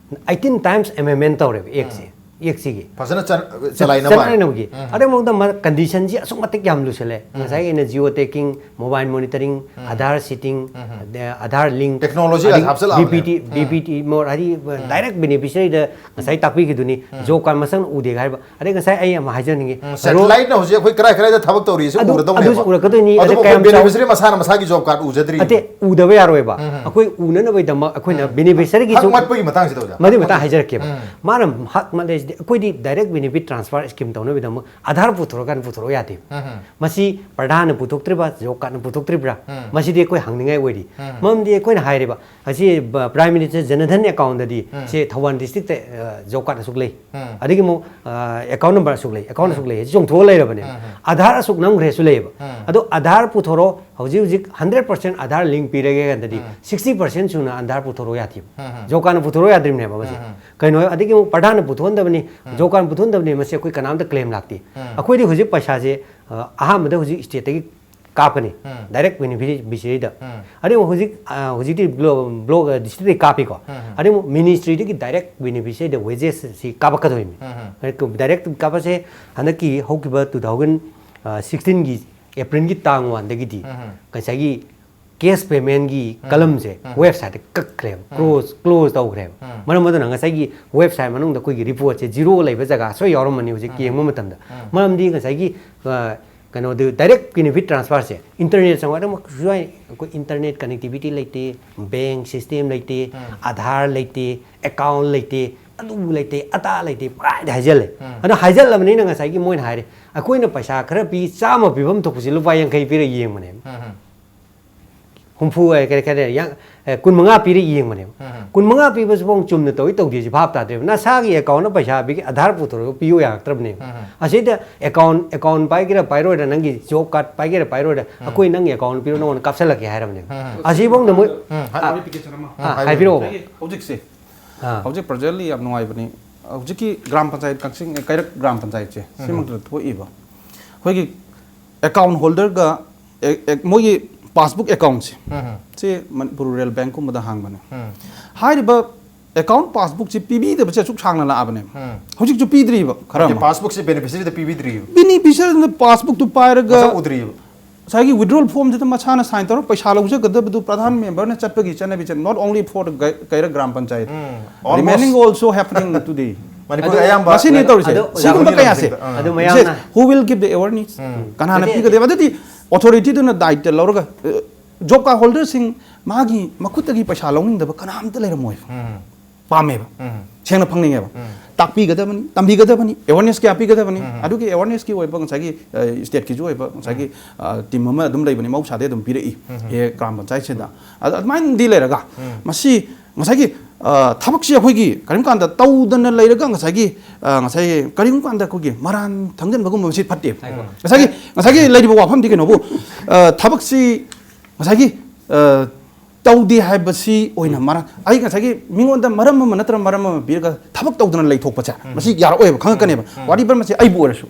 ꯑꯩꯠꯇꯤꯟ ꯇꯥꯏꯝꯁ ꯑꯦꯃꯦꯟꯃꯦꯟ ꯇꯧꯔꯦꯕ ꯑꯦꯛꯁꯤ, ꯎꯝ꯫ ꯑꯦꯛꯁꯤꯒꯤ꯫ ꯐꯖꯅ ꯆ-, ꯆ-, ꯆꯂꯥꯏꯅꯕ꯫ ꯆꯂꯥꯏꯅꯕꯒꯤ꯫ ꯎꯝ꯫ ꯑꯗꯩ ꯃꯉꯣꯟꯗ ꯃ-, ꯀꯟꯗꯤꯁꯟꯁꯤ ꯑꯁꯨꯛ ꯃꯇꯤꯛ ꯌꯥꯝ ꯂꯨꯁꯜꯂꯦ꯫ ꯎꯝ꯫ ꯉꯁꯥꯏꯒꯤ ꯑꯩꯅ ꯖꯤꯑꯣ ꯇꯦꯒꯤꯡ, ꯃꯣꯕꯥꯏꯜ ꯃꯣꯅꯤꯇꯔꯤꯡ, ꯎꯝ꯫ ꯑꯥꯙꯥꯔ ꯁꯤꯇꯤꯡ, ꯎꯝ꯫ ꯑꯗ-, ꯑꯥꯙꯥꯔ ꯂꯤꯡ, ꯇꯦꯛꯅꯣꯂꯣꯖꯤꯒ ꯑꯗꯒꯤ ꯍꯥꯞꯆꯜꯂꯛꯑꯕꯅꯦ꯫ ꯕꯤ ꯄꯤ ꯇꯤ, ꯎꯝ꯫ ꯕꯤ ꯄꯤ ꯇꯤ ꯃꯣ-, ꯍꯥꯏꯗꯤ, ꯎꯝ꯫ ꯗꯥꯏꯔꯦꯛ ꯕꯦꯅꯤꯐꯤꯁꯔꯤꯗ ꯉꯁꯥꯏ ꯇꯥꯛꯄꯤꯈꯤꯗꯨꯅꯤ, ꯎꯝ꯫ ꯖꯣꯕ ꯀꯥꯔꯗ ꯃꯁꯛ ꯎꯗꯦ ꯍꯥꯏꯕ꯫ ꯑꯗꯩ ꯉꯁꯥꯏ ꯑꯩ ꯑꯃ ꯍꯥꯏꯖꯅꯤꯡꯉꯤ꯫ ꯎꯝ, ꯁꯦꯇꯦꯂꯥꯏꯠꯅ ꯍꯧꯖꯤꯛ ꯑꯩꯈꯣꯏ ꯀꯔꯥꯏ ꯀꯔꯥꯏꯗ ꯊꯕꯛ ꯇꯧꯔꯤꯁꯦ ꯑꯗꯨ, ꯎꯔꯗꯧꯅꯦꯕ꯫ ꯑꯗꯨꯁꯨ ꯎꯔꯛꯀꯗꯣꯏꯅꯤ꯫ ꯑꯗꯨꯕꯨ ꯑꯗ ꯑꯩꯈꯣꯏ ꯀꯌꯥꯝ ꯆꯥꯎ-, ꯕꯦꯅꯤꯐꯤꯁꯔꯤ ꯃꯁꯥꯅ ꯃꯁꯥꯒꯤ ꯖꯣꯕ ꯀꯥꯔꯗ ꯎꯖꯗ꯭ꯔꯤꯕ꯫ ꯑꯇꯦ, ꯎꯗꯕ ꯌꯥꯔꯣꯏꯕ꯫ ꯎꯝ꯫ ꯑꯩꯈꯣꯏ ꯎꯅꯅꯕꯒꯤꯗꯃꯛ ꯑꯩꯈꯣꯏꯅ ꯎꯝ꯫ ꯕꯦꯅꯤꯐꯤꯁꯔꯤꯒꯤꯁꯨ ꯍꯛ ꯃꯠꯄꯒꯤ ꯃꯇꯥꯡꯁꯤꯗ ꯑꯣꯖꯥ꯫ ꯃꯗꯨꯒꯤ ꯃꯇꯥꯡ ꯍꯥꯏꯖꯔꯛꯀꯦꯕ꯫ ꯎꯝ꯫ ꯃꯥꯅ ꯍꯛ ꯃꯠꯂꯦꯁꯤꯗꯤ ꯑꯩꯈꯣꯏꯗꯤ ꯗꯥꯏꯔꯦꯛ ꯕꯦꯅꯤꯐꯤꯠ ꯇ꯭ꯔꯥꯟꯁꯐꯔ ꯁ꯭ꯀꯤꯝ ꯇꯧꯅꯕꯒꯤꯗꯃꯛ ꯑꯥꯙꯥꯔ ꯄꯨꯊꯣꯔꯛꯀꯥꯟꯗ ꯄꯨꯊꯣꯔꯛꯑꯣ ꯌꯥꯗꯦꯕ꯫ ꯎꯝ꯫ ꯃꯁꯤ ꯄ꯭ꯔꯙꯥꯟꯅ ꯄꯨꯊꯣꯛꯇ꯭ꯔꯤꯕ꯭ꯔꯥ, ꯖꯣꯕ ꯀꯥꯔꯗꯅ ꯄꯨꯊꯣꯛꯇ꯭ꯔꯤꯕ꯭ꯔꯥ? ꯎꯝ꯫ ꯃꯁꯤꯗꯤ ꯑꯩꯈꯣꯏ ꯍꯪꯅꯤꯡꯉꯥꯏ ꯑꯣꯏꯔꯤ꯫ ꯎꯝ꯫ ꯃꯔꯝꯗꯤ ꯑꯩꯈꯣꯏꯅ ꯍꯥꯏꯔꯤꯕ ꯑꯁꯤ ꯕ-, ꯄ꯭ꯔꯥꯏꯝ ꯃꯤꯅꯤꯁꯇꯔ ꯖꯟꯙꯟ ꯑꯦꯀꯥꯎꯟꯗꯗꯤ ꯎꯝ꯫ ꯁꯦ ꯊꯧꯕꯥꯜ ꯗꯤꯁꯇ꯭ꯔꯤꯛꯇ, ꯑ, ꯖꯣꯕ ꯀꯥꯔꯗ ꯑꯁꯨꯛ ꯂꯩ꯫ ꯎꯝ꯫ ꯑꯗꯒꯤ ꯑꯃꯨꯛ, ꯑ, ꯑꯦꯀꯥꯎꯟ ꯅꯝꯕꯔ ꯑꯁꯨꯛ ꯂꯩ, ꯑꯦꯀꯥꯎꯟ ꯎꯝ꯫ ꯑꯁꯨꯛ ꯂꯩ, ꯁꯤ ꯆꯣꯡꯊꯣꯛꯑ ꯂꯩꯔꯕꯅꯦꯕ꯫ ꯎꯝ, ꯎꯝ꯫ ꯑꯥꯙꯥꯔ ꯑꯁꯨꯛ ꯅꯝꯈ꯭ꯔꯦꯁꯨ ꯂꯩꯌꯦꯕ꯫ ꯎꯝ꯫ ꯑꯗꯣ ꯑꯥꯙꯥꯔ ꯄꯨꯊꯣꯔꯛꯑꯣ, ꯍꯧꯖꯤꯛ ꯍꯧꯖꯤꯛ ꯍꯟꯗ꯭ꯔꯦꯠ ꯄꯥꯔꯁꯦꯟ ꯑꯥꯙꯥꯔ ꯂꯤꯡ ꯄꯤꯔꯒꯦ ꯍꯥꯏꯔꯗꯤ ꯁꯤꯛꯁꯇꯤ ꯄꯥꯔꯁꯦꯟ ꯁꯨꯅ ꯑꯥꯙꯥꯔ ꯄꯨꯊꯣꯔꯛꯑꯣ ꯌꯥꯗꯦꯕ꯫ ꯖꯣꯕ ꯀꯥꯔꯗꯅ ꯄꯨꯊꯣꯔꯛꯑꯣ ꯌꯥꯗ꯭ꯔꯤꯕꯅꯦꯕ ꯃꯁꯦ꯫ ꯀꯩꯅꯣ ꯑꯗꯒꯤ ꯑꯃꯨꯛ ꯄ꯭ꯔꯙꯥꯟꯅ ꯄꯨꯊꯣꯛꯍꯟꯗꯕꯅꯤ, ꯖꯣꯕ ꯀꯥꯔꯗꯅ ꯄꯨꯊꯣꯛꯍꯟꯗꯕꯅꯤ, ꯃꯁꯤ ꯑꯩꯈꯣꯏ ꯀꯅꯥꯝꯇ ꯀ꯭ꯂꯦꯝ ꯂꯥꯛꯇꯦ꯫ ꯑꯩꯈꯣꯏꯗꯤ ꯍꯧꯖꯤꯛ ꯄꯩꯁꯥꯁꯦ ꯑ, ꯑꯍꯥꯟꯕꯗ ꯍꯧꯖꯤꯛ ꯁ꯭ꯇꯦꯠꯇꯒꯤ ꯀꯥꯞꯀꯅꯤ, ꯗꯥꯏꯔꯦꯛ ꯕꯦꯅꯤꯐꯤꯁꯔꯤꯗ꯫ ꯑꯗꯨꯕꯨ ꯍꯧꯖꯤꯛ ꯑ, ꯍꯧꯖꯤꯛꯇꯤ ꯕ꯭ꯂꯣ ꯕ꯭ꯂꯣꯛ ꯗꯤꯁꯇ꯭ꯔꯤꯛꯇꯒꯤ ꯀꯥꯞꯄꯤꯀꯣ꯫ ꯑꯗꯨꯕꯨ ꯃꯤꯅꯤꯁꯇ꯭ꯔꯤꯗꯒꯤ ꯗꯥꯏꯔꯦꯛ ꯕꯦꯅꯤꯐꯤꯁꯔꯤꯗ ꯋꯦꯖꯦꯁꯁꯤ ꯀꯥꯞꯄꯛꯀꯗꯣꯏꯅꯤ꯫ ꯗꯥꯏꯔꯦꯛ ꯀꯥꯞꯄꯁꯦ ꯍꯟꯗꯛꯀꯤ ꯍꯧꯈꯤꯕ ꯇꯨ ꯊꯥꯎꯖꯟ ꯁꯤꯛꯁꯇꯤꯟꯒꯤ ꯑꯦꯄ꯭ꯔꯤꯜꯒꯤ ꯇꯥꯡ ꯋꯥꯟꯗꯒꯤꯗꯤ ꯉꯁꯥꯏꯒꯤ ꯀꯦꯁ ꯄꯦꯃꯦꯟꯒꯤ ꯀꯂꯝꯁꯦ ꯋꯦꯕꯁꯥꯏꯠꯇ ꯀꯛꯈ꯭ꯔꯦꯕ, ꯀ꯭ꯂꯣꯖ ꯀ꯭ꯂꯣꯖ ꯇꯧꯈ꯭ꯔꯦꯕ꯫ ꯃꯔꯝ ꯑꯗꯨꯅ ꯉꯁꯥꯏꯒꯤ ꯋꯦꯕꯁꯥꯏꯠ ꯃꯅꯨꯡꯗ ꯑꯩꯈꯣꯏꯒꯤ ꯔꯤꯄꯣꯔꯠꯁꯦ ꯖꯤꯔꯣ ꯂꯩꯕ ꯖꯒꯥ ꯁꯣꯏ ꯌꯥꯎꯔꯝꯃꯅꯤ ꯍꯧꯖꯤꯛ ꯌꯦꯡꯕ ꯃꯇꯝꯗ꯫ ꯃꯔꯝꯗꯤ ꯉꯁꯥꯏꯒꯤ ꯑ, ꯀꯩꯅꯣꯗꯨ ꯗꯥꯏꯔꯦꯛ ꯕꯦꯅꯤꯐꯤꯠ ꯇ꯭ꯔꯥꯟꯁꯐꯔꯁꯦ ꯏꯟꯇꯔꯅꯦꯠ ꯆꯪꯉꯛ ꯑꯗꯨꯃꯛ ꯁꯨꯃꯥꯏꯅ ꯑꯩꯈꯣꯏ ꯏꯟꯇꯔꯅꯦꯠ ꯀꯅꯦꯛꯇꯤꯚꯤꯇꯤ ꯂꯩꯇꯦ, ꯕꯦꯡ ꯁꯤꯁꯇꯦꯝ ꯂꯩꯇꯦ, ꯑꯥꯙꯥꯔ ꯂꯩꯇꯦ, ꯑꯦꯀꯥꯎꯟ ꯂꯩꯇꯦ, ꯑꯗꯨ ꯂꯩꯇꯦ, ꯑꯗꯥ ꯂꯩꯇꯦ, ꯄꯨꯡꯍꯥꯏꯗ ꯍꯥꯏꯖꯜꯂꯦ꯫ ꯑꯗꯣ ꯍꯥꯏꯖꯜꯂꯕꯅꯤꯅ ꯉꯁꯥꯏꯒꯤ ꯃꯣꯏꯅ ꯍꯥꯏꯔꯦ, "ꯑꯩꯈꯣꯏꯅ ꯄꯩꯁꯥ ꯈꯔ ꯄꯤ, ꯆꯥꯝꯃ ꯄꯤꯐꯝ ꯊꯣꯛꯄꯁꯤ ꯂꯨꯄꯥ ꯌꯥꯡꯈꯩ ꯄꯤꯔ ꯌꯦꯡꯕꯅꯦꯕ꯫ ꯍꯨꯝꯐꯨ, ꯑꯦ, ꯀꯔꯤ, ꯀꯔꯤ, ꯌꯥꯡ-, ꯑꯦ, ꯀꯨꯟꯃꯉꯥ ꯄꯤꯔ ꯌꯦꯡꯕꯅꯦꯕ꯫ ꯀꯨꯟꯃꯉꯥ ꯄꯤꯕꯁꯤꯐꯥꯎ ꯆꯨꯝꯅ ꯇꯧꯏ ꯇꯧꯗꯦꯁꯤ ꯚꯥꯞ ꯇꯥꯗ꯭ꯔꯦꯕ꯫ ꯅꯁꯥꯒꯤ ꯑꯦꯀꯥꯎꯟꯗ ꯄꯩꯁꯥ ꯄꯤꯒꯦ, ꯑꯥꯙꯥꯔ ꯄꯨꯊꯣꯔꯒ ꯄꯤꯌꯨ ꯌꯥꯔꯛꯇ꯭ꯔꯕꯅꯦꯕ꯫ ꯑꯁꯤꯗ ꯑꯦꯀꯥꯎꯟ, ꯑꯦꯀꯥꯎꯟ ꯄꯥꯏꯒꯦꯔꯥ ꯄꯥꯏꯔꯣꯏꯔꯥ, ꯅꯪꯒꯤ ꯖꯣꯕ ꯀꯥꯔꯗ ꯄꯥꯏꯒꯦꯔꯥ ꯄꯥꯏꯔꯣꯏꯔꯥ, ꯑꯩꯈꯣꯏ ꯅꯪꯒꯤ ꯑꯦꯀꯥꯎꯟ ꯄꯤꯔꯣ, ꯅꯉꯣꯟꯗ ꯀꯥꯞꯁꯤꯜꯂꯛꯀꯦ ꯍꯥꯏꯔꯕꯅꯦꯕ꯫ ꯑꯁꯤꯐꯥꯎꯗ ꯃꯣꯏ, ꯎꯝ, ꯍꯥꯏ-, ꯑꯥ, ꯑꯥ, ꯍꯥꯏꯕꯤꯔꯛꯑꯣ꯫ ꯉꯁꯥꯏꯒꯤ ꯍꯧꯖꯤꯛꯁꯦ, ꯑꯥ꯫ ꯍꯧꯖꯤꯛ ꯄ꯭ꯔꯖꯦꯟꯂꯤ ꯌꯥꯝ ꯅꯨꯡꯉꯥꯏꯕꯅꯤ꯫ ꯍꯧꯖꯤꯛꯀꯤ ꯒ꯭ꯔꯥꯝ ꯄꯟꯆꯥꯌꯠ ꯀꯛꯆꯤꯡ, ꯀꯩꯔꯛ ꯒ꯭ꯔꯥꯝ ꯄꯟꯆꯥꯌꯠꯁꯦ, ꯁꯤꯃꯛꯇꯗ ꯊꯣꯛꯏꯕ꯫ ꯑꯩꯈꯣꯏꯒꯤ ꯑꯦꯀꯥꯎꯟ ꯍꯣꯜꯗꯔꯒ ꯑꯦ-, ꯑꯦ-, ꯃꯣꯏꯒꯤ ꯄꯥꯁꯕꯨꯛ ꯑꯦꯀꯥꯎꯟꯁꯦ, ꯁꯤ ꯃꯅꯤꯄꯨꯔ ꯔꯨꯔꯦꯜ ꯕꯦꯡꯀꯨꯝꯕꯗ ꯍꯥꯡꯕꯅꯦ꯫ ꯍꯥꯏꯔꯤꯕ ꯑꯦꯀꯥꯎꯟ ꯄꯥꯁꯕꯨꯛꯁꯦ ꯄꯤꯕꯤꯗꯕꯁꯦ ꯑꯁꯨꯛ ꯁꯥꯡꯅ ꯂꯥꯛꯑꯕꯅꯦꯕ꯫ ꯍꯧꯖꯤꯛꯁꯨ ꯄꯤꯗ꯭ꯔꯤꯕ ꯈꯔ ꯍꯥꯏꯗꯤ ꯑꯃ꯫ ꯄꯥꯁꯕꯨꯛꯁꯦ ꯕꯦꯅꯤꯐꯤꯁꯔꯤꯗ ꯄꯤꯕꯤꯗ꯭ꯔꯤꯕ꯫ ꯕꯦꯅꯤꯐꯤꯁꯔꯤꯅ ꯄꯥꯁꯕꯨꯛꯇꯨ ꯄꯥꯏꯔꯒ ꯃꯁꯛ ꯎꯗ꯭ꯔꯤꯕ꯫ ꯉꯁꯥꯏꯒꯤ withdrawal formꯁꯤꯗ ꯃꯁꯥꯅ sign ꯇꯧꯔꯒ ꯄꯩꯁꯥ ꯂꯧꯖꯒꯗꯕꯗꯨ ꯄ꯭ꯔꯙꯥꯟ memberꯅ ꯆꯠꯄꯒꯤ ꯆꯠꯅꯕꯤ ꯆꯠ-, not only for the ꯒꯩ-, ꯀꯩꯔꯛ ꯒ꯭ꯔꯥꯝ ꯄꯟꯆꯥꯌꯠ꯫ ꯎꯝ, almost꯫ Remaining also happening today꯫ ꯃꯅꯤꯄꯨꯔꯒꯤ ꯑꯗꯨ ꯑꯌꯥꯝꯕ ꯃꯁꯤꯅꯤ ꯇꯧꯔꯤꯁꯦ꯫ ꯑꯗꯨ ꯑꯣꯖꯥ ꯁꯤꯒꯨꯝꯕ ꯍꯣꯏꯒꯤ ꯀꯌꯥꯁꯦ꯫ ꯂꯝꯁꯤꯡꯗ, ꯑꯥ꯫ ꯑꯗꯨ ꯃꯌꯥꯝꯅ Yes, who will give the awareness? ꯎꯝ꯫ ꯀꯅꯥꯅ ꯅꯠꯇꯦ, ꯄꯤꯒꯗꯦꯕ? ꯑꯗꯨꯗꯤ authorityꯗꯨꯅ ꯗꯥꯏꯇ ꯂꯧꯔꯒ, ꯑ, ꯖꯣꯕ ꯀꯥꯔꯗ ꯍꯣꯜꯗꯔꯁꯤꯡ ꯃꯥꯒꯤ ꯃꯈꯨꯠꯇꯒꯤ ꯄꯩꯁꯥ ꯂꯧꯅꯤꯡꯗꯕ ꯀꯅꯥꯝꯇ ꯂꯩꯔꯝꯃꯣꯏꯕ꯫ ꯎꯝ꯫ ꯄꯥꯝꯃꯦꯕ꯫ ꯎꯝ꯫ ꯁꯦꯡꯅ ꯐꯪꯅꯤꯡꯉꯦꯕ꯫ ꯎꯝ꯫ ꯇꯥꯛꯄꯤꯒꯗꯕꯅꯤ, ꯇꯝꯕꯤꯒꯗꯕꯅꯤ, awareness ꯀꯌꯥ ꯄꯤꯒꯗꯕꯅꯤ꯫ ꯎꯝ꯫ ꯑꯗꯨꯒꯤ awarenessꯀꯤ ꯑꯣꯏꯕ ꯉꯁꯥꯏꯒꯤ, ꯑ, stateꯀꯤꯁꯨ ꯑꯣꯏꯕ ꯉꯁꯥꯏꯒꯤ, ꯎꯝ꯫ ꯑ, team ꯑꯃ ꯑꯗꯨꯝ ꯂꯩꯕꯅꯤ, ꯃꯍꯧꯁꯥꯗꯩ ꯑꯗꯨꯝ ꯄꯤꯔꯛꯏ꯫ ꯎꯝ꯫ ꯑꯦ, ꯒ꯭ꯔꯥꯝ ꯄꯟꯆꯥꯌꯠꯁꯤꯗ꯫ ꯑꯗ ꯑꯗꯨꯃꯥꯏꯅꯗꯤ ꯂꯩꯔꯒ, ꯎꯝ꯫ ꯃꯁꯤ ꯉꯁꯥꯏꯒꯤ ꯑ, ꯊꯕꯛꯁꯤ ꯑꯩꯈꯣꯏꯒꯤ ꯀꯔꯤꯒꯨꯝꯕ ꯀꯥꯟꯗ ꯇꯧꯗꯅ ꯂꯩꯔꯒ ꯉꯁꯥꯏꯒꯤ, ꯑ, ꯉꯁꯥꯏꯒꯤ ꯀꯔꯤꯒꯨꯝꯕ ꯀꯥꯟꯗ ꯑꯩꯈꯣꯏꯒꯤ ꯃꯔꯥꯟ ꯊꯪꯖꯟꯕꯒꯨꯝꯕꯁꯤ ꯐꯠꯇꯦꯕ꯫ ꯉꯁꯥꯏꯒꯤ, ꯉꯁꯥꯏꯒꯤ ꯂꯩꯔꯤꯕ ꯋꯥꯐꯝꯗꯤ ꯀꯩꯅꯣꯕꯨ, ꯑ, ꯊꯕꯛꯁꯤ ꯉꯁꯥꯏꯒꯤ, ꯑ, ꯇꯧꯗꯦ ꯍꯥꯏꯕꯁꯤ ꯑꯣꯏꯅ ꯃꯔꯝ, ꯑꯩ ꯉꯁꯥꯏꯒꯤ ꯃꯤꯉꯣꯟꯗ ꯃꯔꯝ ꯑꯃ ꯅꯠꯇ꯭ꯔꯒ ꯃꯔꯝ ꯑꯃ ꯄꯤꯔꯒ ꯊꯕꯛ ꯇꯧꯗꯅ ꯂꯩꯊꯣꯛꯄꯁꯦ, ꯃꯁꯤ ꯌꯥꯔꯛꯑꯣꯏꯕ, ꯈꯪꯉꯛꯀꯅꯦꯕ꯫ ꯋꯥꯔꯤ ꯃꯔꯝ ꯑꯁꯤ ꯑꯩꯕꯨ ꯑꯣꯏꯔꯁꯨ,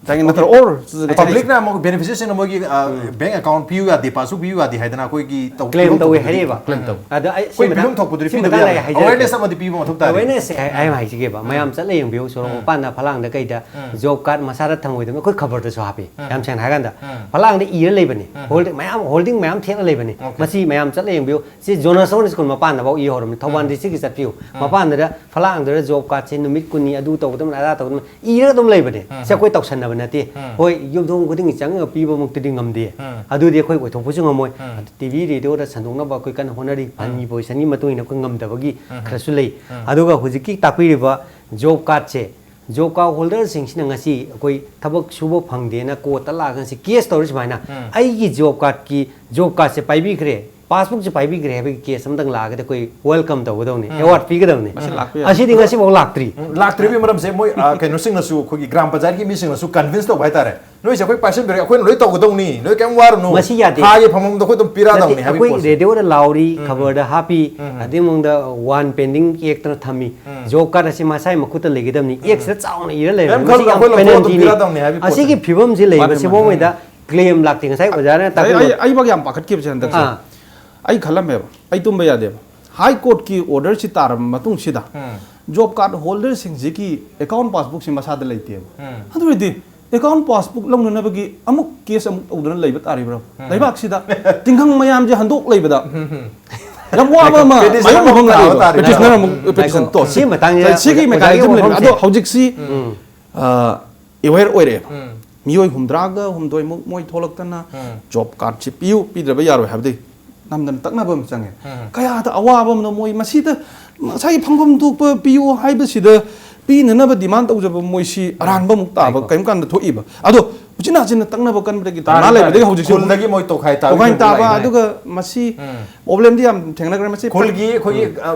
ꯉꯁꯥꯏꯒꯤ ꯅꯠꯇ꯭ꯔ ꯑꯣꯔ ꯄꯕ꯭ꯂꯤꯛꯅ ꯑꯃꯨꯛ ꯕꯦꯅꯤꯐꯤꯁꯤꯌꯔꯁꯤꯡꯅ ꯃꯣꯏꯒꯤ, ꯑ, ꯕꯦꯡ ꯑꯦꯀꯥꯎꯟ ꯄꯤꯌꯨ ꯌꯥꯗꯦ, ꯄꯥꯁꯕꯨꯛ ꯄꯤꯌꯨ ꯌꯥꯗꯦ ꯍꯥꯏꯗꯅ ꯑꯩꯈꯣꯏꯒꯤ ꯇꯧ-, ꯀ꯭ꯂꯦꯝ ꯇꯧꯋꯦ ꯄꯤꯊꯣꯛꯄꯗꯨꯗꯤ ꯍꯥꯏꯔꯛꯑꯦꯕ꯫ ꯀ꯭ꯂꯦꯝ ꯇꯧ꯫ ꯑꯗ ꯑꯩ ꯁꯤ ꯑꯩꯈꯣꯏ ꯃꯇꯥꯡ-, ꯐꯤꯕꯝ ꯊꯣꯛꯄꯗꯨꯗꯤ ꯁꯤ ꯄꯤꯗꯕ ꯃꯇꯥꯡꯗ ꯑꯩ ꯌꯥꯔꯣꯏ꯫ ꯍꯥꯏꯖꯔꯛꯀꯦ꯫ ꯑꯦꯋꯦꯔꯅꯦꯁ ꯑꯃꯗꯤ ꯄꯤꯕ ꯃꯊꯧ ꯇꯥꯔꯦ꯫ ꯑꯦꯋꯦꯔꯅꯦꯁ ꯑꯩ, ꯑꯩ ꯑꯃ ꯍꯥꯏꯖꯒꯦꯕ꯫ ꯃꯌꯥꯝ ꯆꯠꯂ ꯌꯦꯡꯕꯤꯌꯨ, ꯁꯣꯔꯣꯛ ꯃꯄꯥꯟꯗ ꯐꯂꯥꯡꯗ ꯀꯩꯗ ꯖꯣꯕ ꯀꯥꯔꯗ ꯃꯁꯥꯗ ꯊꯝꯃꯣꯏꯗꯕꯅꯤ꯫ ꯑꯩꯈꯣꯏ ꯈꯕꯔꯗꯁꯨ ꯍꯥꯞꯄꯤ꯫ ꯌꯥꯝ ꯁꯦꯡꯅ ꯍꯥꯏꯔꯀꯥꯟꯗ ꯐꯂꯥꯡꯗ ꯏꯔ ꯂꯩꯕꯅꯤ꯫ ꯍꯣꯜꯗꯤꯡ ꯃꯌꯥꯝ, ꯍꯣꯜꯗꯤꯡ ꯃꯌꯥꯝ ꯊꯦꯠꯂ ꯂꯩꯕꯅꯤ꯫ ꯑꯣꯀꯦ꯫ ꯃꯁꯤ ꯃꯌꯥꯝ ꯆꯠꯂ ꯌꯦꯡꯕꯤꯌꯨ꯫ ꯁꯤ ꯖꯣꯅꯥꯁꯟ ꯁ꯭ꯀꯨꯜ ꯃꯄꯥꯟꯗꯐꯥꯎ ꯏꯍꯧꯔꯕꯅꯤ꯫ ꯊꯧꯕꯥꯜ ꯗꯤꯁꯇ꯭ꯔꯤꯛꯀꯤ ꯆꯠꯄꯤꯌꯨ꯫ ꯃꯄꯥꯟꯗꯨꯗ ꯐꯂꯥꯡꯗꯨꯗ ꯖꯣꯕ ꯀꯥꯔꯗꯁꯦ ꯅꯨꯃꯤꯠ ꯀꯨꯟꯅꯤ ꯑꯗꯨ ꯇꯧꯒꯗꯕꯅꯤ, ꯑꯗꯥ ꯇꯧꯒꯗꯕꯅꯤ ꯏꯔꯒ ꯑꯗꯨꯝ ꯂꯩꯕꯅꯦ꯫ ꯁꯤ ꯑꯩꯈꯣꯏ ꯇꯧꯁꯟꯅꯕ ꯅꯠꯇꯦ꯫ ꯍꯣꯏ, ꯌꯨꯝꯊꯣꯡ ꯈꯨꯗꯤꯡꯒꯤ ꯆꯪꯉꯒ ꯄꯤꯕꯃꯛꯇꯗꯤ ꯉꯝꯗꯦ꯫ ꯑꯗꯨꯗꯤ ꯑꯩꯈꯣꯏ ꯑꯣꯏꯊꯣꯛꯄꯁꯨ ꯉꯝꯃꯣꯏ꯫ ꯇꯤ ꯚꯤ, ꯔꯦꯗꯤꯑꯣꯗ ꯁꯟꯗꯣꯛꯅꯕ ꯑꯩꯈꯣꯏ ꯀꯟꯅ ꯍꯣꯠꯅꯔꯤ꯫ ꯐꯟꯒꯤ ꯄꯣꯖꯤꯁꯟꯒꯤ ꯃꯇꯨꯡ ꯏꯟꯅ ꯑꯩꯈꯣꯏ ꯉꯝꯗꯕꯒꯤ ꯈꯔꯁꯨ ꯂꯩ꯫ ꯑꯗꯨꯒ ꯍꯧꯖꯤꯛꯀꯤ ꯇꯥꯛꯄꯤꯔꯤꯕ ꯖꯣꯕ ꯀꯥꯔꯗꯁꯦ, ꯖꯣꯕ ꯀꯥꯔꯗ ꯍꯣꯜꯗꯔꯁꯤꯡꯁꯤꯅ ꯉꯁꯤ ꯑꯩꯈꯣꯏ ꯊꯕꯛ ꯁꯨꯕ ꯐꯪꯗꯦꯅ ꯀꯣꯔꯠꯇ ꯂꯥꯛꯑꯒ ꯉꯁꯤ ꯀꯦꯁ ꯇꯧꯔꯤ ꯁꯨꯃꯥꯏꯅ, ꯑꯩꯒꯤ ꯖꯣꯕ ꯀꯥꯔꯗꯀꯤ, ꯖꯣꯕ ꯀꯥꯔꯗꯁꯦ ꯄꯥꯏꯕꯤꯈ꯭ꯔꯦ, ꯄꯥꯁꯕꯨꯛꯁꯦ ꯄꯥꯏꯕꯤꯈ꯭ꯔꯦ ꯍꯥꯏꯕꯒꯤ ꯀꯦꯁ ꯑꯃꯇꯪ ꯂꯥꯛꯑꯒꯗꯤ ꯑꯩꯈꯣꯏ ꯋꯦꯜꯀꯝ ꯇꯧꯒꯗꯧꯅꯤ, ꯑꯦꯋꯥꯔꯗ ꯄꯤꯒꯗꯧꯅꯤ꯫ ꯃꯁꯤ ꯂꯥꯛꯄ ꯌꯥꯏ꯫ ꯑꯁꯤꯗꯤ ꯉꯁꯤꯐꯥꯎ ꯂꯥꯛꯇ꯭ꯔꯤ꯫ ꯎꯝ, ꯂꯥꯛꯇ꯭ꯔꯤꯕꯒꯤ ꯃꯔꯝꯁꯦ ꯃꯣꯏ, ꯑ, ꯀꯩꯅꯣꯁꯤꯡꯅꯁꯨ, ꯑꯩꯈꯣꯏꯒꯤ ꯒ꯭ꯔꯥꯝ ꯄꯟꯆꯥꯌꯠꯀꯤ ꯃꯤꯁꯤꯡꯅꯁꯨ ꯀꯟꯚꯤꯟꯁ ꯇꯧꯕ ꯍꯥꯏꯇꯥꯔꯦ꯫ ꯅꯣꯏꯁꯦ ꯑꯩꯈꯣꯏ ꯄꯥꯏꯁꯤꯟꯕꯤꯔꯒꯦ, ꯑꯩꯈꯣꯏꯅ ꯂꯣꯏ ꯇꯧꯒꯗꯧꯅꯤ, ꯅꯣꯏ ꯀꯩꯝ ꯋꯥꯔꯨꯅꯨ, ꯃꯁꯤ ꯌꯥꯗꯦ꯫ ꯊꯥꯒꯤ ꯐꯝꯐꯝꯗꯣ ꯑꯩꯈꯣꯏ ꯑꯗꯨꯝ ꯄꯤꯔꯛꯑꯗꯧꯅꯤ ꯅꯠꯇꯦ, ꯍꯥꯏꯕꯒꯤ ꯑꯩꯈꯣꯏ ꯄꯣꯠꯁꯦ꯫ ꯔꯦꯗꯤꯑꯣꯗ ꯂꯥꯎꯔꯤ, ꯎꯝ꯫ ꯈꯕꯔꯗ ꯍꯥꯞꯄꯤ, ꯑꯗꯩ ꯃꯉꯣꯟꯗ ꯋꯥꯟ ꯄꯦꯟꯗꯤꯡ ꯌꯦꯛꯇꯅ ꯊꯝꯃꯤ꯫ ꯎꯝ꯫ ꯖꯣꯕ ꯀꯥꯔꯗ ꯑꯁꯤ ꯃꯁꯥꯏ ꯃꯈꯨꯠꯇ ꯂꯩꯒꯗꯕꯅꯤ꯫ ꯎꯝ꯫ ꯑꯦꯛꯁꯤꯗ ꯆꯥꯎꯅ ꯏꯔ ꯂꯩꯔꯦ꯫ ꯀꯩꯝ ꯃꯁꯤ ꯈꯜꯂꯨꯅꯨ, ꯌꯥꯝ ꯑꯩꯈꯣꯏ ꯂꯧꯊꯣꯛꯑ ꯑꯗꯨꯝ ꯄꯦꯅꯥꯜꯇꯤꯅꯤ꯫ ꯄꯤꯔꯛꯑꯗꯧꯅꯤ ꯍꯥꯏꯕꯒꯤ ꯄꯣꯠꯁꯦ꯫ ꯑꯁꯤꯒꯤ ꯐꯤꯕꯝꯁꯤ ꯂꯩꯕ ꯃꯥꯅꯦ, ꯁꯤꯐꯥꯎ ꯃꯥꯅꯦ꯫ ꯃꯣꯏꯗ ꯀ꯭ꯂꯦꯝ ꯂꯥꯛꯇꯦ꯫ ꯉꯁꯥꯏ ꯑꯣꯖꯥꯅ ꯑꯩ, ꯇꯥꯛꯄꯤꯕ ꯑꯩ, ꯑꯩ ꯌꯥꯝ ꯄꯥꯈꯠꯈꯤꯕꯁꯦ ꯍꯟꯗꯛꯁꯦ꯫ ꯑꯥ꯫ ꯑꯩ ꯈꯜꯂꯝꯃꯦꯕ, ꯑꯩ ꯇꯨꯝꯕ ꯌꯥꯗꯦꯕ꯫ ꯍꯥꯏ ꯀꯣꯔꯠꯀꯤ ꯑꯣꯔꯗꯔꯁꯤ ꯇꯥꯔꯕ ꯃꯇꯨꯡꯁꯤꯗ ꯎꯝ꯫ ꯖꯣꯕ ꯀꯥꯔꯗ ꯍꯣꯜꯗꯔꯁꯤꯡꯁꯤꯒꯤ ꯑꯦꯀꯥꯎꯟ ꯄꯥꯁꯕꯨꯛꯁꯤ ꯃꯁꯥꯗ ꯂꯩꯇꯦꯕ꯫ ꯎꯝ꯫ ꯑꯗꯨ ꯑꯣꯏꯔꯗꯤ ꯑꯦꯀꯥꯎꯟ ꯄꯥꯁꯕꯨꯛ ꯂꯧꯅꯅꯕꯒꯤ ꯑꯃꯨꯛ ꯀꯦꯁ ꯑꯃꯨꯛ ꯇꯧꯗꯨꯅ ꯂꯩꯕ ꯇꯥꯔꯤꯕ꯭ꯔꯥ? ꯎꯝ꯫ ꯂꯩꯕꯥꯛꯁꯤꯗ ꯇꯤꯡꯈꯪ ꯃꯌꯥꯝꯁꯦ ꯍꯟꯗꯣꯛ ꯂꯩꯕꯗ ꯎꯝ, ꯎꯝ꯫ ꯌꯥꯝ ꯋꯥꯕ ꯑꯃ petition ꯃꯥꯌꯣꯛꯅꯐꯝ ꯑꯃꯨꯛ ꯇꯥꯕ ꯇꯥꯔꯤꯕ꯭ꯔꯥ? ꯇꯥꯔꯤꯕꯅꯦ꯫ ꯄꯦꯇꯤꯁꯅꯔ ꯑꯃꯨꯛ ꯄꯦꯇꯤꯁꯟ ꯉꯥꯏꯈꯣ, ꯇꯣ꯫ ꯁꯤ ꯃꯇꯥꯡꯁꯤꯗ ꯁꯤꯒꯤ ꯑꯣꯖꯥꯒꯤ ꯃꯦꯀꯥꯅꯤꯖꯝ ꯂꯩꯕ꯫ ꯋꯥꯐꯝꯁꯦ ꯑꯗꯣ ꯍꯧꯖꯤꯛꯁꯤ ꯎꯝ꯫ ꯑ, ꯑꯦꯋꯦꯌꯔ ꯑꯣꯏꯔꯛꯑꯦꯕ꯫ ꯎꯝ꯫ ꯃꯤꯑꯣꯏ ꯍꯨꯝꯗ꯭ꯔꯥꯒ ꯍꯨꯝꯗꯣꯏꯃꯨꯛ ꯃꯣꯏ ꯊꯣꯛꯂꯛꯇꯅ ꯎꯝ꯫ ꯖꯣꯕ ꯀꯥꯔꯗꯁꯤ ꯄꯤꯌꯨ, ꯄꯤꯗ꯭ꯔꯕ ꯌꯥꯔꯣꯏ ꯍꯥꯏꯕꯗꯤ ꯅꯝꯗꯅ ꯇꯛꯅꯕ ꯑꯃ ꯆꯪꯉꯦ꯫ ꯎꯝ꯫ ꯀꯌꯥꯗ ꯑꯋꯥꯕ ꯑꯃꯅ ꯃꯣꯏ ꯃꯁꯤꯗ ꯉꯁꯥꯏꯒꯤ ꯐꯪꯐꯝ ꯊꯣꯛꯄ ꯄꯤꯌꯨ ꯍꯥꯏꯕꯁꯤꯗ ꯄꯤꯅꯅꯕ ꯗꯤꯃꯥꯟ ꯇꯧꯖꯕ ꯃꯣꯏꯁꯤ ꯑꯔꯥꯟꯕ ꯑꯃꯨꯛ ꯇꯥꯕ ꯉꯥꯏꯈꯣ꯫ ꯀꯔꯤꯝ ꯀꯥꯟꯗ ꯊꯣꯛꯏꯕ꯫ ꯑꯗꯣ ꯎꯆꯤꯟ ꯅꯥꯆꯤꯟꯅ ꯇꯛꯅꯕ ꯀꯟꯕꯗꯒꯤ ꯇꯥꯔꯦ, ꯙꯔꯅꯥ ꯂꯩꯕꯗꯒꯤ ꯇꯥꯔꯦ꯫ ꯍꯧꯖꯤꯛꯁꯨ ꯈꯨꯜꯗꯒꯤ ꯃꯣꯏ ꯇꯣꯈꯥꯏ ꯇꯥꯕ ꯇꯣꯈꯥꯏ ꯈꯨꯜ ꯇꯥꯕ ꯂꯩ꯫ ꯑꯗꯨꯒ ꯃꯁꯤ ꯄ꯭ꯔꯣꯕ꯭ꯂꯦꯝꯗꯤ ꯌꯥꯝ ꯊꯦꯡꯅꯈ꯭ꯔꯦ꯫ ꯃꯁꯤ ꯈꯨꯜꯒꯤ ꯑꯩꯈꯣꯏꯒꯤ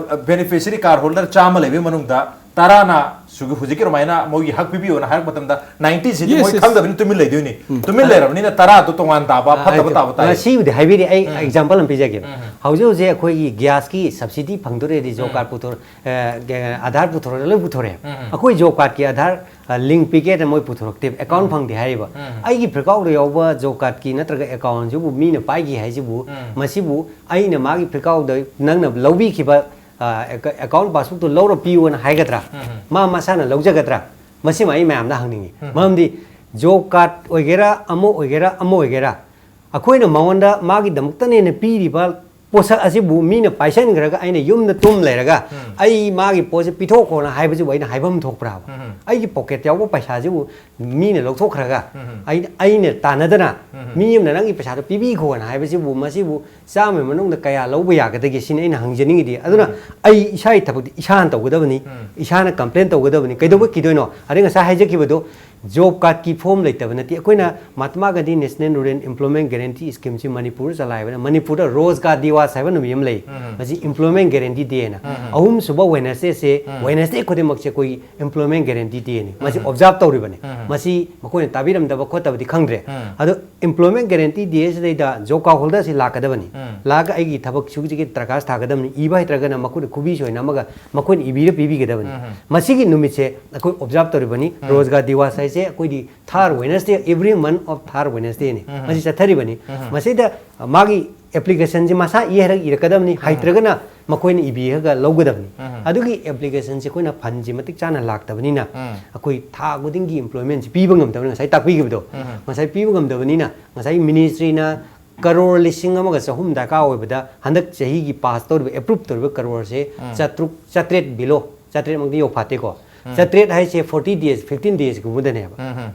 ꯕꯦꯅꯤꯐꯤꯁꯔꯤ ꯀꯥꯔ ꯍꯣꯜꯗꯔ ꯆꯥꯝꯃ ꯂꯩꯕꯒꯤ ꯃꯅꯨꯡꯗ ꯇꯔꯥꯅ ꯁꯨꯒꯤ ꯍꯧꯖꯤꯛꯀꯤ ꯑꯗꯨꯃꯥꯏꯅ ꯃꯣꯏꯒꯤ ꯍꯛ ꯄꯤꯕꯤꯌꯣꯅ ꯍꯥꯏꯔꯛꯄ ꯃꯇꯝꯗ ꯅꯥꯏꯟꯇꯤꯁꯤꯗꯤ Yes, ꯃꯣꯏ yes. ꯈꯪꯗꯕꯅꯤ, ꯇꯨꯃꯤꯟ ꯂꯩꯗꯣꯏꯅꯤ꯫ ꯇꯨꯃꯤꯟ ꯂꯩꯔꯕꯅꯤꯅ ꯇꯔꯥꯗꯣ ꯇꯣꯉꯥꯟ ꯇꯥꯕ ꯐꯠꯇꯕ ꯇꯥꯕ ꯇꯥꯏ꯫ ꯉꯁꯤꯕꯨꯗꯤ ꯍꯥꯏꯕꯤꯔꯤ, ꯑꯩ ꯑꯦꯛꯖꯥꯝꯄꯜ ꯑꯃ ꯄꯤꯖꯒꯦ꯫ ꯍꯧꯖꯤꯛ ꯍꯧꯖꯤꯛ ꯑꯩꯈꯣꯏꯒꯤ ꯒ꯭ꯌꯥꯁꯀꯤ ꯁꯕꯁꯤꯗꯤ ꯐꯪꯗꯣꯔꯦꯗꯤ ꯖꯣꯕ ꯀꯥꯔꯗ ꯄꯨꯊꯣꯔꯛ ꯑꯦ, ꯑꯥꯙꯥꯔ ꯄꯨꯊꯣꯔꯛꯑꯦ, ꯂꯣꯏ ꯄꯨꯊꯣꯔꯛꯑꯦ꯫ ꯑꯩꯈꯣꯏ ꯖꯣꯕ ꯀꯥꯔꯗꯀꯤ ꯑꯥꯙꯥꯔ ꯂꯤꯡ ꯄꯤꯒꯦꯅ ꯃꯣꯏ ꯄꯨꯊꯣꯔꯛꯇꯦꯕ, ꯑꯦꯀꯥꯎꯟ ꯐꯪꯗꯦ ꯍꯥꯏꯔꯤꯕ꯫ ꯑꯩꯒꯤ ꯐꯤꯔꯀꯥꯎꯗ ꯌꯥꯎꯕ ꯖꯣꯕ ꯀꯥꯔꯗꯀꯤ ꯅꯠꯇ꯭ꯔꯒ ꯑꯦꯀꯥꯎꯟꯁꯤꯕꯨ ꯃꯤꯅ ꯄꯥꯏꯈꯤ ꯍꯥꯏꯁꯤꯕꯨ, ꯃꯁꯤꯕꯨ ꯑꯩꯅ ꯃꯥꯒꯤ ꯐꯤꯔꯀꯥꯎꯗ ꯅꯪꯅ ꯂꯧꯕꯤꯈꯤꯕ ꯑꯦꯀꯥꯎꯟ ꯄꯥꯁꯕꯨꯛꯇꯣ ꯂꯧꯔ ꯄꯤꯌꯨꯅ ꯍꯥꯏꯒꯗ꯭ꯔꯥ? ꯃꯥ ꯃꯁꯥꯅ ꯂꯧꯖꯒꯗ꯭ꯔꯥ? ꯃꯁꯤꯃ ꯑꯩ ꯃꯌꯥꯝꯗ ꯍꯪꯅꯤꯡꯉꯤ꯫ ꯃꯔꯝꯗꯤ ꯖꯣꯕ ꯀꯥꯔꯗ ꯑꯣꯏꯒꯦꯔꯥ, ꯑꯃ ꯑꯣꯏꯒꯦꯔꯥ, ꯑꯃ ꯑꯣꯏꯒꯦꯔꯥ, ꯑꯩꯈꯣꯏꯅ ꯃꯉꯣꯟꯗ ꯃꯥꯒꯤꯗꯃꯛꯇꯅꯦꯅ ꯄꯤꯔꯤꯕ ꯄꯣꯠꯁꯛ ꯑꯁꯤꯕꯨ ꯃꯤꯅ ꯄꯥꯏꯁꯟꯈ꯭ꯔꯒ ꯑꯩꯅ ꯌꯨꯝꯗ ꯇꯨꯝ ꯂꯩꯔꯒ ꯑꯩ ꯃꯥꯒꯤ ꯄꯣꯠꯁꯦ ꯄꯤꯊꯣꯛꯈꯣꯅ ꯍꯥꯏꯕꯁꯤꯕꯨ ꯑꯩꯅ ꯍꯥꯏꯐꯝ ꯊꯣꯛꯄ꯭ꯔꯥꯕ? ꯑꯩꯒꯤ ꯄꯣꯀꯦꯠ ꯌꯥꯎꯕ ꯄꯩꯁꯥꯁꯤꯕꯨ ꯃꯤꯅ ꯂꯧꯊꯣꯛꯈ꯭ꯔꯒ ꯑꯩꯅ, ꯑꯩꯅ ꯇꯥꯟꯅꯗꯅ ꯃꯤ ꯑꯃꯅ ꯅꯪꯒꯤ ꯄꯩꯁꯥꯗꯣ ꯄꯤꯕꯤꯈꯣꯅ ꯍꯥꯏꯕꯁꯤꯕꯨ, ꯃꯁꯤꯕꯨ ꯆꯥꯝꯃꯒꯤ ꯃꯅꯨꯡꯗ ꯀꯌꯥ ꯂꯧꯕ ꯌꯥꯒꯗꯒꯦ ꯁꯤꯅꯤ ꯑꯩꯅ ꯍꯪꯖꯅꯤꯡꯉꯤꯗꯤ꯫ ꯑꯗꯨꯅ ꯑꯩ ꯏꯁꯥꯒꯤ ꯊꯕꯛꯇꯤ ꯏꯁꯥꯅ ꯇꯧꯒꯗꯕꯅꯤ, ꯏꯁꯥꯅ ꯀꯝꯄ꯭ꯂꯦꯟ ꯇꯧꯒꯗꯕꯅꯤ꯫ ꯀꯩꯗꯧꯕ ꯀꯤꯗꯣꯏꯅꯣ? ꯑꯗꯩ ꯉꯁꯥꯏ ꯍꯥꯏꯖꯈꯤꯕꯗꯣ, ꯖꯣꯕ ꯀꯥꯔꯗꯀꯤ ꯐꯣꯔꯝ ꯂꯩꯇꯕ ꯅꯠꯇꯦ꯫ ꯑꯩꯈꯣꯏꯅ Mahatma Gandhi national rural employment guarantee ꯁ꯭ꯀꯤꯝꯁꯤ ꯃꯅꯤꯄꯨꯔꯗ ꯆꯂꯥꯏꯕꯅ, ꯃꯅꯤꯄꯨꯔꯗ ꯔꯣꯖꯒꯥꯔ ꯗꯤꯋꯥꯁ ꯍꯥꯏꯕ ꯅꯨꯃꯤꯠ ꯑꯃ ꯂꯩ꯫ ꯃꯁꯤ ꯏꯝꯄ꯭ꯂꯣꯏꯃꯦꯟ ꯒꯦꯔꯦꯟꯇꯤ ꯗꯦꯅ꯫ ꯑꯍꯨꯝꯁꯨꯕ ꯋꯦꯅꯁꯗꯦꯁꯦ, ꯋꯦꯅꯁꯗꯦ ꯈꯨꯗꯤꯡꯃꯛꯁꯦ ꯑꯩꯈꯣꯏꯒꯤ ꯏꯝꯄ꯭ꯂꯣꯏꯃꯦꯟ ꯒꯦꯔꯦꯟꯇꯤ ꯗꯦꯅꯤ꯫ ꯃꯁꯤ ꯑꯣꯕꯖꯥꯔꯕ ꯇꯧꯔꯤꯕꯅꯤ꯫ ꯃꯁꯤ ꯃꯈꯣꯏꯅ ꯇꯥꯕꯤꯔꯝꯗꯕ ꯈꯣꯠꯇꯕꯗꯤ ꯈꯪꯗ꯭ꯔꯦ꯫ ꯑꯗꯣ ꯏꯝꯄ꯭ꯂꯣꯏꯃꯦꯟ ꯒꯦꯔꯦꯟꯇꯤ ꯗꯦꯁꯤꯗꯩꯗ ꯖꯣꯕ ꯀꯥꯔꯗ ꯍꯣꯜꯗꯔꯁꯤ ꯂꯥꯛꯀꯗꯕꯅꯤ꯫ ꯂꯥꯛꯑꯒ ꯑꯩꯒꯤ ꯊꯕꯛ ꯁꯨꯕꯁꯤꯒꯤ ꯗꯔꯈꯥꯁ ꯊꯥꯒꯗꯕꯅꯤ, ꯏꯕ ꯍꯩꯇ꯭ꯔꯒꯅ ꯃꯈꯣꯏꯅ ꯈꯨꯕꯤ ꯁꯣꯏꯅꯝꯃꯒ ꯃꯈꯣꯏꯅ ꯏꯕꯤꯔ ꯄꯤꯕꯤꯒꯗꯕꯅꯤ꯫ ꯃꯁꯤꯒꯤ ꯅꯨꯃꯤꯠꯁꯦ ꯑꯩꯈꯣꯏ ꯑꯣꯕꯖꯥꯔꯕ ꯇꯧꯔꯤꯕꯅꯤ꯫ ꯔꯣꯖꯒꯥꯔ ꯗꯤꯋꯥꯁ ꯍꯥꯏꯁꯦ ꯑꯩꯈꯣꯏꯗꯤ ꯊꯥꯔ ꯋꯦꯅꯁꯗꯦ, ꯑꯦꯕ꯭ꯔꯤ ꯃꯟ ꯑꯣꯐ ꯊꯥꯔ ꯋꯦꯅꯁꯗꯦꯅꯤ꯫ ꯃꯁꯤ ꯆꯠꯊꯔꯤꯕꯅꯤ꯫ ꯃꯁꯤꯗ ꯃꯥꯒꯤ ꯑꯦꯄ꯭ꯂꯤꯀꯦꯁꯟꯁꯤ ꯃꯁꯥ ꯏ ꯍꯥꯏꯔꯒ ꯏꯔꯛꯀꯗꯕꯅꯤ, ꯍꯩꯇ꯭ꯔꯒꯅ ꯃꯈꯣꯏꯅ ꯏꯕꯤꯔꯒ ꯂꯧꯒꯗꯕꯅꯤ꯫ ꯑꯗꯨꯒꯤ ꯑꯦꯄ꯭ꯂꯤꯀꯦꯁꯟꯁꯤ ꯑꯩꯈꯣꯏꯅ ꯐꯟꯁꯤ ꯃꯇꯤꯛ ꯆꯥꯅ ꯂꯥꯛꯇꯕꯅꯤꯅ ꯑꯩꯈꯣꯏ ꯊꯥ ꯈꯨꯗꯤꯡꯒꯤ ꯏꯝꯄ꯭ꯂꯣꯏꯃꯦꯟꯁꯤ ꯄꯤꯕ ꯉꯝꯗꯕꯅꯤ꯫ ꯉꯁꯥꯏ ꯇꯥꯛꯄꯤꯈꯤꯕꯗꯣ, ꯉꯁꯥꯏ ꯄꯤꯕ ꯉꯝꯗꯕꯅꯤꯅ ꯉꯁꯥꯏ ꯃꯤꯅꯤꯁꯇ꯭ꯔꯤꯅ ꯀꯔꯣꯔ ꯂꯤꯁꯤꯡ ꯑꯃꯒ ꯆꯍꯨꯝ ꯗꯔꯀꯥꯔ ꯑꯣꯏꯕꯗ ꯍꯟꯗꯛ ꯆꯍꯤꯒꯤ ꯄꯥꯁ ꯇꯧꯔꯤꯕ, ꯑꯦꯄ꯭ꯔꯨꯞ ꯇꯧꯔꯤꯕ ꯀꯔꯣꯔꯁꯦ ꯆꯥꯇ꯭ꯔꯨꯛ, ꯆꯥꯇ꯭ꯔꯦꯠ ꯕꯤꯂꯣ, ꯆꯥꯇ꯭ꯔꯦꯠꯃꯛꯇꯤ ꯌꯧꯐꯥꯠꯇꯦꯀꯣ꯫ ꯆꯥꯇ꯭ꯔꯦꯠ ꯍꯥꯏꯁꯦ ꯐꯣꯔꯇꯤ ꯗꯦꯖ, ꯐꯤꯐꯇꯤꯟ ꯗꯦꯖꯀꯨꯝꯕꯗꯅꯦꯕ꯫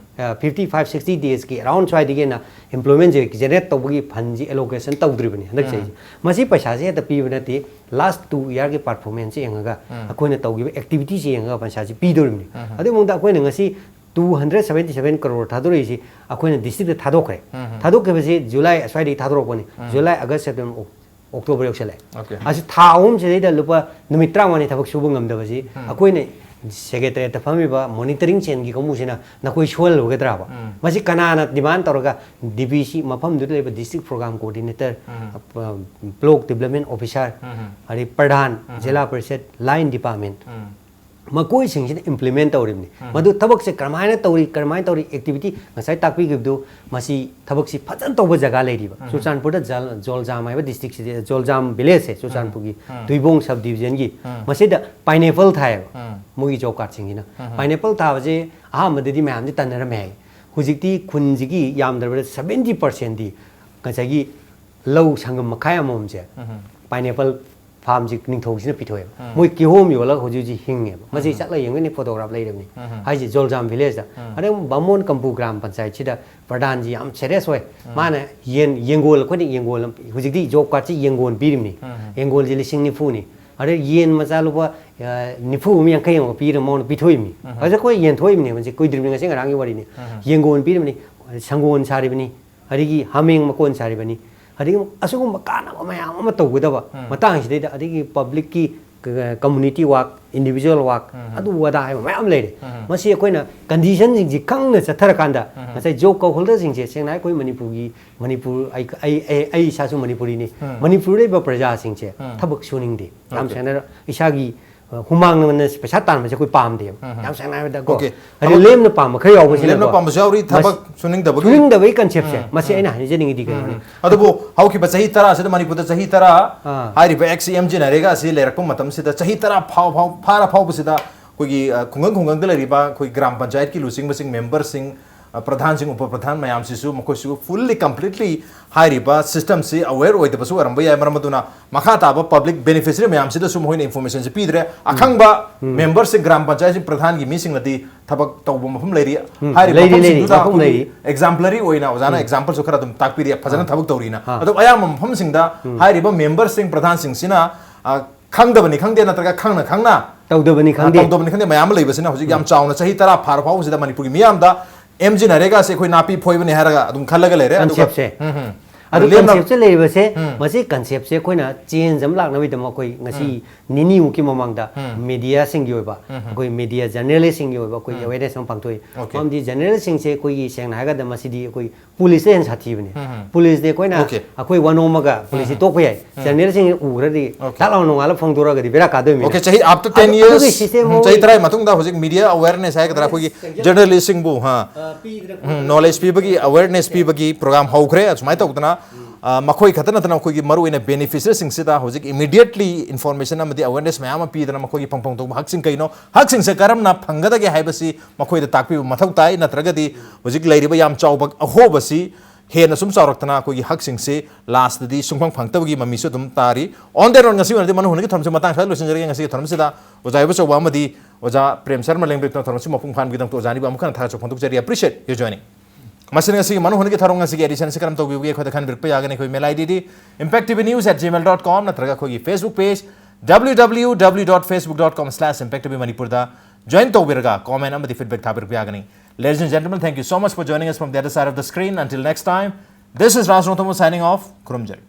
ꯐꯤꯐꯇꯤ ꯐꯥꯏꯚ, ꯁꯤꯛꯁꯇꯤ ꯗꯦꯖꯀꯤ ꯑꯦꯔꯥꯎꯟ ꯁ꯭ꯋꯥꯏꯗꯒꯤ ꯍꯦꯟꯅ ꯏꯝꯄ꯭ꯂꯣꯏꯃꯦꯟꯁꯦ ꯖꯦꯅꯦꯔꯦꯠ ꯇꯧꯕꯒꯤ ꯐꯟꯁꯤ ꯑꯦꯂꯣꯀꯦꯁꯟ ꯇꯧꯗ꯭ꯔꯤꯕꯅꯤ ꯍꯟꯗꯛ ꯆꯍꯤꯁꯦ꯫ ꯃꯁꯤ ꯄꯩꯁꯥꯁꯦ ꯍꯦꯛꯇ ꯄꯤꯕ ꯅꯠꯇꯦ, ꯂꯥꯁ ꯇꯨ ꯏꯌꯥꯔꯒꯤ ꯄꯔꯐꯣꯔꯃꯦꯟꯁꯁꯦ ꯌꯦꯡꯉꯒ, ꯑꯩꯈꯣꯏꯅ ꯇꯧꯈꯤꯕ ꯑꯦꯛꯇꯤꯚꯤꯇꯤꯁꯦ ꯌꯦꯡꯉꯒ ꯄꯩꯁꯥꯁꯤ ꯄꯤꯗꯧꯔꯤꯕꯅꯤ꯫ ꯑꯗꯨꯒꯤ ꯃꯑꯣꯡꯗ ꯑꯩꯈꯣꯏꯅ ꯉꯁꯤ Two hundred seventy seven crore ꯊꯥꯗꯣꯔꯛꯏꯁꯤ ꯑꯩꯈꯣꯏꯅ district ꯊꯥꯗꯣꯛꯈ꯭ꯔꯦ꯫ ꯊꯥꯗꯣꯛꯈꯤꯕꯁꯤ July ꯑꯁ꯭ꯋꯥꯏꯗꯒꯤ ꯊꯥꯗꯣꯔꯛꯄꯅꯤ꯫ July, August, September, October ꯌꯧꯁꯜꯂꯛꯑꯦ꯫ Okay. ꯑꯁꯤ ꯊꯥ ꯑꯍꯨꯝꯁꯤꯗꯩꯗ ꯂꯨꯄꯥ ꯅꯨꯃꯤꯠ ꯇꯔꯥꯃꯉꯥꯅꯤ ꯊꯕꯛ ꯁꯨꯕ ꯉꯝꯗꯕꯁꯤ ꯑꯩꯈꯣꯏꯅ secretariat ꯐꯝꯃꯤꯕ monitoring chain ꯒꯤ ꯀꯥꯡꯕꯨꯁꯤꯅ ꯅꯈꯣꯏ ꯁꯨꯍꯜꯂꯨꯒꯗ꯭ꯔꯥꯕ? ꯃꯁꯤ ꯀꯅꯥꯅ demand ꯇꯧꯔꯒ D B C ꯃꯐꯝꯗꯨꯗ ꯂꯩꯕ district program coordinator, block development officer, ꯑꯗꯩ ꯄ꯭ꯔꯙꯥꯟ, ꯖꯤꯂꯥ ꯄꯔꯤꯁꯠ, line department, ꯃꯈꯣꯏꯁꯤꯡꯁꯤꯅ implement ꯇꯧꯔꯤꯕꯅꯤ꯫ ꯃꯗꯨ ꯊꯕꯛꯁꯦ ꯀꯔꯝꯍꯥꯏꯅ ꯇꯧꯔꯤ, ꯀꯔꯝꯍꯥꯏꯅ ꯇꯧꯔꯤ, activity ꯉꯁꯥꯏ ꯇꯥꯛꯄꯤꯈꯤꯕꯗꯨ, ꯃꯁꯤ ꯊꯕꯛꯁꯤ ꯐꯖꯅ ꯇꯧꯕ ꯖꯒꯥ ꯂꯩꯔꯤꯕ꯫ ꯆꯨꯔꯆꯥꯟꯄꯨꯔꯗ ꯖꯜ-, ꯖꯣꯜꯖꯥꯝ ꯍꯥꯏꯕ district ꯁꯤꯗ, ꯖꯣꯜꯖꯥꯝ village ꯁꯦ ꯆꯨꯔꯆꯥꯟꯄꯨꯔꯒꯤ ꯇꯨꯏꯕꯣꯡ sub division ꯒꯤ, ꯃꯁꯤꯗ pineapple ꯊꯥꯏꯌꯦꯕ꯫ ꯃꯣꯏꯒꯤ job card ꯁꯤꯡꯁꯤꯅ pineapple ꯊꯥꯕꯁꯦ ꯑꯍꯥꯟꯕꯗꯗꯤ ꯃꯌꯥꯝꯗꯤ ꯇꯟꯅꯔꯝꯃꯦ ꯍꯥꯏ꯫ ꯍꯧꯖꯤꯛꯇꯤ ꯈꯨꯟꯁꯤꯒꯤ ꯌꯥꯝꯗ꯭ꯔꯕꯗ seventy percent ꯗꯤ ꯉꯁꯥꯏꯒꯤ ꯂꯧ ꯁꯪꯒꯝ ꯃꯈꯥꯏ ꯑꯃꯃꯝꯁꯦ pineapple farm ꯁꯤ ꯅꯤꯡꯊꯧꯁꯤꯅ ꯄꯤꯊꯣꯛꯑꯦꯕ꯫ ꯃꯣꯏ ꯀꯤꯍꯣꯝ ꯌꯣꯜꯂꯒ ꯍꯧꯖꯤꯛ ꯍꯧꯖꯤꯛ ꯍꯤꯡꯉꯦꯕ꯫ ꯃꯁꯤ ꯆꯠꯂ ꯌꯦꯡꯒꯅꯤ, photograph ꯂꯩꯔꯕꯅꯤ꯫ ꯍꯥꯏꯁꯦ ꯖꯣꯜꯖꯥꯝ village ꯇ꯫ ꯑꯗꯩ ꯑꯃꯨꯛ ꯕꯥꯃꯣꯟ ꯀꯝꯄꯨ ꯒ꯭ꯔꯥꯝ ꯄꯟꯆꯥꯌꯠꯁꯤꯗ ꯄ꯭ꯔꯙꯥꯟꯁꯤ ꯌꯥꯝ serious ꯑꯣꯏ꯫ ꯃꯥꯅ ꯌꯦꯟ, ꯌꯦꯡꯒꯣꯜ, ꯑꯩꯈꯣꯏꯅ ꯌꯦꯡꯒꯣꯜ, ꯍꯧꯖꯤꯛꯇꯤ job card ꯁꯤ ꯌꯦꯡꯒꯣꯜ ꯄꯤꯔꯤꯕꯅꯤ꯫ ꯌꯦꯡꯒꯣꯜꯁꯤ ꯂꯤꯁꯤꯡ ꯅꯤꯐꯨꯅꯤ꯫ ꯑꯗꯩ ꯌꯦꯟ ꯃꯆꯥ ꯂꯨꯄꯥ, ꯑ, ꯅꯤꯐꯨ ꯑꯃ, ꯌꯥꯡꯈꯩ ꯑꯃ ꯄꯤꯔ ꯃꯉꯣꯟꯗ ꯄꯤꯊꯣꯛꯏꯕꯅꯤ꯫ ꯍꯧꯖꯤꯛ ꯑꯩꯈꯣꯏ ꯌꯦꯟ ꯊꯣꯛꯏꯕꯅꯤ, ꯍꯧꯖꯤꯛ ꯀꯨꯏꯗ꯭ꯔꯤꯕꯅꯤ, ꯉꯁꯤ ꯉꯔꯥꯡꯒꯤ ꯋꯥꯔꯤꯅꯤ꯫ ꯌꯦꯡꯒꯣꯜ ꯄꯤꯔꯤꯕꯅꯤ, ꯁꯪꯒꯣꯜ ꯁꯥꯔꯤꯕꯅꯤ, ꯑꯗꯒꯤ ꯍꯥꯃꯦꯡ ꯃꯀꯣꯟ ꯁꯥꯔꯤꯕꯅꯤ꯫ ꯑꯗꯒꯤ ꯑꯁꯤꯒꯨꯝꯕ ꯀꯥꯟꯅꯕ ꯃꯌꯥꯝ ꯑꯃ ꯇꯧꯒꯗꯕ ꯃꯇꯥꯡꯁꯤꯗꯩꯗ, ꯑꯗꯒꯤ public ꯀꯤ, ꯀ-, community work, individual work, ꯑꯗꯨ ꯑꯗꯥ ꯍꯥꯏꯕ ꯃꯌꯥꯝ ꯂꯩꯔꯦ꯫ ꯃꯁꯤ ꯑꯩꯈꯣꯏꯅ condition ꯁꯤꯡꯁꯤ ꯈꯪꯅ ꯆꯠꯊꯔꯀꯥꯟꯗ, ꯉꯁꯥꯏ job card holder ꯁꯤꯡꯁꯦ, ꯁꯦꯡꯅ ꯍꯥꯏ, ꯑꯩꯈꯣꯏ ꯃꯅꯤꯄꯨꯔꯒꯤ, ꯃꯅꯤꯄꯨꯔ, ꯑꯩ, ꯑꯩ, ꯑꯩ, ꯑꯩ ꯏꯁꯥꯁꯨ ꯃꯅꯤꯄꯨꯔꯤꯅꯤ, ꯃꯅꯤꯄꯨꯔꯗ ꯂꯩꯕ ꯄ꯭ꯔꯖꯥꯁꯤꯡꯁꯦ ꯊꯕꯛ ꯁꯨꯅꯤꯡꯗꯦ꯫ ꯌꯥꯝ ꯁꯦꯡꯅ ꯏꯁꯥꯒꯤ, ꯑ, ꯍꯨꯃꯥꯡꯅ ꯄꯩꯁꯥ ꯇꯥꯟꯕꯁꯦ ꯑꯩꯈꯣꯏ ꯄꯥꯝꯗꯦꯕ꯫ ꯌꯥꯝ ꯁꯦꯡꯅ ꯍꯥꯏꯕꯗ ꯀꯣ꯫ Okay. ꯍꯥꯏꯗꯤ ꯊꯕꯛ ꯂꯦꯝꯅ ꯄꯥꯝꯕ ꯈꯔ ꯌꯥꯎꯕꯁꯤꯅꯀꯣ꯫ ꯂꯦꯝꯅ ꯄꯥꯝꯕꯁꯨ ꯌꯥꯎꯔꯤ, ꯃꯁꯤ ꯊꯕꯛ ꯁꯨꯅꯤꯡꯗꯕꯒꯤ꯫ ꯁꯨꯅꯤꯡꯗꯕꯒꯤ concept ꯁꯦ꯫ ꯃꯁꯤ ꯑꯩꯅ ꯍꯥꯏꯖꯅꯤꯡꯉꯤꯗꯤ ꯀꯩꯅꯣꯅꯤ? ꯑꯗꯨꯕꯨ ꯍꯧꯈꯤꯕ ꯆꯍꯤ ꯇꯔꯥꯁꯤꯗ ꯃꯅꯤꯄꯨꯔꯗ ꯆꯍꯤ ꯇꯔꯥ ꯑꯥ꯫ ꯍꯥꯏꯔꯤꯕ X M G ꯅꯔꯦꯒꯥ ꯑꯁꯤ ꯂꯩꯔꯛꯄ ꯃꯇꯝꯁꯤꯗ, ꯆꯍꯤ ꯇꯔꯥ ꯐꯥꯎ-, ꯐꯥꯎ-, ꯐꯥꯔ ꯐꯥꯎꯕꯁꯤꯗ ꯑꯩꯈꯣꯏꯒꯤ, ꯑ, ꯈꯨꯡꯒꯪ ꯈꯨꯡꯒꯪꯗ ꯂꯩꯔꯤꯕ ꯑꯩꯈꯣꯏ ꯒ꯭ꯔꯥꯝ ꯄꯟꯆꯥꯌꯠꯀꯤ ꯂꯨꯆꯤꯡꯕꯁꯤꯡ, member ꯁꯤꯡ, ꯑ, ꯄ꯭ꯔꯙꯥꯟꯁꯤꯡ, ꯎꯄ ꯄ꯭ꯔꯙꯥꯟ ꯃꯌꯥꯝꯁꯤꯁꯨ ꯃꯈꯣꯏꯁꯨ fully, completely ꯍꯥꯏꯔꯤꯕ system ꯁꯤ aware ꯑꯣꯏꯗꯕꯁꯨ ꯑꯣꯏꯔꯝꯕ ꯌꯥꯏ꯫ ꯃꯔꯝ ꯑꯗꯨꯅ ꯃꯈꯥ ꯇꯥꯕ public beneficiary ꯃꯌꯥꯝꯁꯤꯗꯁꯨ ꯃꯈꯣꯏꯅ information ꯁꯤ ꯄꯤꯗ꯭ꯔꯦ꯫ ꯑꯈꯪꯕ member ꯁꯤꯡ, ꯒ꯭ꯔꯥꯝ ꯄꯟꯆꯥꯌꯠꯁꯤꯡ ꯄ꯭ꯔꯙꯥꯟꯒꯤ ꯃꯤꯁꯤꯡꯅꯗꯤ ꯊꯕꯛ ꯇꯧꯕ ꯃꯐꯝ ꯂꯩꯔꯤ꯫ ꯍꯥꯏꯔꯤꯕ ꯂꯩꯔꯤ, ꯂꯩꯔꯤ, ꯃꯐꯝꯁꯤꯡꯗꯨꯗ ꯃꯐꯝ ꯑꯩꯈꯣꯏꯒꯤ ꯂꯩꯔꯤ꯫ Exemplary ꯑꯣꯏꯅ ꯑꯣꯖꯥꯅ example ꯁꯨ ꯈꯔ ꯑꯗꯨꯝ ꯇꯥꯛꯄꯤꯔꯤ, ꯐꯖꯅ ꯊꯕꯛ ꯇꯧꯔꯤꯅ꯫ ꯑꯥ꯫ ꯑꯗꯣ ꯑꯌꯥꯝꯕ ꯃꯐꯝꯁꯤꯡꯗ ꯍꯥꯏꯔꯤꯕ member ꯁꯤꯡ, ꯄ꯭ꯔꯙꯥꯟꯁꯤꯡꯁꯤꯅ, ꯑ, ꯈꯪꯗꯕꯅꯤ ꯈꯪꯗꯦ, ꯅꯠꯇ꯭ꯔꯒ ꯈꯪꯅ ꯈꯪꯅ ꯇꯧꯗꯕꯅꯤ ꯈꯪꯗꯦ꯫ ꯇꯧꯗꯕꯅꯤ ꯈꯪꯗꯦ, ꯃꯌꯥꯝ ꯑꯃ ꯂꯩꯕꯁꯤꯅ ꯍꯧꯖꯤꯛ ꯌꯥꯝ ꯆꯥꯎꯅ ꯆꯍꯤ ꯇꯔꯥ ꯐꯥꯔ ꯐꯥꯎꯕꯁꯤꯗ ꯃꯅꯤꯄꯨꯔꯒꯤ ꯃꯤꯌꯥꯝꯗ ꯑꯦꯝ ꯖꯤ ꯅꯔꯦꯒꯥꯁꯦ ꯑꯩꯈꯣꯏ ꯅꯥꯄꯤ ꯐꯣꯏꯕꯅꯦ ꯍꯥꯏꯔꯒ ꯑꯗꯨꯝ ꯈꯜꯂꯒ ꯂꯩꯔꯦ꯫ ꯑꯗꯨꯒ ꯀꯟꯁꯦꯞꯁꯦ꯫ ꯎꯝ, ꯎꯝ꯫ ꯑꯗꯨ ꯂꯦꯝꯅ- ꯀꯟꯁꯦꯞꯁꯦ ꯂꯩꯔꯤꯕꯁꯦ, ꯃꯁꯤ ꯀꯟꯁꯦꯞꯁꯦ ꯑꯩꯈꯣꯏꯅ ꯆꯦꯟꯖ ꯑꯃ ꯂꯥꯛꯅꯕꯒꯤꯗꯃꯛ ꯑꯩꯈꯣꯏ ꯉꯁꯤ ꯅꯤꯅꯤꯃꯨꯛꯀꯤ ꯃꯃꯥꯡꯗ ꯃꯦꯗꯤꯌꯥꯁꯤꯡꯒꯤ ꯑꯣꯏꯕ, ꯑꯩꯈꯣꯏ ꯃꯦꯗꯤꯌꯥ ꯖꯔꯅꯦꯂꯤꯁꯁꯤꯡꯒꯤ ꯑꯣꯏꯕ ꯑꯩꯈꯣꯏ ꯑꯦꯋꯦꯔꯅꯦꯁ ꯑꯃ ꯄꯥꯡꯊꯣꯛꯏ꯫ Okay. ꯃꯔꯝꯗꯤ ꯖꯔꯅꯦꯂꯤꯁꯁꯤꯡꯁꯦ ꯑꯩꯈꯣꯏꯒꯤ ꯁꯦꯡꯅ ꯍꯥꯏꯔꯀꯥꯟꯗ ꯃꯁꯤꯗꯤ ꯑꯩꯈꯣꯏ ꯄꯨꯂꯤꯁꯇ ꯍꯦꯟꯅ ꯁꯥꯊꯤꯕꯅꯤ꯫ ꯄꯨꯂꯤꯁꯇ ꯑꯩꯈꯣꯏꯅ Okay. ꯑꯩꯈꯣꯏ ꯋꯥꯅꯣꯝꯃꯒ ꯄꯨꯂꯤꯁꯁꯤ ꯇꯣꯛꯄ ꯌꯥꯏ꯫ ꯖꯔꯅꯦꯂꯤꯁꯁꯤꯡ ꯎꯈ꯭ꯔꯗꯤ Okay. ꯊꯥꯛ ꯂꯥꯎꯅ ꯅꯣꯡꯉꯥꯜꯂ ꯐꯣꯡꯗꯣꯔꯛꯑꯒꯗꯤ ꯕꯦꯔꯥ ꯀꯥꯗꯣꯏꯃꯤꯅ꯫ Okay, ꯆꯍꯤ after ten ꯑꯗꯨ- years, ꯑꯗꯨꯒꯤ system ꯎꯝ, ꯑꯃ ꯆꯍꯤ ꯇꯔꯥ ꯃꯇꯨꯡꯗ ꯍꯧꯖꯤꯛ ꯃꯤꯗꯤꯌꯥ ꯑꯋꯦꯔꯅꯦꯁ ꯍꯥꯏꯒꯗ꯭ꯔꯥ, ꯑꯩꯈꯣꯏꯒꯤ ꯖꯔꯅꯦꯂꯤꯁꯁꯤꯡꯕꯨ ꯍꯥ, ꯎꯝ, ꯅꯣꯂꯦꯖ ꯄꯤꯕꯒꯤ, ꯑꯋꯦꯔꯅꯦꯁ ꯄꯤꯕꯒꯤ ꯄ꯭ꯔꯣꯒ꯭ꯔꯥꯝ ꯍꯧꯈ꯭ꯔꯦ꯫ ꯑꯁꯨꯃꯥꯏꯅ ꯇꯧꯗꯅ ꯑ, ꯃꯈꯣꯏ ꯈꯛꯇ ꯅꯠꯇꯅ ꯑꯩꯈꯣꯏꯒꯤ ꯃꯔꯨꯑꯣꯏꯅ ꯕꯦꯅꯤꯐꯤꯁꯔꯤꯁꯤꯡꯁꯤꯗ ꯍꯧꯖꯤꯛ ꯏꯃꯤꯗꯤꯌꯦꯠꯂꯤ ꯏꯟꯐꯣꯔꯃꯦꯁꯟ ꯑꯃꯗꯤ ꯑꯋꯦꯔꯅꯦꯁ ꯃꯌꯥꯝ ꯑꯃ ꯄꯤꯗꯅ ꯃꯈꯣꯏꯒꯤ ꯐꯪꯐꯝ ꯊꯣꯛꯄ ꯍꯛꯁꯤꯡ ꯀꯩꯅꯣ, ꯍꯛꯁꯤꯡꯁꯦ ꯀꯔꯝꯅ ꯐꯪꯒꯗꯒꯦ ꯍꯥꯏꯕꯁꯤ ꯃꯈꯣꯏꯗ ꯇꯥꯛꯄꯤꯕ ꯃꯊꯧ ꯇꯥꯏ꯫ ꯅꯠꯇ꯭ꯔꯒꯗꯤ ꯍꯧꯖꯤꯛ ꯂꯩꯔꯤꯕ ꯌꯥꯝ ꯆꯥꯎꯕ ꯑꯍꯣꯕꯁꯤ ꯍꯦꯟꯅ ꯁꯨꯝ ꯆꯥꯎꯔꯛꯇꯅ ꯑꯩꯈꯣꯏꯒꯤ ꯍꯛꯁꯤꯡꯁꯤ ꯂꯥꯁꯇꯗꯤ ꯁꯨꯡꯐꯪ ꯐꯪꯉꯛꯇꯕꯒꯤ ꯃꯃꯤꯁꯨ ꯑꯗꯨꯝ ꯇꯥꯔꯤ꯫ On that note, ꯉꯁꯤ ꯑꯣꯏꯅꯗꯤ ꯃꯅꯨ ꯍꯨꯟꯒꯤ ꯊꯧꯔꯝꯁꯤ ꯃꯇꯥꯡ ꯁ꯭ꯋꯥꯏꯗ ꯂꯣꯏꯁꯤꯟꯖꯔꯒꯦ꯫ ꯉꯁꯤꯒꯤ ꯊꯧꯔꯝꯁꯤꯗ ꯑꯣꯖꯥ ꯏꯕꯣꯆꯧꯕ ꯑꯃꯗꯤ ꯑꯣꯖꯥ ꯄ꯭ꯔꯦꯝ ꯁꯔꯃ ꯂꯦꯡꯕꯤꯔꯛꯇꯨꯅ ꯊꯧꯔꯝꯁꯤ ꯃꯄꯨꯡ ꯐꯥꯍꯟꯕꯒꯤꯗꯃꯛꯇ ꯑꯣꯖꯥ ꯑꯅꯤꯕꯨ ꯑꯃꯨꯛ ꯍꯟꯅ ꯊꯥꯒꯠꯆꯕ ꯐꯣꯡꯗꯣꯛꯆꯔꯤ꯫ Appreciate your joining. ꯃꯁꯤꯅ ꯉꯁꯤꯒꯤ ꯃꯅꯨ ꯍꯨꯟꯒꯤ ꯊꯧꯔꯝ ꯉꯁꯤꯒꯤ ꯑꯦꯗꯤꯁꯟ ꯑꯁꯤ ꯀꯔꯝ ꯇꯧꯕꯤꯕꯒꯦ ꯑꯩꯈꯣꯏꯗ ꯈꯟꯕꯤꯔꯛꯄ ꯌꯥꯒꯅꯤ꯫ ꯑꯩꯈꯣꯏ ꯃꯦꯂꯥꯏ ꯗꯤ ꯗꯤ, impact T V news at gmail dot com ꯅꯠꯇ꯭ꯔꯒ ꯑꯩꯈꯣꯏꯒꯤ Facebook page W W W dot facebook dot com slash impact T V ꯃꯅꯤꯄꯨꯔꯗ join ꯇꯧꯕꯤꯔꯒ comment ꯑꯃꯗꯤ feedback ꯊꯥꯕꯤꯔꯛꯄ ꯌꯥꯒꯅꯤ꯫ Ladies and gentlemen, thank you so much for joining us from the other side of the screen. Until next time, this is Raj Nothomo signing off. ꯈꯨꯔꯨꯝꯖꯔꯤ꯫